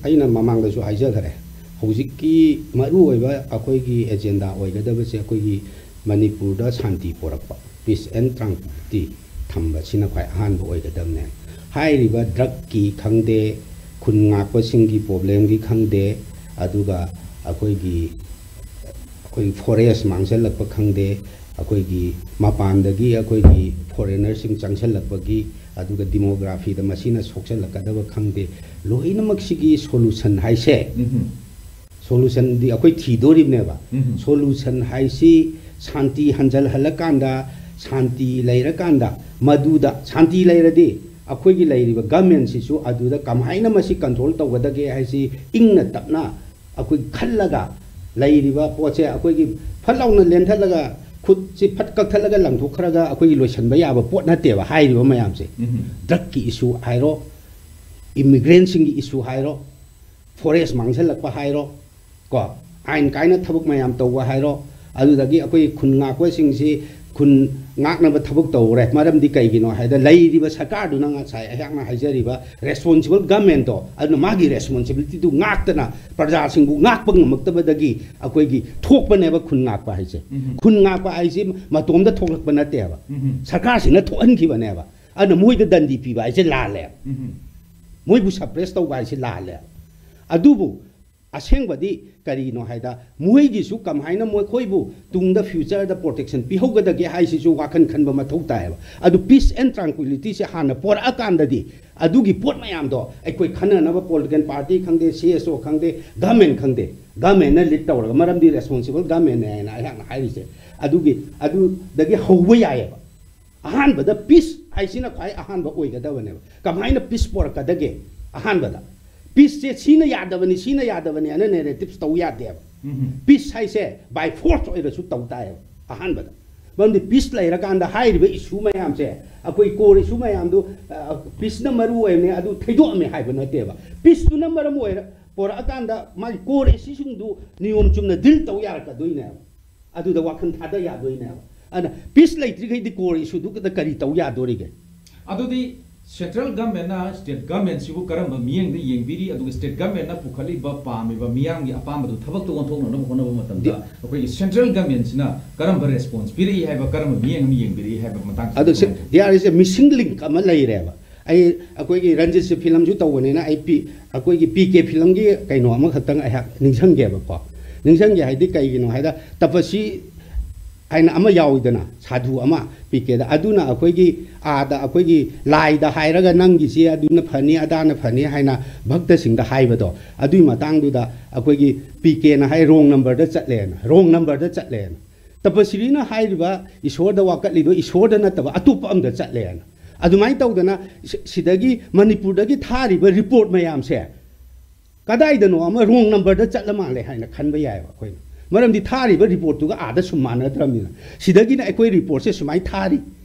ꯑꯩꯅ ꯃꯃꯥꯡꯗꯁꯨ ꯍꯥꯏꯖꯈꯔꯦ, ꯍꯧꯖꯤꯛꯀꯤ ꯃꯔꯨꯑꯣꯏꯕ ꯑꯩꯈꯣꯏꯒꯤ agenda ꯑꯣꯏꯒꯗꯕꯁꯦ ꯑꯩꯈꯣꯏꯒꯤ ꯃꯅꯤꯄꯨꯔꯗ ꯁꯥꯟꯇꯤ ꯄꯣꯔꯛꯄ, peace and tranquility ꯊꯝꯕꯁꯤꯅ ꯈ꯭ꯋꯥꯏ ꯑꯍꯥꯟꯕ ꯑꯣꯏꯒꯗꯕꯅꯦ꯫ ꯍꯥꯏꯔꯤꯕ ꯗ꯭ꯔꯒꯀꯤ ꯈꯪꯗꯦ, ꯈꯨꯟ ꯉꯥꯛꯄꯁꯤꯡꯒꯤ problemꯒꯤ ꯈꯪꯗꯦ, ꯑꯗꯨꯒ ꯑꯩꯈꯣꯏꯒꯤ ꯑꯩꯈꯣꯏꯒꯤ ꯐꯣꯔꯦꯁ ꯃꯥꯡꯁꯤꯜꯂꯛꯄ ꯈꯪꯗꯦ, ꯑꯩꯈꯣꯏꯒꯤ ꯃꯄꯥꯟꯗꯒꯤ ꯑꯩꯈꯣꯏꯒꯤ ꯐꯣꯔꯦꯅꯔꯁꯤꯡ ꯆꯪꯁꯤꯜꯂꯛꯄꯒꯤ, ꯑꯗꯨꯒ ꯗꯤꯃꯣꯒ꯭ꯔꯥꯐꯤꯗ ꯃꯁꯤꯅ ꯁꯣꯛꯆꯜꯂꯛꯀꯗꯕ ꯈꯪꯗꯦ, ꯂꯣꯏꯅꯃꯛꯁꯤꯒꯤ ꯁꯣꯂꯨꯁꯟ ꯍꯥꯏꯁꯦ, ꯎꯝꯍꯨꯝ꯫ ꯁꯣꯂꯨꯁꯟꯗꯤ ꯑꯩꯈꯣꯏ ꯊꯤꯗꯣꯔꯤꯕꯅꯦꯕ꯫ ꯎꯝꯍꯨꯝ꯫ ꯁꯣꯂꯨꯁꯟ ꯍꯥꯏꯁꯤ ꯁꯥꯟꯇꯤ ꯍꯟꯖꯜꯍꯜꯂꯀꯥꯟꯗ, ꯁꯥꯟꯇꯤ ꯂꯩꯔꯀꯥꯟꯗ, ꯃꯗꯨꯗ ꯁꯥꯟꯇꯤ ꯂꯩꯔꯗꯤ ꯑꯩꯈꯣꯏꯒꯤ ꯂꯩꯔꯤꯕ ꯒꯃꯦꯟꯁꯤꯁꯨ ꯑꯗꯨꯗ ꯀꯃꯥꯏꯅ ꯃꯁꯤ ꯀꯟꯇ꯭ꯔꯣꯜ ꯇꯧꯒꯗꯒꯦ ꯍꯥꯏꯁꯤ ꯏꯪꯅ ꯇꯞꯅ ꯑꯩꯈꯣꯏ ꯈꯜꯂꯒ, ꯂꯩꯔꯤꯕ ꯄꯣꯠꯁꯦ ꯑꯩꯈꯣꯏꯒꯤ ꯐꯠ ꯂꯥꯎꯅ ꯂꯦꯟꯊꯠꯂꯒ, ꯈꯨꯠꯁꯤ ꯐꯠ ꯀꯛꯊꯠꯂꯒ ꯂꯪꯊꯣꯛꯈ꯭ꯔꯒ ꯑꯩꯈꯣꯏꯒꯤ ꯂꯣꯏꯁꯤꯟꯕ ꯌꯥꯕ ꯄꯣꯠ ꯅꯠꯇꯦꯕ ꯍꯥꯏꯔꯤꯕ ꯃꯌꯥꯝꯁꯦ꯫ ꯎꯝꯍꯨꯝ꯫ ꯗ꯭ꯔꯛꯀꯤ ꯏꯁꯨ ꯍꯥꯏꯔꯣ, ꯏꯃꯤꯒ꯭ꯔꯦꯟꯁꯤꯡꯒꯤ ꯏꯁꯨ ꯍꯥꯏꯔꯣ, ꯐꯣꯔꯦꯁ ꯃꯥꯡꯁꯤꯜꯂꯛꯄ ꯍꯥꯏꯔꯣ, ꯀꯣ, ꯑꯥꯏꯟ ꯀꯥꯏꯅ ꯊꯕꯛ ꯃꯌꯥꯝ ꯇꯧꯕ ꯍꯥꯏꯔꯣ, ꯑꯗꯨꯗꯒꯤ ꯑꯩꯈꯣꯏ ꯈꯨꯟ ꯉꯥꯛꯄꯁꯤꯡꯁꯤ ꯈꯨꯟ ꯉꯥꯛꯅꯕ ꯊꯕꯛ ꯇꯧꯔꯦ꯫ ꯃꯔꯝꯗꯤ ꯀꯩꯒꯤꯅꯣ ꯍꯥꯏꯗ, ꯂꯩꯔꯤꯕ ꯁꯔꯀꯥꯔꯗꯨꯅ ꯉꯁꯥꯏ ꯑꯩꯍꯥꯛꯅ ꯍꯥꯏꯖꯔꯤꯕ ꯔꯦꯁꯄꯣꯟꯁꯤꯕꯜ ꯒꯃꯦꯟꯗꯣ, ꯑꯗꯨꯅ ꯃꯥꯒꯤ ꯔꯦꯁꯄꯣꯟꯁꯤꯕꯤꯂꯤꯇꯤꯗꯨ ꯉꯥꯛꯇꯅ ꯄ꯭ꯔꯖꯥꯁꯤꯡꯕꯨ ꯉꯥꯛꯄ ꯉꯝꯃꯛꯇꯕꯗꯒꯤ ꯑꯩꯈꯣꯏꯒꯤ ꯊꯣꯛꯄꯅꯦꯕ ꯈꯨꯟ ꯉꯥꯛꯄ ꯍꯥꯏꯁꯦ꯫ ꯎꯝꯍꯨꯝ꯫ ꯈꯨꯟ ꯉꯥꯛꯄ ꯍꯥꯏꯁꯦ ꯃꯇꯣꯝꯗ ꯊꯣꯛꯂꯛꯄ ꯅꯠꯇꯦꯕ꯫ ꯎꯝꯍꯨꯝ꯫ ꯁꯔꯀꯥꯔꯁꯤꯅ ꯊꯣꯛꯍꯟꯈꯤꯕꯅꯦꯕ꯫ ꯑꯗꯨꯅ ꯃꯣꯏꯗ ꯗꯟꯗꯤ ꯄꯤꯕ ꯍꯥꯏꯁꯦ ꯂꯥꯜꯂꯦ꯫ ꯎꯝꯍꯨꯝ꯫ ꯃꯣꯏꯕꯨ ꯁꯄ꯭ꯔꯦꯁ ꯇꯧꯕ ꯍꯥꯏꯁꯦ ꯂꯥꯜꯂꯦ꯫ ꯑꯗꯨꯕꯨ ꯑꯁꯦꯡꯕꯗꯤ ꯀꯔꯤꯅꯣ ꯍꯥꯏꯗ, ꯃꯣꯏꯒꯤꯁꯨ ꯀꯃꯥꯏꯅ ꯃꯈꯣꯏꯕꯨ ꯇꯨꯡꯗ ꯐ꯭ꯌꯨꯆꯔꯗ ꯄ꯭ꯔꯣꯇꯦꯛꯁꯟ ꯄꯤꯍꯧꯒꯗꯒꯦ ꯍꯥꯏꯁꯤꯁꯨ ꯋꯥꯈꯜ ꯈꯟꯕ ꯃꯊꯧ ꯇꯥꯏꯌꯦꯕ꯫ ꯑꯗꯨ ꯄꯤꯁ ꯑꯦꯟ ꯇ꯭ꯔꯥꯡꯀ꯭ꯋꯤꯂꯤꯇꯤꯁꯦ ꯍꯥꯟꯅ ꯄꯣꯔꯛꯑꯀꯥꯟꯗꯗꯤ ꯑꯗꯨꯒꯤ ꯄꯣꯠ ꯃꯌꯥꯝꯗꯣ ꯑꯩꯈꯣꯏ ꯈꯟꯅꯅꯕ ꯄꯣꯂꯤꯇꯤꯀꯦꯜ ꯄꯥꯔꯇꯤ ꯈꯪꯗꯦ, ꯁꯤ ꯑꯦꯁ ꯑꯣ ꯈꯪꯗꯦ, ꯒꯃꯦꯟ ꯈꯪꯗꯦ, ꯒꯃꯦꯟꯅ ꯂꯤꯗ ꯇꯧꯔꯒ, ꯃꯔꯝꯗꯤ ꯔꯦꯁꯄꯣꯟꯁꯤꯕꯜ ꯒꯃꯦꯟꯅꯦ ꯍꯥꯏꯅ ꯑꯩꯍꯥꯛꯅ ꯍꯥꯏꯔꯤꯁꯦ꯫ ꯑꯗꯨꯒꯤ, ꯑꯗꯨꯗꯒꯤ ꯍꯧꯕ ꯌꯥꯏꯌꯦꯕ꯫ ꯑꯍꯥꯟꯕꯗ ꯄꯤꯁ ꯍꯥꯏꯁꯤꯅ ꯈ꯭ꯋꯥꯏ ꯑꯍꯥꯟꯕ ꯑꯣꯏꯒꯗꯕꯅꯦꯕ꯫ ꯀꯃꯥꯏꯅ ꯄꯤꯁ ꯄꯣꯔꯛꯀꯗꯒꯦ? ꯑꯍꯥꯟꯕꯗ ꯄꯤꯁꯁꯦ ꯁꯤꯅ ꯌꯥꯗꯕꯅꯤ, ꯁꯤꯅ ꯌꯥꯗꯕꯅꯤ ꯍꯥꯏꯅ ꯅꯦꯔꯦꯇꯤꯞꯁ ꯇꯧ ꯌꯥꯗꯦꯕ꯫ ꯎꯝꯍꯨꯝ꯫ ꯄꯤꯁ ꯍꯥꯏꯁꯦ ꯕꯥꯏ ꯐꯣꯔꯁ ꯑꯣꯏꯔꯁꯨ ꯇꯧ ꯇꯥꯏꯌꯦꯕ ꯑꯍꯥꯟꯕꯗ꯫ ꯃꯔꯝꯗꯤ ꯄꯤꯁ ꯂꯩꯔꯀꯥꯟꯗ ꯍꯥꯏꯔꯤꯕ ꯏꯁꯨ ꯃꯌꯥꯝꯁꯦ, ꯑꯩꯈꯣꯏ ꯀꯣꯔ ꯏꯁꯨ ꯃꯌꯥꯝꯗꯨ, ꯑ, ꯄꯤꯁꯅ ꯃꯔꯨ ꯑꯣꯏꯕꯅꯦ, ꯑꯗꯨ ꯊꯩꯗꯣꯛꯑꯝꯃꯦ ꯍꯥꯏꯕ ꯅꯠꯇꯦꯕ꯫ ꯄꯤꯁꯇꯨꯅ ꯃꯔꯝ ꯑꯣꯏꯔ ꯄꯣꯔꯛꯑꯀꯥꯟꯗ ꯃꯥꯒꯤ ꯀꯣꯔ ꯏꯁꯨꯁꯤꯡꯗꯨ ꯅꯤꯌꯣꯝ ꯆꯨꯝꯅ ꯗꯤꯜ ꯇꯧ ꯌꯥꯔꯛꯀꯗꯣꯏꯅꯦꯕ꯫ ꯑꯗꯨꯗ ꯋꯥꯈꯜ ꯊꯥꯗ ꯌꯥꯗꯣꯏꯅꯦꯕ꯫ ꯑꯗꯨꯅ ꯄꯤꯁ ꯂꯩꯇ꯭ꯔꯤꯈꯩꯗꯤ ꯀꯣꯔ ꯏꯁꯨꯗꯨꯗ ꯀꯔꯤ ꯇꯧ ꯌꯥꯗꯣꯔꯤꯒꯦ? ꯑꯗꯨꯗꯤ ꯁꯦꯟꯇ꯭ꯔꯦꯜ ꯒꯃꯦꯟꯅ ꯁ꯭ꯇꯦꯠ ꯒꯃꯦꯟꯁꯤꯕꯨ ꯀꯔꯝꯕ ꯃꯤꯠꯌꯦꯡꯗ ꯌꯦꯡꯕꯤꯔꯤ, ꯑꯗꯨꯒ ꯁ꯭ꯇꯦꯠ ꯒꯃꯦꯟꯅ ꯄꯨꯈꯠꯂꯤꯕ ꯄꯥꯝꯃꯤꯕ ꯃꯤꯌꯥꯝꯒꯤ ꯑꯄꯥꯝꯕꯗꯨ ꯊꯕꯛꯇ ꯑꯣꯟꯊꯣꯛꯅꯅꯕ ꯍꯣꯠꯅꯕ ꯃꯇꯝꯗ ꯗꯤ- ꯑꯩꯈꯣꯏꯒꯤ ꯁꯦꯟꯇ꯭ꯔꯦꯜ ꯒꯃꯦꯟꯁꯤꯅ ꯀꯔꯝꯕ ꯔꯦꯁꯄꯣꯟꯁ ꯄꯤꯔꯛꯏ ꯍꯥꯏꯕ, ꯀꯔꯝꯕ ꯃꯤꯠꯌꯦꯡ ꯑꯃ ꯌꯦꯡꯕꯤꯔꯛꯏ ꯍꯥꯏꯕ ꯃꯇꯥꯡꯁꯤꯗ ꯑꯗꯨ ꯁꯦ-, ꯀꯃꯥꯏꯅ ꯇꯧꯏ? ꯗꯤ ꯑꯥꯔ ꯑꯦꯁꯁꯦ ꯃꯤꯁꯤꯡ ꯂꯤꯡꯛ ꯑꯃ ꯂꯩꯔꯦꯕ꯫ ꯑꯩ, ꯑꯩꯈꯣꯏꯒꯤ ꯔꯟꯖꯤꯠꯁꯦ ꯐꯤꯂꯝꯁꯨ ꯇꯧꯕꯅꯤꯅ, ꯑꯩ ꯄꯤ-, ꯑꯩꯈꯣꯏꯒꯤ ꯄꯤ ꯀꯦ ꯐꯤꯂꯝꯒꯤ ꯀꯩꯅꯣ ꯑꯃꯈꯛꯇꯪ ꯑꯩꯍꯥꯛ ꯅꯤꯡꯁꯤꯡꯒꯦꯕꯀꯣ꯫ ꯅꯤꯡꯁꯤꯡꯒꯦ ꯍꯥꯏꯗꯤ ꯀꯩꯒꯤꯅꯣ ꯍꯥꯏꯗ, ꯇꯄꯁꯤ ꯍꯥꯏꯅ ꯑꯃ ꯌꯥꯎꯋꯤꯗꯅ, ꯁꯥꯙꯨ ꯑꯃ ꯄꯤ ꯀꯦꯗ, ꯑꯗꯨꯅ ꯑꯩꯈꯣꯏꯒꯤ ꯑꯥꯗ ꯑꯩꯈꯣꯏꯒꯤ ꯂꯥꯏꯗ ꯍꯥꯏꯔꯒ, "ꯅꯪꯒꯤꯁꯦ ꯑꯗꯨꯅ ꯐꯅꯤ, ꯑꯗꯥꯅ ꯐꯅꯤ" ꯍꯥꯏꯅ ꯚꯛꯇꯁꯤꯡꯗ ꯍꯥꯏꯕꯗꯣ, ꯑꯗꯨꯒꯤ ꯃꯇꯥꯡꯗꯨꯗ ꯑꯩꯈꯣꯏꯒꯤ ꯄꯤ ꯀꯦꯅ ꯍꯥꯏ, "ꯔꯣꯡ ꯅꯝꯕꯔꯗ ꯆꯠꯂꯦꯅ, ꯔꯣꯡ ꯅꯝꯕꯔꯗ ꯆꯠꯂꯦꯅ"꯫ ꯇꯄꯁꯤꯔꯤꯅ ꯍꯥꯏꯔꯤꯕ ꯏꯁꯣꯔꯗ ꯋꯥꯀꯠꯂꯤꯗꯣ ꯏꯁꯣꯔꯗ ꯅꯠꯇꯕ ꯑꯇꯣꯞꯄ ꯑꯝꯗ ꯆꯠꯂꯦꯅ꯫ ꯑꯗꯨꯃꯥꯏꯅ ꯇꯧꯗꯅ ꯁꯤ-, ꯁꯤꯗꯒꯤ ꯃꯅꯤꯄꯨꯔꯗꯒꯤ ꯊꯥꯔꯤꯕ ꯔꯤꯄꯣꯔꯠ ꯃꯌꯥꯝꯁꯦ ꯀꯗꯥꯏꯗꯅꯣ ꯑꯃ ꯔꯣꯡ ꯅꯝꯕꯔꯗ ꯆꯠꯂ ꯃꯥꯜꯂꯦ ꯍꯥꯏꯅ ꯈꯟꯕ ꯌꯥꯏꯑꯕ ꯑꯩꯈꯣꯏꯅ꯫ ꯃꯔꯝꯗꯤ ꯊꯥꯔꯤꯕ ꯔꯤꯄꯣꯔꯠꯇꯨꯒ ꯑꯥꯗ ꯁꯨꯝ ꯃꯥꯟꯅꯗ꯭ꯔꯕꯅꯤꯅ꯫ ꯁꯤꯗꯒꯤꯅ ꯑꯩꯈꯣꯏ ꯔꯤꯄꯣꯔꯠꯁꯦ ꯁꯨꯃꯥꯏꯅ ꯊꯥꯔꯤ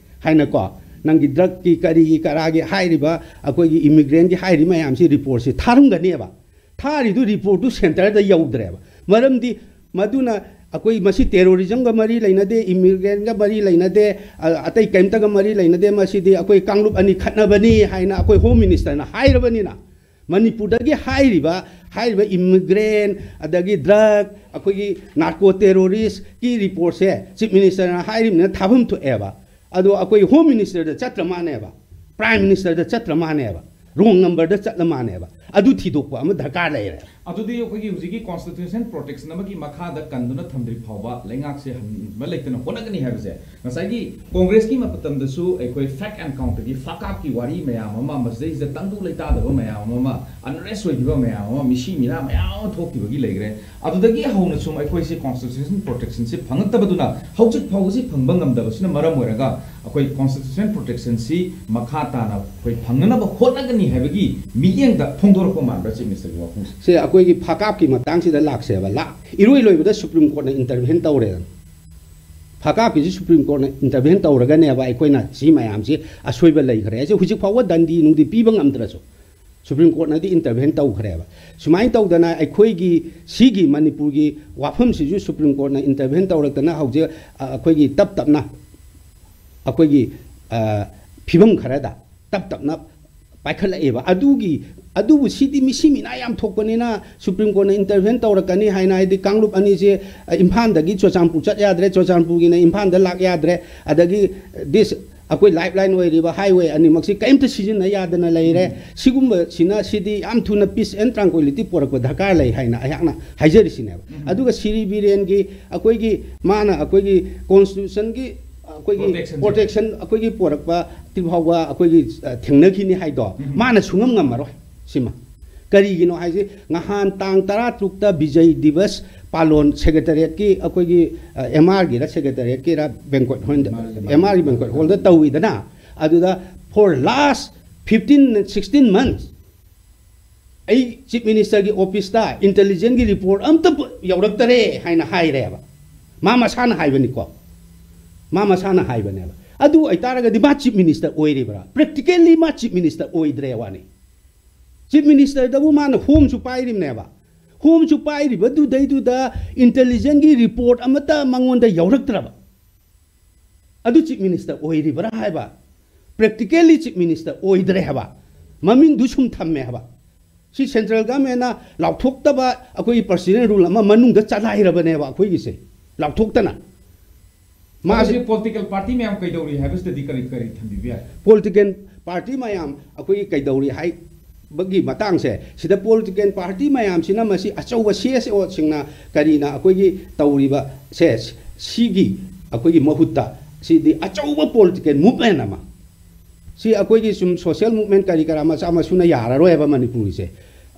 ꯍꯥꯏꯅꯀꯣ, ꯅꯪꯒꯤ ꯗ꯭ꯔꯒꯀꯤ ꯀꯔꯤꯒꯤ ꯀꯔꯥꯒꯤ ꯍꯥꯏꯔꯤꯕ, ꯑꯩꯈꯣꯏꯒꯤ ꯏꯃꯤꯒ꯭ꯔꯦꯟꯒꯤ ꯍꯥꯏꯔꯤ ꯃꯌꯥꯝꯁꯤ ꯔꯤꯄꯣꯔꯠꯁꯤ ꯊꯥꯔꯝꯒꯅꯦꯕ꯫ ꯊꯥꯔꯤꯗꯨ ꯔꯤꯄꯣꯔꯠꯇꯨ ꯁꯦꯟꯇꯔꯗ ꯌꯧꯗ꯭ꯔꯦꯕ꯫ ꯃꯔꯝꯗꯤ ꯃꯗꯨꯅ ꯑꯩꯈꯣꯏ ꯃꯁꯤ ꯇꯦꯔꯣꯔꯤꯖꯝꯒ ꯃꯔꯤ ꯂꯩꯅꯗꯦ, ꯏꯃꯤꯒ꯭ꯔꯦꯟꯒ ꯃꯔꯤ ꯂꯩꯅꯗꯦ, ꯑ-, ꯑꯇꯩ ꯀꯔꯤꯝꯇꯒ ꯃꯔꯤ ꯂꯩꯅꯗꯦ, ꯃꯁꯤꯗꯤ ꯑꯩꯈꯣꯏ ꯀꯥꯡꯂꯨꯞ ꯑꯅꯤ ꯈꯠꯅꯕꯅꯤ ꯍꯥꯏꯅ ꯑꯩꯈꯣꯏ ꯍꯣꯝ ꯃꯤꯅꯤꯁꯇꯔꯅ ꯍꯥꯏꯔꯕꯅꯤꯅ, ꯃꯅꯤꯄꯨꯔꯗꯒꯤ ꯍꯥꯏꯔꯤꯕ, ꯍꯥꯏꯔꯤꯕ ꯏꯃꯤꯒ꯭ꯔꯦꯟ, ꯑꯗꯒꯤ ꯗ꯭ꯔꯒ, ꯑꯩꯈꯣꯏꯒꯤ ꯅꯥꯔꯀꯣ ꯇꯦꯔꯣꯔꯤꯁꯀꯤ ꯔꯤꯄꯣꯔꯠꯁꯦ ꯆꯤꯐ ꯃꯤꯅꯤꯁꯇꯔꯅ ꯍꯥꯏꯔꯤꯕꯅꯤꯅ ꯊꯥꯐꯝ ꯊꯣꯛꯑꯦꯕ꯫ ꯑꯗꯣ ꯑꯩꯈꯣꯏ ꯍꯣꯝ ꯃꯤꯅꯤꯁꯇꯔꯗ ꯆꯠꯇ꯭ꯔ ꯃꯥꯅꯦꯕ, ꯄ꯭ꯔꯥꯏꯝ ꯃꯤꯅꯤꯁꯇꯔꯗ ꯆꯠꯇ꯭ꯔ ꯃꯥꯅꯦꯕ, ꯔꯣꯡ ꯅꯝꯕꯔꯗ ꯆꯠꯂ ꯃꯥꯅꯦꯕ꯫ ꯑꯗꯨ ꯊꯤꯗꯣꯛꯄ ꯑꯃ ꯗꯔꯀꯥꯔ ꯂꯩꯔꯦ꯫ ꯑꯗꯨꯗꯤ ꯑꯩꯈꯣꯏꯒꯤ ꯍꯧꯖꯤꯛꯀꯤ ꯀꯣꯟꯁꯇꯤꯇ꯭ꯌꯨꯁꯟ ꯄ꯭ꯔꯣꯇꯦꯛꯁꯟ ꯑꯃꯒꯤ ꯃꯈꯥꯗ ꯀꯟꯗꯨꯅ ꯊꯝꯗ꯭ꯔꯤ ꯐꯥꯎꯕ ꯂꯩꯉꯥꯛꯁꯦ ꯍꯟꯕ ꯂꯩꯇꯅ ꯍꯣꯠꯅꯒꯅꯤ ꯍꯥꯏꯕꯁꯦ ꯉꯁꯥꯏꯒꯤ ꯀꯣꯡꯒ꯭ꯔꯦꯁꯀꯤ ꯃꯇꯝꯗꯁꯨ ꯑꯩꯈꯣꯏ ꯐꯦꯛ ꯑꯦꯟ ꯀꯥꯎꯟꯇꯒꯤ ꯐꯥꯀꯥꯞꯀꯤ ꯋꯥꯔꯤ ꯃꯌꯥꯝ ꯑꯃ, ꯃꯁꯤꯗꯩꯁꯤꯗ ꯇꯪꯗꯨ ꯂꯩꯇꯥꯗꯕ ꯃꯌꯥꯝ ꯑꯃ, ꯑꯟꯔꯦꯁ ꯑꯣꯏꯈꯤꯕ ꯃꯌꯥꯝ ꯑꯃ, ꯃꯤꯁꯤ ꯃꯤꯅꯥ ꯃꯌꯥꯝ ꯑꯃ ꯊꯣꯛꯈꯤꯕꯒꯤ ꯂꯩꯈ꯭ꯔꯦ꯫ ꯑꯗꯨꯗꯒꯤ ꯍꯧꯅ ꯁꯨꯝ ꯑꯩꯈꯣꯏꯁꯤ ꯀꯣꯟꯁꯇꯤꯇ꯭ꯌꯨꯁꯟ ꯄ꯭ꯔꯣꯇꯦꯛꯁꯟꯁꯤ ꯐꯪꯉꯛꯇꯕꯗꯨꯅ ꯍꯧꯖꯤꯛ ꯐꯥꯎꯕꯁꯤ ꯐꯪꯕ ꯉꯝꯗꯕꯁꯤꯅ ꯃꯔꯝ ꯑꯣꯏꯔꯒ ꯑꯩꯈꯣꯏ ꯀꯣꯟꯁꯇꯤꯇ꯭ꯌꯨꯁꯟ ꯄ꯭ꯔꯣꯇꯦꯛꯁꯟꯁꯤ ꯃꯈꯥ ꯇꯥꯅ ꯑꯩꯈꯣꯏ ꯐꯪꯅꯅꯕ ꯍꯣꯠꯅꯒꯅꯤ ꯍꯥꯏꯕꯒꯤ ꯃꯤꯠꯌꯦꯡꯗ ꯐꯣꯡꯗꯣꯔꯛꯄ ꯃꯥꯟꯕ꯭ꯔꯥ, ꯆꯤꯐ ꯃꯤꯅꯤꯁꯇꯔꯒꯤ ꯋꯥꯐꯝꯁꯦ? ꯁꯦ, ꯑꯩꯈꯣꯏꯒꯤ ꯐꯥꯀꯥꯞꯀꯤ ꯃꯇꯥꯡꯁꯤꯗ ꯂꯥꯛꯁꯦꯕ꯫ ꯂꯥ-, ꯏꯔꯣꯏ ꯂꯣꯏꯕꯗ ꯁꯨꯄ꯭ꯔꯤꯝ ꯀꯣꯔꯠꯅ ꯏꯟꯇꯔꯚꯦꯟ ꯇꯧꯔꯦꯗꯅ꯫ ꯐꯥꯀꯥꯞꯀꯤꯁꯤ ꯁꯨꯄ꯭ꯔꯤꯝ ꯀꯣꯔꯠꯅ ꯏꯟꯇꯔꯚꯦꯟ ꯇꯧꯔꯒꯅꯦꯕ ꯑꯩꯈꯣꯏꯅ ꯁꯤ ꯃꯌꯥꯝꯁꯤ ꯑꯁꯣꯏꯕ ꯂꯩꯈ꯭ꯔꯦ ꯍꯥꯏꯁꯦ꯫ ꯍꯧꯖꯤꯛ ꯐꯥꯎꯕ ꯗꯟꯗꯤ ꯅꯨꯡꯗꯤ ꯄꯤꯕ ꯉꯝꯗ꯭ꯔꯁꯨ ꯁꯨꯄ꯭ꯔꯤꯝ ꯀꯣꯔꯠꯅꯗꯤ ꯏꯟꯇꯔꯚꯦꯟ ꯇꯧꯈ꯭ꯔꯦꯕ꯫ ꯁꯨꯃꯥꯏꯅ ꯇꯧꯗꯅ ꯑꯩꯈꯣꯏꯒꯤ ꯁꯤꯒꯤ ꯃꯅꯤꯄꯨꯔꯒꯤ ꯋꯥꯐꯝꯁꯤꯁꯨ ꯁꯨꯄ꯭ꯔꯤꯝ ꯀꯣꯔꯠꯅ ꯏꯟꯇꯔꯚꯦꯟ ꯇꯧꯔꯛꯇꯅ ꯍꯧꯖꯤꯛ, ꯑ, ꯑꯩꯈꯣꯏꯒꯤ ꯇꯞ ꯇꯞꯅ ꯑꯩꯈꯣꯏꯒꯤ, ꯑ, ꯐꯤꯕꯝ ꯈꯔꯗ ꯇꯞ ꯇꯞꯅ ꯄꯥꯏꯈꯠꯂꯛꯑꯦꯕ꯫ ꯑꯗꯨꯒꯤ, ꯑꯗꯨꯕꯨ ꯁꯤꯗꯤ ꯃꯤꯁꯤ ꯃꯤꯅꯥ ꯌꯥꯝ ꯊꯣꯛꯄꯅꯤꯅ ꯁꯨꯄ꯭ꯔꯤꯝ ꯀꯣꯔꯠꯅ ꯏꯟꯇꯔꯚꯦꯟ ꯇꯧꯔꯛꯀꯅꯤ ꯍꯥꯏꯅ, ꯍꯥꯏꯗꯤ ꯀꯥꯡꯂꯨꯞ ꯑꯅꯤꯁꯦ, ꯑ, ꯏꯝꯐꯥꯜꯗꯒꯤ ꯆꯨꯔꯆꯥꯟꯄꯨꯔ ꯆꯠ ꯌꯥꯗ꯭ꯔꯦ, ꯆꯨꯔꯆꯥꯟꯄꯨꯔꯒꯤꯅ ꯏꯝꯐꯥꯜꯗ ꯂꯥꯛ ꯌꯥꯗ꯭ꯔꯦ, ꯑꯗꯒꯤ ꯗꯤꯁ ꯑꯩꯈꯣꯏ ꯂꯥꯏꯐ ꯂꯥꯏꯟ ꯑꯣꯏꯔꯤꯕ ꯍꯥꯏꯋꯦ ꯑꯅꯤꯃꯛꯁꯤ ꯀꯔꯤꯝꯇ ꯁꯤꯖꯤꯟꯅ ꯌꯥꯗꯅ ꯂꯩꯔꯦ꯫ ꯁꯤꯒꯨꯝꯕꯁꯤꯅ, ꯁꯤꯗꯤ ꯌꯥꯝ ꯊꯨꯅ peace and tranquility ꯄꯨꯔꯛꯄ ꯗꯔꯀꯥꯔ ꯂꯩ ꯍꯥꯏꯅ ꯑꯩꯍꯥꯛꯅ ꯍꯥꯏꯖꯔꯤꯁꯤꯅꯦꯕ꯫ ꯑꯗꯨꯒ ꯁꯤꯔꯤ ꯕꯤꯔꯦꯟꯒꯤ ꯑꯩꯈꯣꯏꯒꯤ, ꯃꯥꯅ ꯑꯩꯈꯣꯏꯒꯤ constitutionꯒꯤ ꯑꯩꯈꯣꯏꯒꯤ Protection꯫ Protection ꯑꯩꯈꯣꯏꯒꯤ ꯄꯨꯔꯛꯄ ꯐꯥꯎꯕ ꯑꯩꯈꯣꯏꯒꯤ, ꯑ, ꯊꯦꯡꯅꯈꯤꯅꯤ ꯍꯥꯏꯗꯣ ꯃꯥꯅ ꯁꯨꯡꯉꯝ ꯉꯝꯃꯔꯣꯏ꯫ ꯁꯤꯃ ꯀꯔꯤꯒꯤꯅꯣ ꯍꯥꯏꯁꯦ, ꯉꯍꯥꯟ ꯇꯥꯡ ꯇꯔꯥꯇꯔꯨꯛꯇ ꯕꯤꯖꯩ ꯗꯤꯕꯁ ꯄꯥꯂꯣꯟ ꯁꯦꯀ꯭ꯔꯦꯇꯔꯤꯌꯦꯠꯀꯤ ꯑꯩꯈꯣꯏꯒꯤ, ꯑ, MRꯒꯤꯔ ꯁꯦꯀ꯭ꯔꯦꯇꯔꯤꯌꯦꯠꯀꯤꯔ banquet hall, MRꯒꯤ banquet hallꯗ ꯇꯧꯋꯤꯗꯅ, ꯑꯗꯨꯗ for last fifteen, sixteen months ꯑꯩ ꯆꯤꯐ ꯃꯤꯅꯤꯁꯇꯔꯒꯤ ꯑꯣꯐꯤꯁꯇ intelligenceꯀꯤ report ꯑꯝꯇ ꯄꯨ-, ꯌꯧꯔꯛꯇꯔꯦ ꯍꯥꯏꯅ ꯍꯥꯏꯔꯦꯕ꯫ ꯃꯥ ꯃꯁꯥꯅ ꯍꯥꯏꯕꯅꯤꯀꯣ꯫ ꯃꯥ ꯃꯁꯥꯅ ꯍꯥꯏꯕꯅꯦꯕ꯫ ꯑꯗꯨ ꯑꯣꯏꯇꯥꯔꯒꯗꯤ ꯃꯥ ꯆꯤꯐ ꯃꯤꯅꯤꯁꯇꯔ ꯑꯣꯏꯔꯤꯕ꯭ꯔꯥ? Practically ꯃꯥ ꯆꯤꯐ ꯃꯤꯅꯤꯁꯇꯔ ꯑꯣꯏꯗ꯭ꯔꯦ ꯋꯥꯅꯤ꯫ ꯆꯤꯐ ꯃꯤꯅꯤꯁꯇꯔꯗꯕꯨ ꯃꯥꯅ ꯍꯣꯝꯁꯨ ꯄꯥꯏꯔꯤꯕꯅꯦꯕ꯫ ꯍꯣꯝꯁꯨ ꯄꯥꯏꯔꯤꯕꯗꯨꯗꯩꯗꯨꯗ intelligenceꯀꯤ report ꯑꯃꯠꯇ ꯃꯉꯣꯟꯗ ꯌꯧꯔꯛꯇ꯭ꯔꯕ꯫ ꯑꯗꯨ ꯆꯤꯐ ꯃꯤꯅꯤꯁꯇꯔ ꯑꯣꯏꯔꯤꯕ꯭ꯔꯥ ꯍꯥꯏꯕ? Practically ꯆꯤꯐ ꯃꯤꯅꯤꯁꯇꯔ ꯑꯣꯏꯗ꯭ꯔꯦ ꯍꯥꯏꯕ꯫ ꯃꯃꯤꯡꯗꯨ ꯁꯨꯝ ꯊꯝꯃꯦ ꯍꯥꯏꯕ꯫ ꯁꯤ central governmentꯅ ꯂꯥꯎꯊꯣꯛꯇꯕ ꯑꯩꯈꯣꯏꯒꯤ president rule ꯑꯃ ꯃꯅꯨꯡꯗ ꯆꯂꯥꯏꯔꯕꯅꯦꯕ ꯑꯩꯈꯣꯏꯒꯤꯁꯦ꯫ ꯂꯥꯎꯊꯣꯛꯇꯅ꯫ ꯃꯥꯁꯦ ꯍꯧꯖꯤꯛ political party ꯃꯌꯥꯝ ꯀꯩꯗꯧꯔꯤ ꯍꯥꯏꯕꯁꯤꯗꯗꯤ ꯀꯔꯤ, ꯀꯔꯤ ꯊꯝꯕꯤꯕ ꯌꯥꯏ? Political party ꯃꯌꯥꯝ ꯑꯩꯈꯣꯏꯒꯤ ꯀꯩꯗꯧꯔꯤ ꯍꯥꯏꯕꯒꯤ ꯃꯇꯥꯡꯁꯦ, ꯁꯤꯗ political party ꯃꯌꯥꯝꯁꯤꯅ ꯃꯁꯤ ꯑꯆꯧꯕ CSOꯁꯤꯡꯅ ꯀꯔꯤꯅ ꯑꯩꯈꯣꯏꯒꯤ ꯇꯧꯔꯤꯕꯁꯦ, ꯁꯤꯒꯤ ꯑꯩꯈꯣꯏꯒꯤ ꯃꯍꯨꯠꯇ ꯁꯤꯗꯤ ꯑꯆꯧꯕ political movement ꯑꯃ, ꯁꯤ ꯑꯩꯈꯣꯏꯒꯤ ꯁꯨꯝ social movement ꯀꯔꯤ ꯀꯔꯥ ꯃꯆꯥ ꯃꯁꯨꯅ ꯌꯥꯔꯔꯣꯏꯕ ꯃꯅꯤꯄꯨꯔꯒꯤꯁꯦ꯫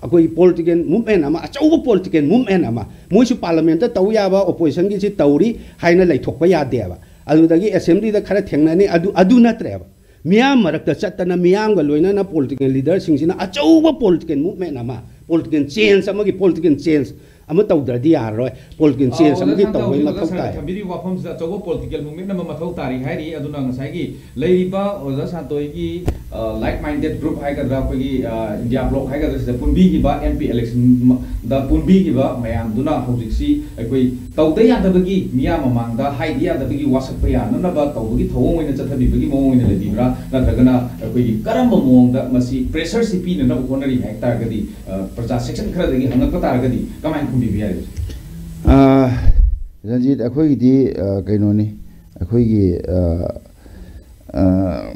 ꯑꯩꯈꯣꯏꯒꯤ political movement ꯑꯃ, ꯑꯆꯧꯕ political movement ꯑꯃ, ꯃꯣꯏꯁꯨ parliamentꯇ ꯇꯧ ꯌꯥꯕ, oppositionꯒꯤꯁꯤ ꯇꯧꯔꯤ ꯍꯥꯏꯅ ꯂꯩꯊꯣꯛꯄ ꯌꯥꯗꯦꯕ꯫ ꯑꯗꯨꯗꯒꯤ assemblyꯗ ꯈꯔ ꯊꯦꯡꯅꯅꯤ, ꯑꯗꯨ, ꯑꯗꯨ ꯅꯠꯇ꯭ꯔꯦꯕ꯫ ꯃꯤꯌꯥꯝ ꯃꯔꯛꯇ ꯆꯠꯇꯅ ꯃꯤꯌꯥꯝꯒ ꯂꯣꯏꯅꯅ political leaderꯁꯤꯡꯁꯤꯅ ꯑꯆꯧꯕ political movement ꯑꯃ, political change ꯑꯃꯒꯤ political change ꯑꯃ ꯇꯧꯗ꯭ꯔꯗꯤ ꯌꯥꯔꯔꯣꯏ꯫ Political change ꯑꯃꯒꯤ ꯇꯧꯕꯒꯤ ꯃꯊꯧ ꯇꯥꯏ꯫ ꯊꯝꯕꯤꯔꯤꯕ ꯋꯥꯐꯝꯁꯤꯗ ꯑꯆꯧꯕ political movement ꯑꯃ ꯃꯊꯧ ꯇꯥꯔꯤ ꯍꯥꯏꯔꯤ꯫ ꯑꯗꯨꯅ ꯉꯁꯥꯏꯒꯤ ꯂꯩꯔꯤꯕ ꯑꯣꯖꯥ ꯁꯥꯟꯇꯣꯏꯒꯤ, ꯑ, like minded group ꯍꯥꯏꯒꯗ꯭ꯔꯥ, ꯑꯩꯈꯣꯏꯒꯤ, ꯑ, India Bloc ꯍꯥꯏꯒꯗ꯭ꯔꯥ, ꯁꯤꯗ ꯄꯨꯟꯕꯤꯈꯤꯕ, MP electionꯗ ꯄꯨꯟꯕꯤꯈꯤꯕ ꯃꯌꯥꯝꯗꯨꯅ ꯍꯧꯖꯤꯛꯁꯤ ꯑꯩꯈꯣꯏ ꯇꯧꯗ ꯌꯥꯗꯕꯒꯤ, ꯃꯤꯌꯥꯝ ꯃꯃꯥꯡꯗ ꯍꯥꯏꯗ ꯌꯥꯗꯕꯒꯤ ꯋꯥꯁꯛꯄ ꯌꯥꯅꯅꯕ ꯇꯧꯕꯒꯤ ꯊꯧꯑꯣꯡ ꯑꯣꯏꯅ ꯆꯠꯊꯕꯤꯕꯒꯤ ꯃꯑꯣꯡ ꯑꯣꯏꯅ ꯂꯩꯕꯤꯕ꯭ꯔꯥ? ꯅꯠꯇ꯭ꯔꯒꯅ ꯑꯩꯈꯣꯏꯒꯤ ꯀꯔꯝꯕ ꯃꯑꯣꯡꯗ ꯃꯁꯤ pressureꯁꯤ ꯄꯤꯅꯅꯕ ꯍꯣꯠꯅꯔꯤ ꯍꯥꯏ ꯇꯥꯔꯒꯗꯤ, ꯑ, ꯄ꯭ꯔꯖꯥ section ꯈꯔꯗꯒꯤ ꯍꯪꯉꯛꯄ ꯇꯥꯔꯒꯗꯤ ꯀꯃꯥꯏꯅ ꯈꯨꯝꯕꯤꯕ ꯌꯥꯏ? ꯑ, ꯔꯟꯖꯤꯠ, ꯑꯩꯈꯣꯏꯒꯤꯗꯤ, ꯑ, ꯀꯩꯅꯣꯅꯤ, ꯑꯩꯈꯣꯏꯒꯤ, ꯑ, ꯑ,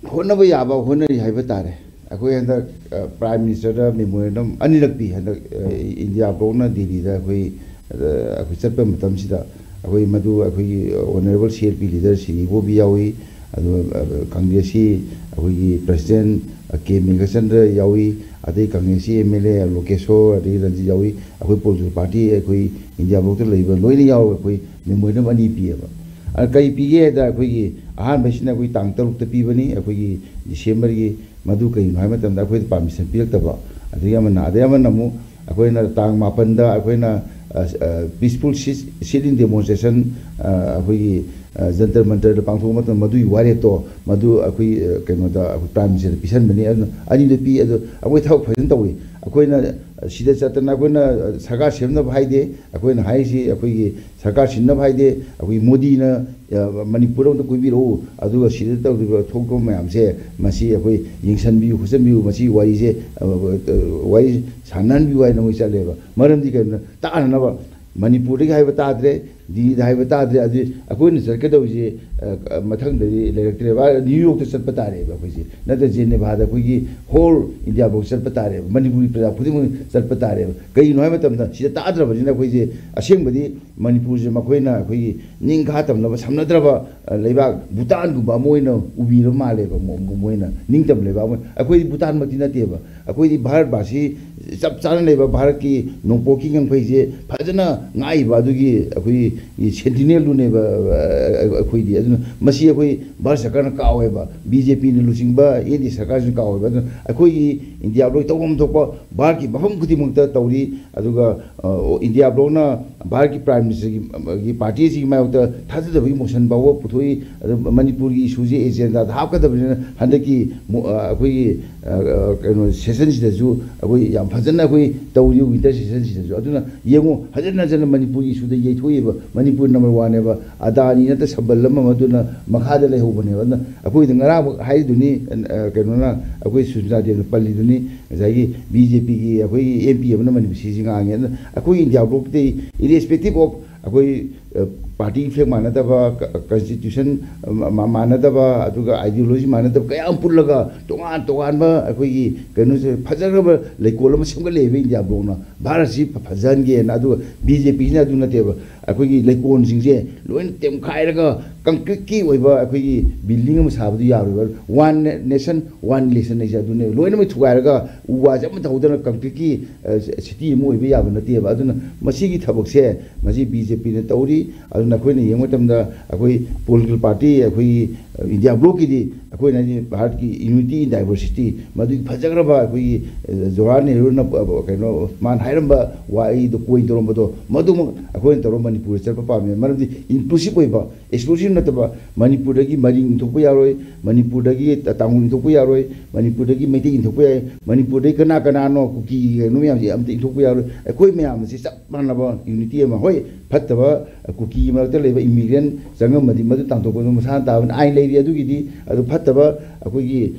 ꯍꯣꯠꯅꯕ ꯌꯥꯕ ꯍꯣꯠꯅꯔꯤ ꯍꯥꯏꯕ ꯇꯥꯔꯦ꯫ ꯑꯩꯈꯣꯏ ꯍꯟꯗꯛ, ꯑ, Prime Ministerꯗ memorandum ꯑꯅꯤꯔꯛ ꯄꯤ꯫ ꯍꯟꯗꯛ, ꯑ, ꯏꯟꯗꯤꯌꯥ ꯕ꯭ꯂꯣꯛꯅ ꯗꯤꯜꯂꯤꯗ ꯑꯩꯈꯣꯏ, ꯑ, ꯑꯩꯈꯣꯏ ꯆꯠꯄ ꯃꯇꯝꯁꯤꯗ ꯑꯩꯈꯣꯏ ꯃꯗꯨ ꯑꯩꯈꯣꯏꯒꯤ Honourable C L P leader ꯁꯤꯔꯤ ꯕꯣꯕꯤ ꯌꯥꯎꯏ, ꯑꯗꯨꯒ, ꯑ, ꯀꯪꯒ꯭ꯔꯦꯁꯀꯤ ꯑꯩꯈꯣꯏꯒꯤ President, ꯑ, ꯀꯦ ꯃꯦꯘꯆꯟꯗ꯭ꯔ ꯌꯥꯎꯏ, ꯑꯗꯩ ꯀꯪꯒ꯭ꯔꯦꯁꯀꯤ M L A ꯂꯣꯀꯦꯁꯣꯔ, ꯑꯗꯩ ꯔꯟꯖꯤꯠ ꯌꯥꯎꯏ꯫ ꯑꯩꯈꯣꯏ political party, ꯑꯩꯈꯣꯏ ꯏꯟꯗꯤꯌꯥ ꯕ꯭ꯂꯣꯛꯇ ꯂꯩꯕ ꯂꯣꯏꯅ ꯌꯥꯎꯔꯒ ꯑꯩꯈꯣꯏ memorandum ꯑꯅꯤ ꯄꯤꯌꯦꯕ꯫ ꯑ, ꯀꯔꯤ ꯄꯤꯒꯦ ꯍꯥꯏꯗ, ꯑꯩꯈꯣꯏꯒꯤ ꯑꯍꯥꯟꯕꯁꯤꯅ ꯑꯩꯈꯣꯏ ꯇꯥꯡ ꯇꯔꯨꯛꯇ ꯄꯤꯕꯅꯤ, ꯑꯩꯈꯣꯏꯒꯤ Decemberꯒꯤ꯫ ꯃꯗꯨ ꯀꯩꯒꯤꯅꯣ ꯍꯥꯏꯕ ꯃꯇꯝꯗ ꯑꯩꯈꯣꯏꯗ permission ꯄꯤꯔꯛꯇꯕ꯫ ꯑꯗꯒꯤ ꯑꯃꯅ, ꯑꯗꯩ ꯑꯃꯅ ꯑꯃꯨꯛ ꯑꯩꯈꯣꯏꯅ ꯇꯥꯡ ꯃꯥꯄꯟꯗ ꯑꯩꯈꯣꯏꯅ, ꯑ, ꯑ, peaceful sit, sit in demonstration, ꯑ, ꯑꯩꯈꯣꯏꯒꯤ, ꯑ, ꯖꯟꯇꯔ ꯃꯟꯇꯔꯗ ꯄꯥꯡꯊꯣꯛꯄ ꯃꯇꯝꯗ ꯃꯗꯨꯒꯤ ꯋꯥꯔꯦꯞꯇꯣ ꯃꯗꯨ ꯑꯩꯈꯣꯏ, ꯑ, ꯀꯩꯅꯣꯗ, ꯑꯩꯈꯣꯏ Prime Ministerꯗ ꯄꯤꯁꯟꯕꯅꯤ꯫ ꯑꯗꯨꯅ ꯑꯅꯤꯗꯨ ꯄꯤ꯫ ꯑꯗꯣ ꯑꯩꯈꯣꯏ ꯊꯕꯛ ꯐꯖꯅ ꯇꯧꯏ꯫ ꯑꯩꯈꯣꯏꯅ ꯁꯤꯗ ꯆꯠꯇꯅ ꯑꯩꯈꯣꯏꯅ ꯁꯔꯀꯥꯔ ꯁꯦꯝꯅꯕ ꯍꯥꯏꯗꯦ꯫ ꯑꯩꯈꯣꯏꯅ ꯍꯥꯏꯔꯤꯁꯤ ꯑꯩꯈꯣꯏꯒꯤ ꯁꯔꯀꯥꯔ ꯁꯤꯟꯅꯕ ꯍꯥꯏꯗꯦ, ꯑꯩꯈꯣꯏ ꯃꯣꯗꯤꯅ, ꯑ, ꯃꯅꯤꯄꯨꯔ ꯑꯃꯗ ꯀꯣꯏꯕꯤꯔꯛꯎ, ꯑꯗꯨꯒ ꯁꯤꯗ ꯇꯧꯔꯤꯕ ꯊꯣꯛꯄ ꯃꯌꯥꯝꯁꯦ, ꯃꯁꯤ ꯑꯩꯈꯣꯏ ꯌꯦꯡꯁꯤꯟꯕꯤꯌꯨ ꯈꯣꯠꯆꯟꯕꯤꯌꯨ, ꯃꯁꯤ ꯋꯥꯔꯤꯁꯦ, ꯑ, ꯑ, ꯋꯥꯔꯤ ꯁꯥꯟꯅꯍꯟꯕꯤꯌꯨ ꯍꯥꯏꯅ ꯃꯣꯏ ꯆꯠꯂꯦꯕ꯫ ꯃꯔꯝꯗꯤ ꯀꯩꯅꯣ? ꯇꯥꯅꯅꯕ꯫ ꯃꯅꯤꯄꯨꯔꯗꯒꯤ ꯍꯥꯏꯕ ꯇꯥꯗ꯭ꯔꯦ, ꯗꯤꯜꯂꯤꯗ ꯍꯥꯏꯕ ꯇꯥꯗ꯭ꯔꯦ, ꯑꯗꯨꯗꯤ ꯑꯩꯈꯣꯏꯅ ꯆꯠꯀꯗꯧꯔꯤꯁꯦ, ꯑ, ꯑ, ꯃꯊꯪꯗꯗꯤ ꯂꯩꯔꯛꯇ꯭ꯔꯦꯕ꯫ ꯑ, ꯅ꯭ꯌꯨ ꯌꯣꯔꯛꯇ ꯆꯠꯄ ꯇꯥꯔꯦꯕ ꯑꯩꯈꯣꯏꯁꯦ, ꯅꯠꯇ꯭ꯔ ꯖꯦꯅꯦꯚꯥꯗ ꯑꯩꯈꯣꯏꯒꯤ whole ꯏꯟꯗꯤꯌꯥ ꯕ꯭ꯂꯣꯛ ꯆꯠꯄ ꯇꯥꯔꯦꯕ, ꯃꯅꯤꯄꯨꯔꯒꯤ ꯄ꯭ꯔꯖꯥ ꯈꯨꯗꯤꯡꯃꯛ ꯆꯠꯄ ꯇꯥꯔꯦꯕ꯫ ꯀꯩꯒꯤꯅꯣ ꯍꯥꯏꯕ ꯃꯇꯝꯗ ꯁꯤꯗ ꯇꯥꯗ꯭ꯔꯕꯅꯤꯅ ꯑꯩꯈꯣꯏꯁꯦ ꯑꯁꯦꯡꯕꯗꯤ ꯃꯅꯤꯄꯨꯔꯁꯦ ꯃꯈꯣꯏꯅ ꯑꯩꯈꯣꯏꯒꯤ ꯅꯤꯡꯈꯥ ꯇꯝꯅꯕ ꯁꯝꯅꯗ꯭ꯔꯕ, ꯑ, ꯂꯩꯕꯥꯛ ꯚꯨꯇꯥꯟꯒꯨꯝꯕ ꯑꯃ ꯑꯣꯏꯅ ꯎꯕꯤꯔꯕ ꯃꯥꯜꯂꯦꯕ꯫ ꯃꯣ-, ꯃꯣ-, ꯃꯣꯏꯅ ꯅꯤꯡꯇꯝꯕ ꯂꯩꯕꯥꯛ ꯑꯃ꯫ ꯑꯩꯈꯣꯏꯗꯤ ꯚꯨꯇꯥꯟꯃꯛꯇꯤ ꯅꯠꯇꯦꯕ꯫ ꯑꯩꯈꯣꯏꯗꯤ ꯚꯥꯔꯠ ꯚꯥꯁꯤ ꯆꯞ ꯆꯥꯅ ꯂꯩꯕ ꯚꯥꯔꯠꯀꯤ ꯅꯣꯡꯄꯣꯛꯀꯤ ꯉꯝꯈꯩꯁꯦ ꯐꯖꯅ ꯉꯥꯛꯏꯕ ꯑꯗꯨꯒꯤ ꯑꯩꯈꯣꯏꯒꯤ ꯁꯦꯟꯇꯤꯅꯦꯜꯗꯨꯅꯦꯕ, ꯑ, ꯑ, ꯑꯩꯈꯣꯏꯗꯤ꯫ ꯑꯗꯨꯅ ꯃꯁꯤ ꯑꯩꯈꯣꯏ ꯚꯥꯔꯠ ꯁꯔꯀꯥꯔꯅ ꯀꯥꯎꯋꯦꯕ, ꯕꯤ ꯖꯦ ꯄꯤꯅ ꯂꯨꯆꯤꯡꯕ ꯑꯦꯟ ꯗꯤ ꯑꯦ ꯁꯔꯀꯥꯔꯁꯤꯅ ꯀꯥꯎꯋꯦꯕ꯫ ꯑꯗꯨꯅ ꯑꯩꯈꯣꯏꯒꯤ ꯏꯟꯗꯤꯌꯥ ꯂꯣꯏ ꯇꯧꯐꯝ ꯊꯣꯛꯄ ꯚꯥꯔꯠꯀꯤ ꯃꯐꯝ ꯈꯨꯗꯤꯡꯃꯛꯇ ꯇꯧꯔꯤ꯫ ꯑꯗꯨꯒ, ꯑ, ꯏꯟꯗꯤꯌꯥ ꯕ꯭ꯂꯣꯛꯅ ꯚꯥꯔꯠꯀꯤ Prime Ministerꯒꯤ, ꯒꯤ party ꯑꯁꯤꯒꯤ ꯃꯥꯌꯣꯛꯇ ꯊꯥꯖꯗꯕꯒꯤ motion ꯐꯥꯎꯕ ꯄꯨꯊꯣꯛꯏ꯫ ꯑꯗꯨ ꯃꯅꯤꯄꯨꯔꯒꯤ issueꯁꯦ agendaꯗ ꯍꯥꯞꯀꯗꯕꯅꯤꯅ ꯍꯟꯗꯛꯀꯤ ꯃꯣ-, ꯑ, ꯑꯩꯈꯣꯏꯒꯤ, ꯑ, ꯑ, ꯀꯩꯅꯣ, sessionꯁꯤꯗꯁꯨ ꯑꯩꯈꯣꯏ ꯌꯥꯝ ꯐꯖꯅ ꯑꯩꯈꯣꯏ ꯇꯧꯔꯤ, winter sessionꯁꯤꯗꯁꯨ꯫ ꯑꯗꯨꯅ ꯌꯦꯡꯉꯨ, ꯍꯟꯖꯟ ꯍꯟꯖꯟꯅ ꯃꯅꯤꯄꯨꯔꯒꯤ issueꯗ ꯌꯩꯊꯣꯛꯏꯕ꯫ ꯃꯅꯤꯄꯨꯔ number oneꯅꯦꯕ, ꯑꯗꯥꯅꯤ ꯅꯠꯇ꯭ꯔ ꯁꯝꯕꯜ ꯑꯃ ꯑꯃꯗꯨꯅ ꯃꯈꯥꯗ ꯂꯩꯍꯧꯕꯅꯦꯕ꯫ ꯑꯗꯨꯅ ꯑꯩꯈꯣꯏꯗ ꯉꯔꯥꯡꯃꯛ ꯍꯥꯏꯔꯤꯗꯨꯅꯤ, ꯑ, ꯀꯩꯅꯣꯅ, ꯑꯩꯈꯣꯏ ꯁꯨꯁꯃꯤꯇꯥ ꯗꯦꯕꯅ ꯄꯜꯂꯤꯗꯨꯅꯤ, ꯉꯁꯥꯏꯒꯤ ꯕꯤ ꯖꯦ ꯄꯤꯒꯤ ꯑꯩꯈꯣꯏꯒꯤ ꯑꯦꯝ ꯄꯤ ꯑꯃꯅ ꯃꯅꯤꯄꯨꯔ ꯁꯤꯁꯤ ꯉꯥꯡꯉꯦ꯫ ꯑꯗꯨꯅ ꯑꯩꯈꯣꯏ ꯏꯟꯗꯤꯌꯥ ꯕ꯭ꯂꯣꯛꯇꯤ irrespective of ꯑꯩꯈꯣꯏ ꯄꯥꯔꯇꯤ ꯐ꯭ꯂꯦꯛ ꯃꯥꯟꯅꯗꯕ, ꯀꯟꯁꯇꯤꯇ꯭ꯌꯨꯁꯟ ꯃꯥꯟꯅꯗꯕ, ꯑꯗꯨꯒ ꯑꯥꯏꯗꯤꯌꯣꯂꯣꯖꯤ ꯃꯥꯟꯅꯗꯕ ꯀꯌꯥ ꯑꯃ ꯄꯨꯜꯂꯒ ꯇꯣꯉꯥꯟ ꯇꯣꯉꯥꯟꯕ ꯑꯩꯈꯣꯏꯒꯤ ꯀꯩꯅꯣꯁꯦ ꯐꯖꯈ꯭ꯔꯕ ꯂꯩꯀꯣꯜ ꯑꯃ ꯁꯦꯝꯒꯠꯂꯛꯏꯕ ꯏꯟꯗꯤꯌꯥ ꯕ꯭ꯂꯣꯛꯅ꯫ ꯚꯥꯔꯠꯁꯤ ꯐꯖꯍꯟꯒꯦꯅ꯫ ꯑꯗꯨꯒ ꯕꯤ ꯖꯦ ꯄꯤꯁꯤꯅ ꯑꯗꯨ ꯅꯠꯇꯦꯕ, ꯑꯩꯈꯣꯏꯒꯤ ꯂꯩꯀꯣꯜꯁꯤꯡꯁꯦ ꯂꯣꯏꯅ ꯇꯦꯝꯈꯥꯏꯔꯒ ꯀꯪꯀ꯭ꯔꯤꯠꯀꯤ ꯑꯣꯏꯕ ꯑꯩꯈꯣꯏꯒꯤ ꯕꯤꯜꯗꯤꯡ ꯑꯃ ꯁꯥꯕꯗꯨ ꯌꯥꯔꯣꯏꯕ꯫ ꯋꯥꯟ ꯅꯦꯁꯟ ꯋꯥꯟ ꯏꯂꯦꯛꯁꯟ ꯍꯥꯏꯁꯦ ꯑꯗꯨꯅꯦꯕ꯫ ꯂꯣꯏꯅꯃꯛ ꯊꯨꯒꯥꯏꯔꯒ ꯎ ꯋꯥꯁꯦ ꯑꯃꯠꯇ ꯍꯧꯗꯅ ꯀꯪꯀ꯭ꯔꯤꯠꯀꯤ ꯁꯤꯇꯤ ꯑꯃ ꯑꯣꯏꯕ ꯌꯥꯕ ꯅꯠꯇꯦꯕ꯫ ꯑꯗꯨꯅ ꯃꯁꯤꯒꯤ ꯊꯕꯛꯁꯦ ꯃꯁꯤ ꯕꯤ ꯖꯦ ꯄꯤꯅ ꯇꯧꯔꯤ꯫ ꯑꯗꯨꯅ ꯑꯩꯈꯣꯏꯅ ꯌꯦꯡꯕ ꯃꯇꯝꯗ ꯑꯩꯈꯣꯏ ꯄꯣꯂꯤꯇꯤꯀꯦꯜ ꯄꯥꯔꯇꯤ, ꯑꯩꯈꯣꯏꯒꯤ ꯏꯟꯗꯤꯌꯥ ꯕ꯭ꯂꯣꯛꯀꯤꯗꯤ ꯑꯩꯈꯣꯏꯅ ꯍꯥꯏꯗꯤ ꯚꯥꯔꯠꯀꯤ unity in diversity, ꯃꯗꯨꯒꯤ ꯐꯖꯈ꯭ꯔꯕ ꯑꯩꯈꯣꯏꯒꯤ ꯖꯋꯥꯍꯔ ꯅꯦꯍꯔꯨꯅ ꯀꯩꯅꯣ ꯃꯥꯅ ꯍꯥꯏꯔꯝꯕ ꯋꯥꯍꯩꯗꯣ, ꯀꯣꯏꯟ ꯇꯧꯔꯝꯕꯗꯣ, ꯃꯗꯨꯃꯛ ꯑꯩꯈꯣꯏꯅ ꯇꯧꯔꯒ ꯃꯅꯤꯄꯨꯔꯗ ꯆꯠꯄ ꯄꯥꯝꯃꯤ꯫ ꯃꯔꯝꯗꯤ ꯏꯟꯀ꯭ꯂꯨꯁꯤꯞ ꯑꯣꯏꯕ, ꯑꯦꯛꯁꯀ꯭ꯂꯨꯁꯤꯞ ꯅꯠꯇꯕ, ꯃꯅꯤꯄꯨꯔꯗꯒꯤ ꯃꯔꯤꯡ ꯏꯟꯊꯣꯛꯄ ꯌꯥꯔꯣꯏ, ꯃꯅꯤꯄꯨꯔꯗꯒꯤ ꯇꯥꯡꯈꯨꯜ ꯏꯟꯊꯣꯛꯄ ꯌꯥꯔꯣꯏ, ꯃꯅꯤꯄꯨꯔꯗꯒꯤ ꯃꯩꯇꯩ ꯏꯟꯊꯣꯛꯄ ꯌꯥꯏ, ꯃꯅꯤꯄꯨꯔꯗꯒꯤ ꯀꯅꯥ ꯀꯅꯥꯅꯣ ꯀꯨꯀꯤꯒꯤ ꯀꯩꯅꯣ ꯃꯌꯥꯝꯁꯦ ꯑꯝꯇ ꯏꯟꯊꯣꯛꯄ ꯌꯥꯔꯣꯏ꯫ ꯑꯩꯈꯣꯏ ꯃꯌꯥꯝ ꯑꯁꯤ ꯆꯞ ꯃꯥꯟꯅꯕ unity ꯑꯃ, ꯍꯣꯏ, ꯐꯠꯇꯕ ꯀꯨꯀꯤꯒꯤ ꯃꯔꯛꯇ ꯂꯩꯕ ꯏꯃꯤꯒ꯭ꯔꯦꯟ ꯆꯪꯉꯝꯃꯗꯤ ꯃꯗꯨ ꯇꯥꯟꯊꯣꯛꯄꯗꯨ ꯃꯁꯥꯅ ꯇꯥꯕꯅꯤ, ꯑꯥꯏꯟ ꯂꯩꯔꯤ ꯑꯗꯨꯒꯤꯗꯤ꯫ ꯑꯗꯨ ꯐꯠꯇꯕ ꯑꯩꯈꯣꯏꯒꯤ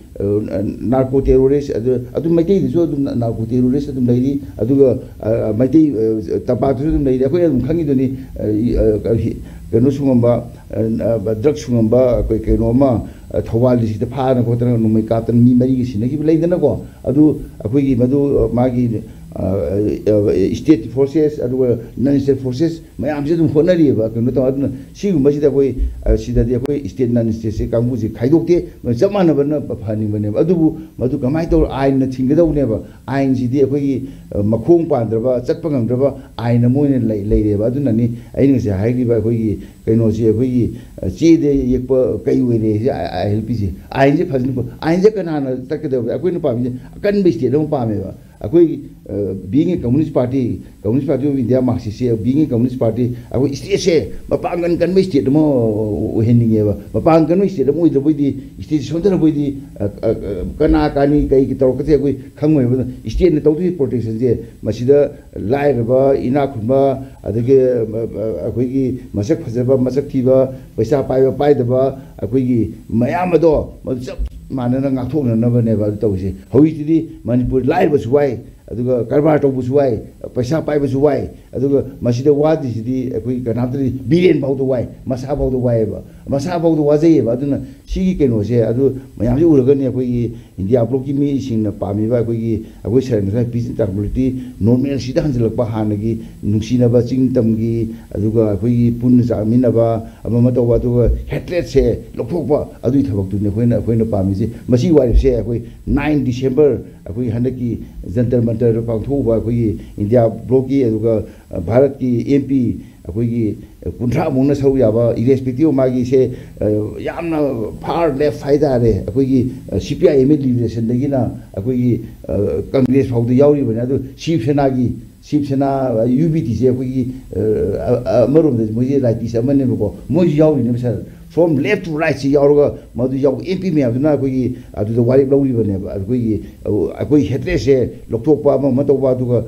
ꯅꯥꯔꯀꯣ ꯇꯦꯔꯣꯔꯤꯁ, ꯑꯗꯨ ꯑꯗꯨꯝ ꯃꯩꯇꯩꯗꯁꯨ ꯑꯗꯨꯝ ꯅꯥꯔꯀꯣ ꯇꯦꯔꯣꯔꯤꯁ ꯑꯗꯨꯝ ꯂꯩꯔꯤ꯫ ꯑꯗꯨꯒ ꯃꯩꯇꯩ ꯇꯝꯄꯥꯛꯇꯁꯨ ꯑꯗꯨꯝ ꯂꯩꯔꯤ꯫ ꯑꯩꯈꯣꯏ ꯑꯗꯨꯝ ꯈꯪꯉꯤꯗꯨꯅꯤ, ꯀꯩꯅꯣ ꯁꯨꯡꯉꯝꯕ, ꯗ꯭ꯔꯒ ꯁꯨꯡꯉꯝꯕ ꯑꯩꯈꯣꯏ ꯀꯩꯅꯣ ꯑꯃ ꯊꯧꯕꯥꯜ ꯗꯤꯁꯇ꯭ꯔꯤꯛꯇ ꯐꯥꯗꯅ ꯈꯣꯠꯇꯅ ꯅꯣꯡꯃꯩ ꯀꯥꯞꯇꯅ ꯃꯤ ꯃꯔꯤꯒ ꯁꯤꯅꯈꯤꯕ ꯂꯩꯗꯅꯀꯣ꯫ ꯑꯗꯨ ꯑꯩꯈꯣꯏꯒꯤ ꯃꯗꯨ ꯃꯥꯒꯤ ꯁ꯭ꯇꯦꯠ ꯐꯣꯔꯁꯦꯁ ꯑꯗꯨꯒ ꯅꯟ ꯁ꯭ꯇꯦꯠ ꯐꯣꯔꯁꯦꯁ ꯃꯌꯥꯝꯁꯦ ꯑꯗꯨꯝ ꯍꯣꯠꯅꯔꯤꯑꯕ, ꯀꯩꯅꯣ ꯇꯧ꯫ ꯑꯗꯨꯅ ꯁꯤꯒꯨꯝꯕꯁꯤꯗ ꯑꯩꯈꯣꯏ ꯁꯤꯗꯗꯤ ꯑꯩꯈꯣꯏ ꯁ꯭ꯇꯦꯠ ꯅꯟ ꯁ꯭ꯇꯦꯠꯁꯦ ꯀꯥꯡꯕꯨꯁꯦ ꯈꯥꯏꯗꯣꯛꯇꯦ, ꯆꯞ ꯃꯥꯟꯅꯕꯅ ꯐꯍꯟꯅꯤꯡꯕꯅꯦꯕ꯫ ꯑꯗꯨꯕꯨ ꯃꯗꯨ ꯀꯃꯥꯏꯅ ꯇꯧꯔ ꯑꯥꯏꯟꯅ ꯊꯤꯡꯒꯗꯧꯕꯅꯦꯕ꯫ ꯑꯥꯏꯟꯁꯤꯗꯤ ꯑꯩꯈꯣꯏꯒꯤ ꯃꯈꯣꯡ ꯄꯥꯟꯗ꯭ꯔꯕ, ꯆꯠꯄ ꯉꯝꯗ꯭ꯔꯕ ꯑꯥꯏꯟ ꯑꯃ ꯑꯣꯏꯅ ꯂꯩꯔꯦꯕ꯫ ꯑꯗꯨꯅꯅꯤ ꯑꯩꯅ ꯉꯁꯥꯏ ꯍꯥꯏꯈ꯭ꯔꯤꯕ ꯑꯩꯈꯣꯏꯒꯤ ꯀꯩꯅꯣꯁꯦ, ꯑꯩꯈꯣꯏꯒꯤ ꯆꯦꯗ ꯌꯦꯛꯄ ꯀꯩ ꯑꯣꯏꯔꯦ ꯁꯤ ꯑꯥꯏ ꯑꯦꯜ ꯄꯤꯁꯦ꯫ ꯑꯥꯏꯟꯁꯦ ꯐꯖꯅ, ꯑꯥꯏꯟꯁꯦ ꯀꯅꯥꯅ ꯇꯠꯀꯗꯕ? ꯑꯩꯈꯣꯏꯅ ꯄꯥꯝꯃꯤꯁꯦ ꯑꯀꯟꯕ ꯁ꯭ꯇꯦꯠ ꯑꯃ ꯄꯥꯝꯃꯦꯕ꯫ ꯑꯩꯈꯣꯏ being a communist party, Communist Party of India, Marxist say, being a communist party, ꯑꯩꯈꯣꯏ ꯁ꯭ꯇꯦꯠꯁꯦ ꯃꯄꯥꯡꯒꯜ ꯀꯟꯕ ꯁ꯭ꯇꯦꯠ ꯑꯃ ꯑꯣꯏꯍꯟꯅꯤꯡꯉꯦꯕ꯫ ꯃꯄꯥꯡꯒꯜ ꯀꯟꯕ ꯁ꯭ꯇꯦꯠ ꯑꯃ ꯑꯣꯏꯗ꯭ꯔꯕꯣꯏꯗꯤ, ꯁ꯭ꯇꯦꯠꯁꯦ ꯁꯣꯟꯊꯔꯕꯣꯏꯗꯤ, ꯀꯅꯥ ꯀꯥꯅꯤ, ꯀꯩ ꯇꯧꯔꯛꯀꯗꯦ ꯑꯩꯈꯣꯏ ꯈꯪꯉꯣꯏꯕ꯫ ꯑꯗꯨꯅ ꯁ꯭ꯇꯦꯠꯅ ꯇꯧꯗꯣꯏꯁꯦ ꯄ꯭ꯔꯣꯇꯦꯛꯁꯟꯁꯦ ꯃꯁꯤꯗ ꯂꯥꯏꯔꯕ, ꯏꯅꯥꯛ ꯈꯨꯟꯕ, ꯑꯗꯒꯤ ꯑꯩꯈꯣꯏꯒꯤ ꯃꯁꯛ ꯐꯖꯕ, ꯃꯁꯛ ꯊꯤꯕ, ꯄꯩꯁꯥ ꯄꯥꯏꯕ ꯄꯥꯏꯗꯕ, ꯑꯩꯈꯣꯏꯒꯤ ꯃꯌꯥꯝ ꯑꯗꯣ ꯃꯗꯨ ꯆꯞ ꯃꯥꯟꯅꯅ ꯉꯥꯛꯊꯣꯛꯅꯅꯕꯅꯦꯕ ꯑꯗꯨ ꯇꯧꯔꯤꯁꯦ꯫ ꯍꯧꯖꯤꯛꯇꯤꯗꯤ ꯃꯅꯤꯄꯨꯔ ꯂꯥꯏꯔꯕꯁꯨ ꯋꯥꯏ, ꯑꯗꯨꯒ ꯀꯔꯕꯥꯔ ꯇꯧꯕꯁꯨ ꯋꯥꯏ, ꯄꯩꯁꯥ ꯄꯥꯏꯕꯁꯨ ꯋꯥꯏ, ꯑꯗꯨꯒ ꯃꯁꯤꯗ ꯋꯥꯗ꯭ꯔꯤꯁꯤꯗꯤ ꯑꯩꯈꯣꯏ ꯀꯅꯥꯝꯇꯗꯤ, ꯕꯤꯔꯦꯟ ꯐꯥꯎꯗ ꯋꯥꯏ, ꯃꯁꯥ ꯐꯥꯎꯗ ꯋꯥꯏꯑꯦꯕ, ꯃꯁꯥ ꯐꯥꯎꯗ ꯋꯥꯖꯩꯑꯕ꯫ ꯑꯗꯨꯅ ꯁꯤꯒꯤ ꯀꯩꯅꯣꯁꯦ, ꯑꯗꯨ ꯃꯌꯥꯝꯁꯦ ꯎꯔꯒꯅꯤ ꯑꯩꯈꯣꯏꯒꯤ ꯏꯟꯗꯤꯌꯥ ꯕ꯭ꯂꯣꯛꯀꯤ ꯃꯤꯁꯤꯡꯅ ꯄꯥꯝꯃꯤꯕ ꯑꯩꯈꯣꯏꯒꯤ, ꯑꯩꯈꯣꯏ ꯁꯔ ꯉꯁꯥꯏ peace and tranquility normalꯁꯤꯗ ꯍꯟꯖꯤꯜꯂꯛꯄ, ꯍꯥꯟꯅꯒꯤ ꯅꯨꯡꯁꯤꯅꯕ ꯆꯤꯡ ꯇꯝꯒꯤ, ꯑꯗꯨꯒ ꯑꯩꯈꯣꯏꯒꯤ ꯄꯨꯟꯅ ꯆꯥꯃꯤꯟꯅꯕ, ꯑꯃ ꯑꯃ ꯇꯧꯕ, ꯑꯗꯨꯒ hatredꯁꯦ ꯂꯧꯊꯣꯛꯄ, ꯑꯗꯨꯒꯤ ꯊꯕꯛꯇꯨꯅꯤ ꯑꯩꯈꯣꯏꯅ, ꯑꯩꯈꯣꯏꯅ ꯄꯥꯝꯃꯤꯁꯦ꯫ ꯃꯁꯤꯒꯤ ꯋꯥꯔꯦꯞꯁꯦ ꯑꯩꯈꯣꯏ nine December ꯑꯩꯈꯣꯏꯒꯤ ꯍꯟꯗꯛꯀꯤ ꯖꯟꯇꯔ ꯃꯟꯇꯔꯗ ꯄꯥꯡꯊꯣꯛꯎꯕ ꯑꯩꯈꯣꯏꯒꯤ ꯏꯟꯗꯤꯌꯥ ꯕ꯭ꯂꯣꯛꯀꯤ, ꯑꯗꯨꯒ ꯚꯥꯔꯠꯀꯤ MP ꯑꯩꯈꯣꯏꯒꯤ ꯀꯨꯟꯊ꯭ꯔꯥꯃꯨꯛꯅ ꯁꯔꯨꯛ ꯌꯥꯕ, irrespective of ꯃꯥꯒꯤꯁꯦ, ꯑ, ꯌꯥꯝꯅ far left ꯍꯥꯏꯇꯥꯔꯦ, ꯑꯩꯈꯣꯏꯒꯤ, ꯑ, CPIMꯒꯤ liberation ꯗꯒꯤꯅ ꯑꯩꯈꯣꯏꯒꯤ, ꯑ, ꯀꯪꯒ꯭ꯔꯦꯁ ꯐꯥꯎꯗ ꯌꯥꯎꯔꯤꯕꯅꯤ꯫ ꯑꯗꯨ ꯁꯤꯕ ꯁꯦꯅꯥꯒꯤ, ꯁꯤꯕ ꯁꯦꯅꯥ, UBTꯁꯦ ꯑꯩꯈꯣꯏꯒꯤ, ꯑ, ꯑ, ꯑ, ꯑꯃꯔꯣꯝꯗ ꯃꯣꯏꯁꯦ rightist ꯑꯃꯅꯦꯕꯀꯣ, ꯃꯣꯏꯁꯨ ꯌꯥꯎꯔꯤꯅꯦꯕ ꯁꯥꯔ꯫ From left to rightꯁꯤ ꯌꯥꯎꯔꯒ ꯃꯗꯨ ꯌꯥꯎꯕ MP ꯃꯌꯥꯝꯗꯨꯅ ꯑꯩꯈꯣꯏꯒꯤ ꯑꯗꯨꯗ ꯋꯥꯔꯦꯞ ꯂꯧꯔꯤꯕꯅꯦꯕ꯫ ꯑꯩꯈꯣꯏꯒꯤ, ꯑ, ꯑꯩꯈꯣꯏ hatredꯁꯦ ꯂꯧꯊꯣꯛꯄ, ꯑꯃ ꯑꯃ ꯇꯧꯕ, ꯑꯗꯨꯒ,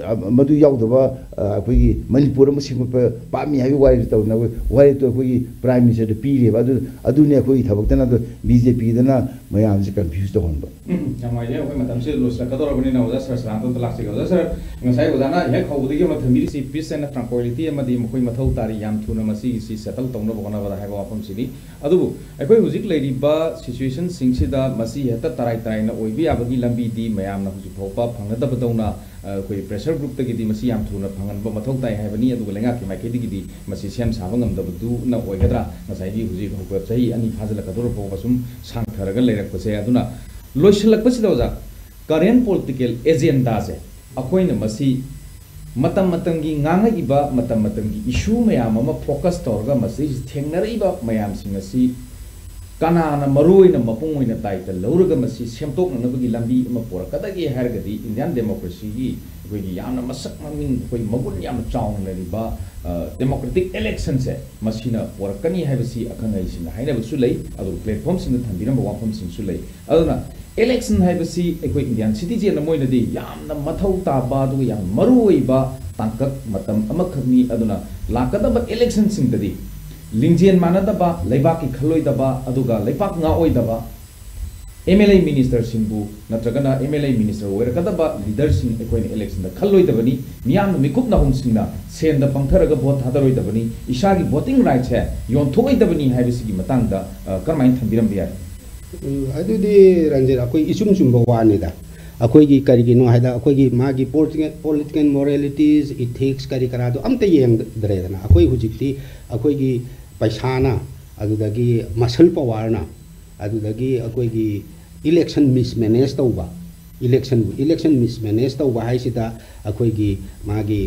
ꯑ, ꯃꯗꯨ ꯌꯥꯎꯗꯕ, ꯑ, ꯑꯩꯈꯣꯏꯒꯤ ꯃꯅꯤꯄꯨꯔ ꯑꯃ ꯁꯦꯝꯒꯠꯄ ꯄꯥꯝꯃꯤ ꯍꯥꯏꯕꯒꯤ ꯋꯥꯔꯦꯞꯁꯦ ꯇꯧꯗꯅ ꯑꯩꯈꯣꯏ ꯋꯥꯔꯦꯞꯇꯣ ꯑꯩꯈꯣꯏꯒꯤ Prime Ministerꯗ ꯄꯤꯔꯦꯕ꯫ ꯑꯗꯨ, ꯑꯗꯨꯅꯤ ꯑꯩꯈꯣꯏꯒꯤ ꯊꯕꯛꯇꯅ꯫ ꯑꯗꯣ BJPꯗꯅ ꯃꯌꯥꯝꯁꯦ confuse ꯇꯧꯍꯟꯕ꯫ ꯎꯝ, ꯌꯥꯝ ꯅꯨꯡꯉꯥꯏꯖꯩ꯫ ꯑꯩꯈꯣꯏ ꯃꯇꯝꯁꯦ ꯂꯣꯏꯁꯤꯜꯂꯛꯀꯗꯧꯔꯕꯅꯤꯅ ꯑꯣꯖꯥ ꯁꯔ ꯁꯔꯥꯟꯇ ꯑꯝꯇ ꯂꯥꯛꯆꯒꯦ꯫ ꯑꯣꯖꯥ ꯁꯔ, ꯉꯁꯥꯏ ꯑꯣꯖꯥꯅ ꯍꯦꯛ ꯍꯧꯕꯗꯒꯤ ꯍꯧꯅ ꯊꯝꯕꯤꯔꯤꯁꯤ peace and tranquility ꯑꯃꯗꯤ ꯃꯈꯣꯏ ꯃꯊꯧ ꯇꯥꯔꯤ ꯌꯥꯝ ꯊꯨꯅ ꯃꯁꯤꯒꯤꯁꯤ settle ꯇꯧꯅꯕ ꯍꯣꯠꯅꯕꯗ ꯍꯥꯏꯕ ꯋꯥꯐꯝꯁꯤꯅꯤ꯫ ꯑꯗꯨꯕꯨ ꯑꯩꯈꯣꯏ ꯍꯧꯖꯤꯛ ꯂꯩꯔꯤꯕ situationꯁꯤꯡꯁꯤꯗ ꯃꯁꯤ ꯍꯦꯛꯇ ꯇꯔꯥꯏ ꯇꯔꯥꯏꯅ ꯑꯣꯏꯕ ꯌꯥꯕꯒꯤ ꯂꯝꯕꯤꯗꯤ ꯃꯌꯥꯝꯅ ꯍꯧꯖꯤꯛ ꯐꯥꯎꯕ ꯐꯪꯅꯗꯕꯗꯧꯅ, ꯑ, ꯑꯩꯈꯣꯏ pressure groupꯇꯒꯤꯗꯤ ꯃꯁꯤ ꯌꯥꯝ ꯊꯨꯅ ꯐꯪꯍꯟꯕ ꯃꯊꯧ ꯇꯥꯏ ꯍꯥꯏꯕꯅꯤ꯫ ꯑꯗꯨꯒ ꯂꯩꯉꯥꯛꯀꯤ ꯃꯥꯏꯀꯩꯗꯒꯤꯗꯤ ꯃꯁꯤ ꯁꯦꯝ ꯁꯥꯕ ꯉꯝꯗꯕꯗꯨꯅ ꯑꯣꯏꯒꯗ꯭ꯔꯥ? ꯉꯁꯥꯏꯒꯤ ꯍꯧꯖꯤꯛ ꯍꯧꯒꯠ-, ꯆꯍꯤ ꯑꯅꯤ ꯐꯥꯖꯤꯜꯂꯛꯀꯗꯧꯔ ꯐꯥꯎꯕ ꯁꯨꯝ ꯁꯥꯡꯊꯔꯒ ꯂꯩꯔꯛꯄꯁꯦ꯫ ꯑꯗꯨꯅ ꯂꯣꯏꯁꯤꯜꯂꯛꯄꯁꯤꯗ ꯑꯣꯖꯥ, current political agendaꯁꯦ ꯑꯩꯈꯣꯏꯅ ꯃꯁꯤ ꯃꯇꯝ ꯃꯇꯝꯒꯤ ꯉꯥꯡꯉꯛꯏꯕ, ꯃꯇꯝ ꯃꯇꯝꯒꯤ issue ꯃꯌꯥꯝ ꯑꯃ focus ꯇꯧꯔꯒ ꯃꯁꯤꯗꯩꯁꯤꯗ ꯊꯦꯡꯅꯔꯛꯏꯕ ꯃꯌꯥꯝꯁꯤꯡ ꯑꯁꯤ ꯀꯅꯥꯅ ꯃꯔꯨ ꯑꯣꯏꯅ ꯃꯄꯨꯡ ꯑꯣꯏꯅ ꯗꯥꯏꯇ ꯂꯧꯔꯒ ꯃꯁꯤ ꯁꯦꯝꯗꯣꯛꯅꯅꯕꯒꯤ ꯂꯝꯕꯤ ꯑꯃ ꯄꯨꯔꯛꯀꯗꯒꯦ ꯍꯥꯏꯔꯒꯗꯤ Indian democracyꯒꯤ ꯑꯩꯈꯣꯏꯒꯤ ꯌꯥꯝꯅ ꯃꯁꯛ ꯃꯃꯤꯡ, ꯑꯩꯈꯣꯏ ꯃꯒꯨꯟ ꯌꯥꯝꯅ ꯆꯥꯎꯅ ꯂꯩꯔꯤꯕ, ꯑ, democratic electionꯁꯦ ꯃꯁꯤꯅ ꯄꯨꯔꯛꯀꯅꯤ ꯍꯥꯏꯕꯁꯤ ꯑꯈꯪ ꯑꯍꯩꯁꯤꯡꯅ ꯍꯥꯏꯅꯕꯁꯨ ꯂꯩ꯫ ꯑꯗꯨꯒ platformꯁꯤꯡꯗ ꯊꯝꯕꯤꯔꯝꯕ ꯋꯥꯐꯝꯁꯤꯡꯁꯨ ꯂꯩ꯫ ꯑꯗꯨꯅ election ꯍꯥꯏꯕꯁꯤ ꯑꯩꯈꯣꯏ Indian citizen ꯑꯃ ꯑꯣꯏꯅꯗꯤ ꯌꯥꯝꯅ ꯃꯊꯧ ꯇꯥꯕ, ꯑꯗꯨꯒ ꯌꯥꯝ ꯃꯔꯨ ꯑꯣꯏꯕ ꯇꯥꯡꯀꯛ ꯃꯇꯝ ꯑꯃꯈꯛꯅꯤ꯫ ꯑꯗꯨꯅ ꯂꯥꯛꯀꯗꯕ electionꯁꯤꯡꯗꯗꯤ ꯂꯤꯡꯖꯦꯜ ꯃꯥꯟꯅꯗꯕ, ꯂꯩꯕꯥꯛꯀꯤ ꯈꯜꯂꯣꯏꯗꯕ, ꯑꯗꯨꯒ ꯂꯩꯄꯥꯛ ꯉꯥꯛꯑꯣꯏꯗꯕ, ꯑꯦꯝ ꯑꯦꯜ ꯑꯦ ꯃꯤꯅꯤꯁꯇꯔꯁꯤꯡꯕꯨ ꯅꯠꯇ꯭ꯔꯒꯅ ꯑꯦꯝ ꯑꯦꯜ ꯑꯦ ꯃꯤꯅꯤꯁꯇꯔ ꯑꯣꯏꯔꯛꯀꯗꯕ ꯂꯤꯗꯔꯁꯤꯡ ꯑꯩꯈꯣꯏꯅ ꯏꯂꯦꯛꯁꯟꯗ ꯈꯜꯂꯣꯏꯗꯕꯅꯤ꯫ ꯃꯤꯌꯥꯝꯅ ꯃꯤꯀꯨꯞ ꯅꯥꯍꯨꯝꯁꯤꯡꯅ ꯁꯦꯟꯗ ꯄꯪꯊꯔꯒ ꯚꯣꯠ ꯊꯥꯗꯔꯣꯏꯗꯕꯅꯤ꯫ ꯏꯁꯥꯒꯤ ꯚꯣꯇꯤꯡ ꯔꯥꯏꯠꯁꯦ ꯌꯣꯟꯊꯣꯛꯑꯣꯏꯗꯕꯅꯤ ꯍꯥꯏꯕꯁꯤꯒꯤ ꯃꯇꯥꯡꯗ, ꯑ, ꯀꯔꯝꯍꯥꯏꯅ ꯊꯝꯕꯤꯔꯝꯕ ꯌꯥꯏ? ꯎꯝ, ꯑꯗꯨꯗꯤ ꯔꯟꯖꯤꯠ, ꯑꯩꯈꯣꯏ ꯏꯆꯨꯝ ꯆꯨꯝꯕ ꯋꯥꯅꯤꯗ꯫ ꯑꯩꯈꯣꯏꯒꯤ ꯀꯔꯤꯒꯤꯅꯣ ꯍꯥꯏꯗ, ꯑꯩꯈꯣꯏꯒꯤ ꯃꯥꯒꯤ ꯄꯣꯂꯤꯇꯤꯀꯦꯜ ꯃꯣꯔꯦꯂꯤꯇꯤꯁ, ꯏꯊꯤꯛꯁ, ꯀꯔꯤ ꯀꯔꯥꯗꯣ ꯑꯝꯇ ꯌꯦꯡꯗ꯭ꯔꯦꯗꯅ꯫ ꯑꯩꯈꯣꯏ ꯍꯧꯖꯤꯛꯇꯤ ꯑꯩꯈꯣꯏꯒꯤ ꯄꯩꯁꯥꯅ, ꯑꯗꯨꯗꯒꯤ ꯃꯁꯜ ꯄꯋꯥꯔꯅ, ꯑꯗꯨꯗꯒꯤ ꯑꯩꯈꯣꯏꯒꯤ ꯏꯂꯦꯛꯁꯟ ꯃꯤꯁꯃꯦꯅꯦꯖ ꯇꯧꯕ, ꯏꯂꯦꯛꯁꯟꯕꯨ ꯏꯂꯦꯛꯁꯟ ꯃꯤꯁꯃꯦꯅꯦꯖ ꯇꯧꯕ ꯍꯥꯏꯁꯤꯗ ꯑꯩꯈꯣꯏꯒꯤ ꯃꯥꯒꯤ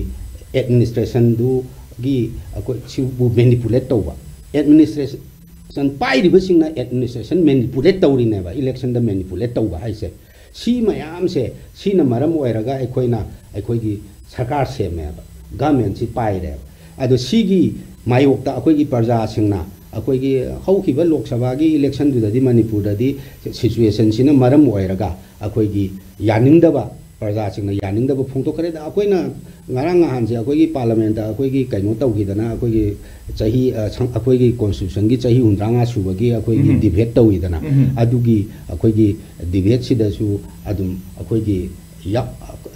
ꯑꯦꯗꯃꯤꯅꯤꯁꯇ꯭ꯔꯦꯁꯟꯗꯨꯒꯤ ꯑꯩꯈꯣꯏ ꯁꯤꯕꯨ ꯃꯦꯅꯤꯄꯨꯂꯦꯠ ꯇꯧꯕ꯫ ꯑꯦꯗꯃꯤꯅꯤꯁꯇ꯭ꯔꯦꯁꯟ ꯄꯥꯏꯔꯤꯕꯁꯤꯡꯅ ꯑꯦꯗꯃꯤꯅꯤꯁꯇ꯭ꯔꯦꯁꯟ ꯃꯦꯅꯤꯄꯨꯂꯦꯠ ꯇꯧꯔꯤꯅꯦꯕ, ꯏꯂꯦꯛꯁꯟꯗ ꯃꯦꯅꯤꯄꯨꯂꯦꯠ ꯇꯧꯕ ꯍꯥꯏꯁꯦ꯫ ꯁꯤ ꯃꯌꯥꯝꯁꯦ, ꯁꯤꯅ ꯃꯔꯝ ꯑꯣꯏꯔꯒ ꯑꯩꯈꯣꯏꯅ ꯑꯩꯈꯣꯏꯒꯤ ꯁꯔꯀꯥꯔ ꯁꯦꯝꯃꯦꯕ, ꯒꯃꯦꯟꯁꯤ ꯄꯥꯏꯔꯦꯕ꯫ ꯑꯗꯣ ꯁꯤꯒꯤ ꯃꯥꯌꯣꯛꯇ ꯑꯩꯈꯣꯏꯒꯤ ꯄ꯭ꯔꯖꯥꯁꯤꯡꯅ, ꯑꯩꯈꯣꯏꯒꯤ ꯍꯧꯈꯤꯕ ꯂꯣꯛ ꯁꯚꯥꯒꯤ ꯏꯂꯦꯛꯁꯟꯗꯨꯗꯗꯤ ꯃꯅꯤꯄꯨꯔꯗꯗꯤ ꯁꯤꯆꯨꯋꯦꯁꯟꯁꯤꯅ ꯃꯔꯝ ꯑꯣꯏꯔꯒ ꯑꯩꯈꯣꯏꯒꯤ ꯌꯥꯅꯤꯡꯗꯕ, ꯄ꯭ꯔꯖꯥꯁꯤꯡꯅ ꯌꯥꯅꯤꯡꯗꯕ ꯐꯣꯡꯗꯣꯛꯈ꯭ꯔꯦ꯫ ꯑꯗ ꯑꯩꯈꯣꯏꯅ ꯉꯔꯥꯡ ꯅꯍꯥꯟꯁꯦ ꯑꯩꯈꯣꯏꯒꯤ ꯄꯥꯔꯂꯃꯦꯟꯗ ꯑꯩꯈꯣꯏꯒꯤ ꯀꯩꯅꯣ ꯇꯧꯈꯤꯗꯅ, ꯑꯩꯈꯣꯏꯒꯤ ꯆꯍꯤ, ꯑ, ꯁꯪ-, ꯑꯩꯈꯣꯏꯒꯤ ꯀꯣꯟꯁꯇꯤꯇ꯭ꯌꯨꯁꯟꯒꯤ ꯆꯍꯤ ꯍꯨꯝꯗ꯭ꯔꯥꯉꯥ ꯁꯨꯕꯒꯤ ꯑꯩꯈꯣꯏꯒꯤ ꯎꯝ꯫ ꯗꯤꯕꯦꯠ ꯇꯧꯋꯤꯗꯅ, ꯎꯝ꯫ ꯑꯗꯨꯒꯤ ꯑꯩꯈꯣꯏꯒꯤ ꯗꯤꯕꯦꯠꯁꯤꯗꯁꯨ ꯑꯗꯨꯝ ꯑꯩꯈꯣꯏꯒꯤ ꯌꯥ-,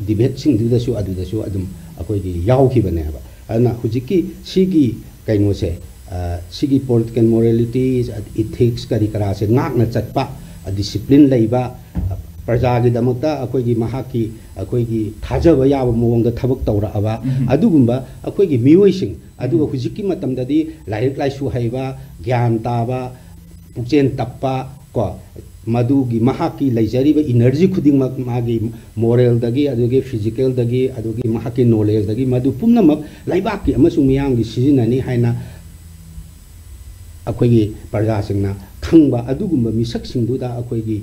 ꯗꯤꯕꯦꯠꯁꯤꯡꯗꯨꯗꯁꯨ ꯑꯗꯨꯗꯁꯨ ꯑꯗꯨꯝ ꯑꯩꯈꯣꯏꯒꯤ ꯌꯥꯎꯈꯤꯕꯅꯦꯕ꯫ ꯑꯗꯨꯅ ꯍꯧꯖꯤꯛꯀꯤ ꯁꯤꯒꯤ ꯀꯩꯅꯣꯁꯦ, ꯑ, ꯁꯤꯒꯤ ꯄꯣꯂꯤꯇꯤꯀꯦꯜ ꯃꯣꯔꯦꯂꯤꯇꯤꯁ, ꯏꯊꯤꯛꯁ ꯀꯔꯤ ꯀꯔꯥꯁꯦ ꯉꯥꯛꯅ ꯆꯠꯄ, ꯑ, ꯗꯤꯁꯤꯄ꯭ꯂꯤꯟ ꯂꯩꯕ, ꯑ, ꯄ꯭ꯔꯖꯥꯒꯤꯗꯃꯛꯇ ꯑꯩꯈꯣꯏꯒꯤ ꯃꯍꯥꯛꯀꯤ, ꯑꯩꯈꯣꯏꯒꯤ ꯊꯥꯖꯕ ꯌꯥꯕ ꯃꯑꯣꯡꯗ ꯊꯕꯛ ꯇꯧꯔꯛꯑꯕ, ꯎꯝ꯫ ꯑꯗꯨꯒꯨꯝꯕ ꯑꯩꯈꯣꯏꯒꯤ ꯃꯤꯑꯣꯏꯁꯤꯡ, ꯑꯗꯨꯒ ꯎꯝ꯫ ꯍꯧꯖꯤꯛꯀꯤ ꯃꯇꯝꯗꯗꯤ ꯂꯥꯏꯔꯤꯛ ꯂꯥꯏꯁꯨ ꯍꯩꯕ, ꯒ꯭ꯌꯥꯟ ꯇꯥꯕ, ꯄꯨꯛꯆꯦꯜ ꯇꯞꯄ, ꯀꯣ, ꯃꯗꯨꯒꯤ ꯃꯍꯥꯛꯀꯤ ꯂꯩꯖꯔꯤꯕ ꯏꯅꯔꯖꯤ ꯈꯨꯗꯤꯡꯃꯛ ꯃꯥꯒꯤ ꯃꯣꯔꯦꯜꯗꯒꯤ, ꯑꯗꯨꯒꯤ ꯐꯤꯖꯤꯀꯦꯜꯗꯒꯤ, ꯑꯗꯨꯒꯤ ꯃꯍꯥꯛꯀꯤ ꯅꯣꯂꯦꯖꯇꯒꯤ ꯃꯗꯨ ꯄꯨꯝꯅꯃꯛ ꯂꯩꯕꯥꯛꯀꯤ ꯑꯃꯁꯨꯡ ꯃꯤꯌꯥꯝꯒꯤ ꯁꯤꯖꯤꯟꯅꯅꯤ ꯍꯥꯏꯅ ꯑꯩꯈꯣꯏꯒꯤ ꯄ꯭ꯔꯖꯥꯁꯤꯡꯅ ꯈꯪꯕ ꯑꯗꯨꯒꯨꯝꯕ ꯃꯤꯁꯛꯁꯤꯡꯗꯨꯗ ꯑꯩꯈꯣꯏꯒꯤ,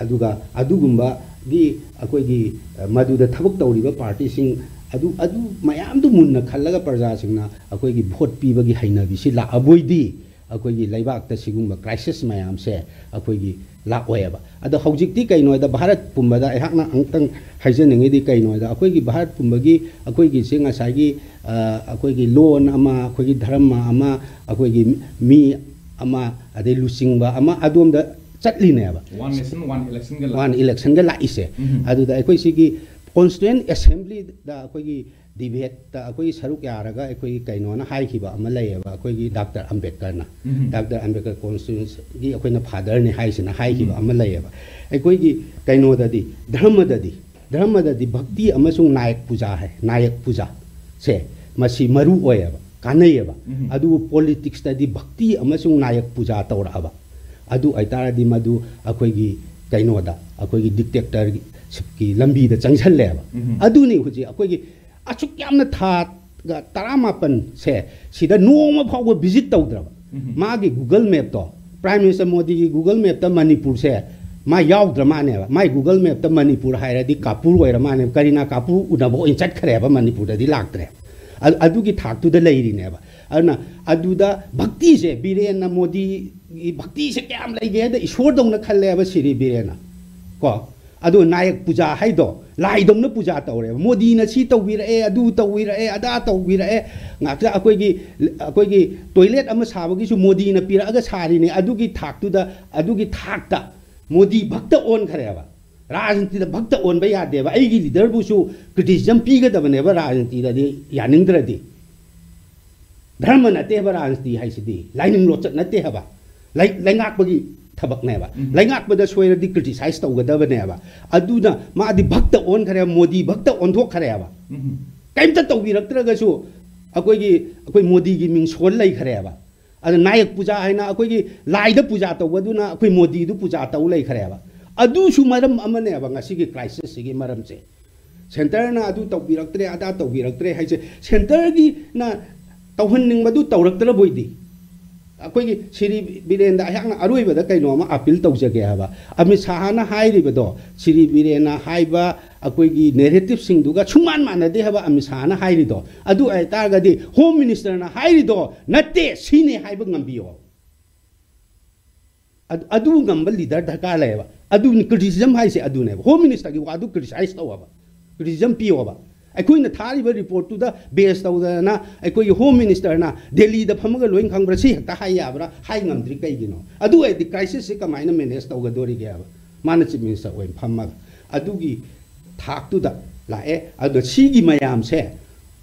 ꯑꯗꯨꯒ ꯑꯗꯨꯒꯨꯝꯕꯒꯤ ꯑꯩꯈꯣꯏꯒꯤ, ꯑ, ꯃꯗꯨꯗ ꯊꯕꯛ ꯇꯧꯔꯤꯕ ꯄꯥꯔꯇꯤꯁꯤꯡ ꯑꯗꯨ, ꯑꯗꯨ ꯃꯌꯥꯝꯗꯨ ꯃꯨꯟꯅ ꯈꯜꯂꯒ ꯄ꯭ꯔꯖꯥꯁꯤꯡꯅ ꯑꯩꯈꯣꯏꯒꯤ ꯚꯣꯠ ꯄꯤꯕꯒꯤ ꯍꯩꯅꯕꯤꯁꯤ ꯂꯥꯛꯑꯕꯣꯏꯗꯤ ꯑꯩꯈꯣꯏꯒꯤ ꯂꯩꯕꯥꯛꯇ ꯁꯤꯒꯨꯝꯕ ꯀ꯭ꯔꯥꯏꯁꯤꯁ ꯃꯌꯥꯝꯁꯦ ꯑꯩꯈꯣꯏꯒꯤ ꯂꯥꯛꯑꯣꯏꯕ꯫ ꯑꯗꯣ ꯍꯧꯖꯤꯛꯇꯤ ꯀꯩꯅꯣ ꯍꯥꯏꯗ, ꯚꯥꯔꯠ ꯄꯨꯝꯕꯗ ꯑꯩꯍꯥꯛꯅ ꯑꯃꯨꯛꯇꯪ ꯍꯥꯏꯖꯅꯤꯡꯉꯤꯗꯤ ꯀꯩꯅꯣ ꯍꯥꯏꯗ, ꯑꯩꯈꯣꯏꯒꯤ ꯚꯥꯔꯠ ꯄꯨꯝꯕꯒꯤ ꯑꯩꯈꯣꯏꯒꯤꯁꯦ ꯉꯁꯥꯏꯒꯤ, ꯑ, ꯑꯩꯈꯣꯏꯒꯤ ꯂꯣꯟ ꯑꯃ, ꯑꯩꯈꯣꯏꯒꯤ ꯙꯔꯃ ꯑꯃ, ꯑꯩꯈꯣꯏꯒꯤ ꯃꯤ ꯑꯃ, ꯑꯗꯩ ꯂꯨꯆꯤꯡꯕ ꯑꯃ, ꯑꯗꯣꯝꯗ ꯆꯠꯂꯤꯅꯦꯕ꯫ One nation, one election ꯒ ꯋꯥꯟ ꯏꯂꯦꯛꯁꯟꯒ ꯂꯥꯛꯏꯁꯦ꯫ ꯎꯝ꯫ ꯑꯗꯨꯗ ꯑꯩꯈꯣꯏ ꯁꯤꯒꯤ ꯀꯣꯟꯁꯇꯤꯇ꯭ꯌꯨꯌꯦꯟ ꯑꯦꯁꯦꯝꯕ꯭ꯂꯤꯗ ꯑꯩꯈꯣꯏꯒꯤ ꯗꯤꯕꯦꯠꯇ ꯑꯩꯈꯣꯏꯒꯤ ꯁꯔꯨꯛ ꯌꯥꯔꯒ ꯑꯩꯈꯣꯏꯒꯤ ꯀꯩꯅꯣꯅ ꯍꯥꯏꯈꯤꯕ ꯑꯃ ꯂꯩꯌꯦꯕ, ꯑꯩꯈꯣꯏꯒꯤ ꯗꯥꯛꯇꯔ ꯑꯝꯕꯦꯗꯀꯔꯅ꯫ ꯎꯝ꯫ ꯗꯥꯛꯇꯔ ꯑꯝꯕꯦꯗꯀꯔ ꯀꯣꯟꯁꯇꯤꯇ꯭ꯌꯨꯌꯦꯟꯁꯤꯒꯤ ꯑꯩꯈꯣꯏꯅ ꯐꯥꯗꯔꯅꯤ ꯍꯥꯏꯁꯤꯅ ꯍꯥꯏꯈꯤꯕ ꯎꯝ꯫ ꯑꯃ ꯂꯩꯌꯦꯕ꯫ ꯑꯩꯈꯣꯏꯒꯤ ꯀꯩꯅꯣꯗꯗꯤ, ꯙꯔꯃꯗꯗꯤ, ꯙꯔꯃꯗꯗꯤ ꯚꯛꯇꯤ ꯑꯃꯁꯨꯡ ꯅꯥꯌꯛ ꯄꯨꯖꯥ ꯍꯥꯏ, ꯅꯥꯌꯛ ꯄꯨꯖꯥꯁꯦ ꯃꯁꯤ ꯃꯔꯨ ꯑꯣꯏꯌꯦꯕ, ꯀꯥꯟꯅꯩꯌꯦꯕ꯫ ꯎꯝ꯫ ꯑꯗꯨꯕꯨ ꯄꯣꯂꯤꯇꯤꯛꯁꯇꯗꯤ ꯚꯛꯇꯤ ꯑꯃꯁꯨꯡ ꯅꯥꯌꯛ ꯄꯨꯖꯥ ꯇꯧꯔꯛꯑꯕ, ꯑꯗꯨ ꯑꯣꯏꯇꯥꯔꯗꯤ ꯃꯗꯨ ꯑꯩꯈꯣꯏꯒꯤ ꯀꯩꯅꯣꯗ, ꯑꯩꯈꯣꯏꯒꯤ ꯗꯤꯛꯇꯦꯛꯇꯔꯁꯤꯞꯀꯤ ꯂꯝꯕꯤꯗ ꯆꯪꯁꯜꯂꯦꯕ꯫ ꯎꯝ꯫ ꯑꯗꯨꯅꯤ ꯍꯧꯖꯤꯛ ꯑꯩꯈꯣꯏꯒꯤ ꯑꯁꯨꯛ ꯌꯥꯝꯅ ꯊꯥꯒ ꯇꯔꯥꯃꯥꯄꯟꯁꯦ ꯁꯤꯗ ꯅꯣꯡꯃ ꯐꯥꯎꯕ ꯚꯤꯖꯤꯠ ꯇꯧꯗ꯭ꯔꯕ꯫ ꯎꯝ꯫ ꯃꯥꯒꯤ ꯒꯨꯒꯜ ꯃꯦꯞꯇꯣ, ꯄ꯭ꯔꯥꯏꯝ ꯃꯤꯅꯤꯁꯇꯔ ꯃꯣꯗꯤꯒꯤ ꯒꯨꯒꯜ ꯃꯦꯞꯇ ꯃꯅꯤꯄꯨꯔꯁꯦ ꯃꯥ ꯌꯥꯎꯗ꯭ꯔ ꯃꯥꯅꯦꯕ꯫ ꯃꯥꯏ ꯒꯨꯒꯜ ꯃꯦꯞꯇ ꯃꯅꯤꯄꯨꯔ ꯍꯥꯏꯔꯗꯤ ꯀꯥꯄꯨꯔ ꯑꯣꯏꯔ ꯃꯥꯅꯦꯕ, ꯀꯔꯤꯅꯥ ꯀꯥꯄꯨꯔ ꯎꯅꯕ ꯑꯣꯏꯅ ꯆꯠꯈ꯭ꯔꯦꯕ, ꯃꯅꯤꯄꯨꯔꯗꯗꯤ ꯂꯥꯛꯇ꯭ꯔꯦ꯫ ꯑ-, ꯑꯗꯨꯒꯤ ꯊꯥꯛꯇꯨꯗ ꯂꯩꯔꯤꯅꯦꯕ꯫ ꯑꯗꯨꯅ ꯑꯗꯨꯗ ꯚꯛꯇꯤꯁꯦ, ꯕꯤꯔꯦꯟꯅ ꯃꯣꯗꯤꯒꯤ ꯚꯛꯇꯤꯁꯦ ꯀꯌꯥꯝ ꯂꯩꯒꯦ ꯍꯥꯏꯗ ꯏꯁꯣꯔꯗꯧꯅ ꯈꯜꯂꯦꯕ ꯁꯤꯔꯤ ꯕꯤꯔꯦꯟꯅ꯫ ꯀꯣ? ꯑꯗꯣ ꯅꯥꯌꯛ ꯄꯨꯖꯥ ꯍꯥꯏꯗꯣ ꯂꯥꯏꯗꯧꯅ ꯄꯨꯖꯥ ꯇꯧꯔꯦꯕ꯫ ꯃꯣꯗꯤꯅ ꯁꯤ ꯇꯧꯕꯤꯔꯛꯑꯦ, ꯑꯗꯨ ꯇꯧꯕꯤꯔꯛꯑꯦ, ꯑꯗꯥ ꯇꯧꯕꯤꯔꯛꯑꯦ꯫ ꯉꯥꯛꯇ ꯑꯩꯈꯣꯏꯒꯤ, ꯑꯩꯈꯣꯏꯒꯤ ꯇꯣꯏꯂꯦꯠ ꯑꯃ ꯁꯥꯕꯒꯤꯁꯨ ꯃꯣꯗꯤꯅ ꯄꯤꯔꯛꯑꯒ ꯁꯥꯔꯤꯅꯦ꯫ ꯑꯗꯨꯒꯤ ꯊꯥꯛꯇꯨꯗ, ꯑꯗꯨꯒꯤ ꯊꯥꯛꯇ ꯃꯣꯗꯤ ꯚꯛꯇ ꯑꯣꯟꯈ꯭ꯔꯦꯕ꯫ ꯔꯥꯖꯅꯤꯇꯤꯗ ꯚꯛꯇ ꯑꯣꯟꯕ ꯌꯥꯗꯦꯕ꯫ ꯑꯩꯒꯤ ꯂꯤꯗꯔꯕꯨꯁꯨ ꯀ꯭ꯔꯤꯇꯤꯁꯤꯖꯝ ꯄꯤꯒꯗꯕꯅꯦꯕ ꯔꯥꯖꯅꯤꯇꯤꯗꯗꯤ, ꯌꯥꯅꯤꯡꯗ꯭ꯔꯗꯤ꯫ ꯙꯔꯃ ꯅꯠꯇꯦ ꯍꯥꯏꯕ ꯔꯥꯖꯅꯤꯇꯤ ꯍꯥꯏꯁꯤꯗꯤ, ꯂꯥꯏꯅꯤꯡ ꯂꯣꯆꯠ ꯅꯠꯇꯦ ꯍꯥꯏꯕ, ꯂꯩ-, ꯂꯩꯉꯥꯛꯄꯒꯤ ꯊꯕꯛꯅꯦꯕ꯫ ꯎꯝ꯫ ꯂꯩꯉꯥꯛꯄꯗ ꯁꯣꯏꯔꯗꯤ ꯀ꯭ꯔꯤꯇꯤꯁꯥꯏꯁ ꯇꯧꯒꯗꯕꯅꯦꯕ꯫ ꯑꯗꯨꯅ ꯃꯥꯗꯤ ꯚꯛꯇ ꯑꯣꯟꯈ꯭ꯔꯦ, ꯃꯣꯗꯤ ꯚꯛꯇ ꯑꯣꯟꯊꯣꯛꯈ꯭ꯔꯦꯕ꯫ ꯎꯝ꯫ ꯀꯩꯝꯇ ꯇꯧꯕꯤꯔꯛꯇ꯭ꯔꯒꯁꯨ ꯑꯩꯈꯣꯏꯒꯤ, ꯑꯩꯈꯣꯏ ꯃꯣꯗꯤꯒꯤ ꯃꯤꯡ ꯁꯣꯟ ꯂꯩꯈ꯭ꯔꯦꯕ꯫ ꯑꯗ ꯅꯥꯌꯛ ꯄꯨꯖꯥ ꯍꯥꯏꯅ ꯑꯩꯈꯣꯏꯒꯤ ꯂꯥꯏꯗ ꯄꯨꯖꯥ ꯇꯧꯕꯗꯨꯅ ꯑꯩꯈꯣꯏ ꯃꯣꯗꯤꯗꯨ ꯄꯨꯖꯥ ꯇꯧ ꯂꯩꯈ꯭ꯔꯦꯕ꯫ ꯑꯗꯨꯁꯨ ꯃꯔꯝ ꯑꯃꯅꯦꯕ ꯉꯁꯤꯒꯤ ꯀ꯭ꯔꯥꯏꯁꯤꯁꯁꯤꯒꯤ ꯃꯔꯝꯁꯦ꯫ ꯁꯦꯟꯇꯔꯅ ꯑꯗꯨ ꯇꯧꯕꯤꯔꯛꯇ꯭ꯔꯦ, ꯑꯗꯥ ꯇꯧꯕꯤꯔꯛꯇ꯭ꯔꯦ ꯍꯥꯏꯁꯦ, ꯁꯦꯟꯇꯔꯒꯤꯅ ꯇꯧꯍꯟꯅꯤꯡꯕꯗꯨ ꯇꯧꯔꯛꯇ꯭ꯔꯕꯣꯏꯗꯤ? ꯑꯩꯈꯣꯏꯒꯤ ꯁꯤꯔꯤ ꯕꯤꯔꯦꯟꯗ ꯑꯩꯍꯥꯛꯅ ꯑꯔꯣꯏꯕꯗ ꯀꯩꯅꯣ ꯑꯃ ꯑꯄꯤꯜ ꯇꯧꯖꯒꯦ ꯍꯥꯏꯕ꯫ ꯑꯃꯤꯠ ꯁꯥꯍꯅ ꯍꯥꯏꯔꯤꯕꯗꯣ, ꯁꯤꯔꯤ ꯕꯤꯔꯦꯟꯅ ꯍꯥꯏꯕ ꯑꯩꯈꯣꯏꯒꯤ ꯅꯦꯔꯦꯇꯤꯞꯁꯤꯡꯗꯨꯒ ꯁꯨꯡꯃꯥꯟ ꯃꯥꯟꯅꯗꯦ ꯍꯥꯏꯕ ꯑꯃꯤꯠ ꯁꯥꯍꯅ ꯍꯥꯏꯔꯤꯗꯣ꯫ ꯑꯗꯨ ꯑꯣꯏꯇꯥꯔꯒꯗꯤ ꯍꯣꯝ ꯃꯤꯅꯤꯁꯇꯔꯅ ꯍꯥꯏꯔꯤꯗꯣ ꯅꯠꯇꯦ, ꯁꯤꯅꯦ ꯍꯥꯏꯕ ꯉꯝꯕꯤꯌꯣ꯫ ꯑꯗꯨ, ꯑꯗꯨ ꯉꯝꯕ ꯂꯤꯗꯔ ꯗꯔꯀꯥꯔ ꯂꯩꯌꯦꯕ꯫ ꯑꯗꯨꯅꯤ ꯀ꯭ꯔꯤꯇꯤꯁꯤꯖꯝ ꯍꯥꯏꯁꯦ, ꯑꯗꯨꯅꯦꯕ꯫ ꯍꯣꯝ ꯃꯤꯅꯤꯁꯇꯔꯒꯤ ꯋꯥꯗꯨ ꯀ꯭ꯔꯤꯇꯤꯁꯥꯏꯁ ꯇꯧꯑꯕ, ꯀ꯭ꯔꯤꯇꯤꯁꯤꯖꯝ ꯄꯤꯌꯣꯕ꯫ ꯑꯩꯈꯣꯏꯅ ꯊꯥꯔꯤꯕ ꯔꯤꯄꯣꯔꯠꯇꯨꯗ ꯕꯦꯁ ꯇꯧꯗꯅ ꯑꯩꯈꯣꯏꯒꯤ ꯍꯣꯝ ꯃꯤꯅꯤꯁꯇꯔꯅ ꯗꯦꯜꯂꯤꯗ ꯐꯝꯃꯒ ꯂꯣꯏꯅ ꯈꯪꯕ꯭ꯔꯥ, ꯁꯤ ꯍꯦꯛꯇ ꯍꯥꯏ ꯌꯥꯕ꯭ꯔꯥ? ꯍꯥꯏ ꯉꯝꯗ꯭ꯔꯤ꯫ ꯀꯩꯒꯤꯅꯣ? ꯑꯗꯨ ꯑꯣꯏꯔꯗꯤ ꯀ꯭ꯔꯥꯏꯁꯤꯁꯁꯦ ꯀꯃꯥꯏꯅ ꯃꯦꯅꯦꯖ ꯇꯧꯒꯗꯣꯔꯤꯒꯦ ꯍꯥꯏꯕ? ꯃꯥꯅ ꯆꯤꯐ ꯃꯤꯅꯤꯁꯇꯔ ꯑꯣꯏꯅ ꯐꯝꯃꯒ ꯑꯗꯨꯒꯤ ꯊꯥꯛꯇꯨꯗ ꯂꯥꯛꯑꯦ꯫ ꯑꯗꯨꯅ ꯁꯤꯒꯤ ꯃꯌꯥꯝꯁꯦ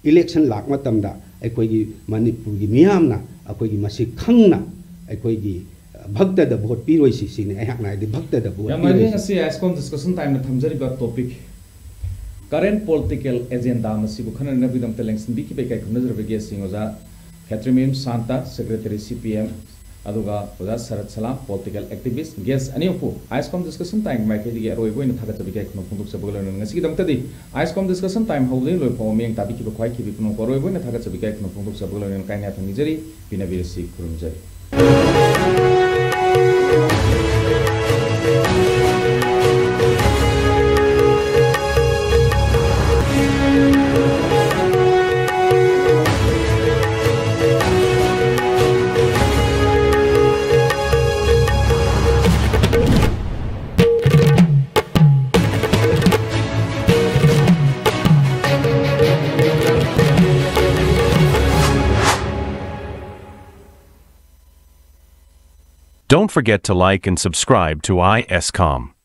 ꯏꯂꯦꯛꯁꯟ ꯂꯥꯛ ꯃꯇꯝꯗ ꯑꯩꯈꯣꯏꯒꯤ ꯃꯅꯤꯄꯨꯔꯒꯤ ꯃꯤꯌꯥꯝꯅ ꯑꯩꯈꯣꯏꯒꯤ ꯃꯁꯤ ꯈꯪꯅ ꯑꯩꯈꯣꯏꯒꯤ ꯚꯛꯇꯗ ꯚꯣꯠ ꯄꯤꯔꯣꯏꯁꯤ, ꯁꯤꯅꯤ ꯑꯩꯍꯥꯛꯅ ꯍꯥꯏꯗꯤ, ꯚꯛꯇꯗ ꯚꯣꯠ ꯌꯥꯝ ꯅꯨꯡꯉꯥꯏꯖꯩ꯫ ꯄꯤꯔꯣꯏꯁꯤ꯫ ꯉꯁꯤ ꯑꯥꯏꯁꯀꯣꯝ ꯗꯤꯁꯀꯁꯟ ꯇꯥꯏꯝꯅ ꯊꯝꯖꯔꯤꯕ ꯇꯣꯄꯤꯛ ꯀꯔꯦꯟ ꯄꯣꯂꯤꯇꯤꯀꯦꯜ ꯑꯦꯖꯦꯟꯗꯥ ꯃꯁꯤꯕꯨ ꯈꯟꯅꯅꯕꯒꯤꯗꯃꯛꯇ ꯂꯦꯡꯁꯤꯟꯕꯤꯈꯤꯕ ꯏꯀꯥꯏ ꯈꯨꯝꯅꯖꯔꯕ ꯒꯦꯁꯁꯤꯡ ꯑꯣꯖꯥ ꯈꯦꯇ꯭ꯔꯤꯃꯌꯨꯝ ꯁꯥꯟꯇ, ꯁꯦꯀ꯭ꯔꯦꯇꯔꯤ ꯁꯤ ꯄꯤ ꯑꯦꯝ, ꯑꯗꯨꯒ ꯑꯣꯖꯥ ꯁꯔꯠ ꯁꯂꯥꯝ, ꯄꯣꯂꯤꯇꯤꯀꯦꯜ ꯑꯦꯛꯇꯤꯚꯤꯁ꯫ ꯒꯦꯁ ꯑꯅꯤꯃꯛꯄꯨ ꯑꯥꯏꯁꯀꯣꯝ ꯗꯤꯁꯀꯁꯟ ꯇꯥꯏꯝꯒꯤ ꯃꯥꯏꯀꯩꯗꯒꯤ ꯑꯔꯣꯏꯕ ꯑꯣꯏꯅ ꯊꯥꯒꯠꯆꯕ ꯏꯀꯥꯏ ꯈꯨꯝꯅꯕ ꯐꯣꯡꯗꯣꯛꯆꯕꯒ ꯂꯣꯏꯅꯅ ꯉꯁꯤꯒꯤꯗꯃꯛꯇꯗꯤ ꯑꯥꯏꯁꯀꯣꯝ ꯗꯤꯁꯀꯁꯟ ꯇꯥꯏꯝ ꯍꯧꯕꯗꯒꯤ ꯂꯣꯏꯐꯥꯎꯕ ꯃꯤꯠꯌꯦꯡ ꯇꯥꯕꯤꯈꯤꯕ ꯈ꯭ꯋꯥꯏꯈꯤꯕꯤ ꯄꯨꯝꯅꯃꯛꯄꯨ ꯑꯔꯣꯏꯕ ꯑꯣꯏꯅ ꯊꯥꯒꯠꯆꯕ ꯏꯀꯥꯏ ꯈꯨꯝꯅꯕ ꯐꯣꯡꯗꯣꯛꯆꯕꯒ ꯂꯣꯏꯅꯅ ꯀꯥꯏꯅ ꯌꯥꯊꯪ ꯅꯤꯖꯔꯤ꯫ ꯄꯤꯅꯕꯤꯔꯁꯤ ꯈꯨꯔꯨꯝꯖꯔꯤ꯫ Don't forget to like and subscribe to ISCOM.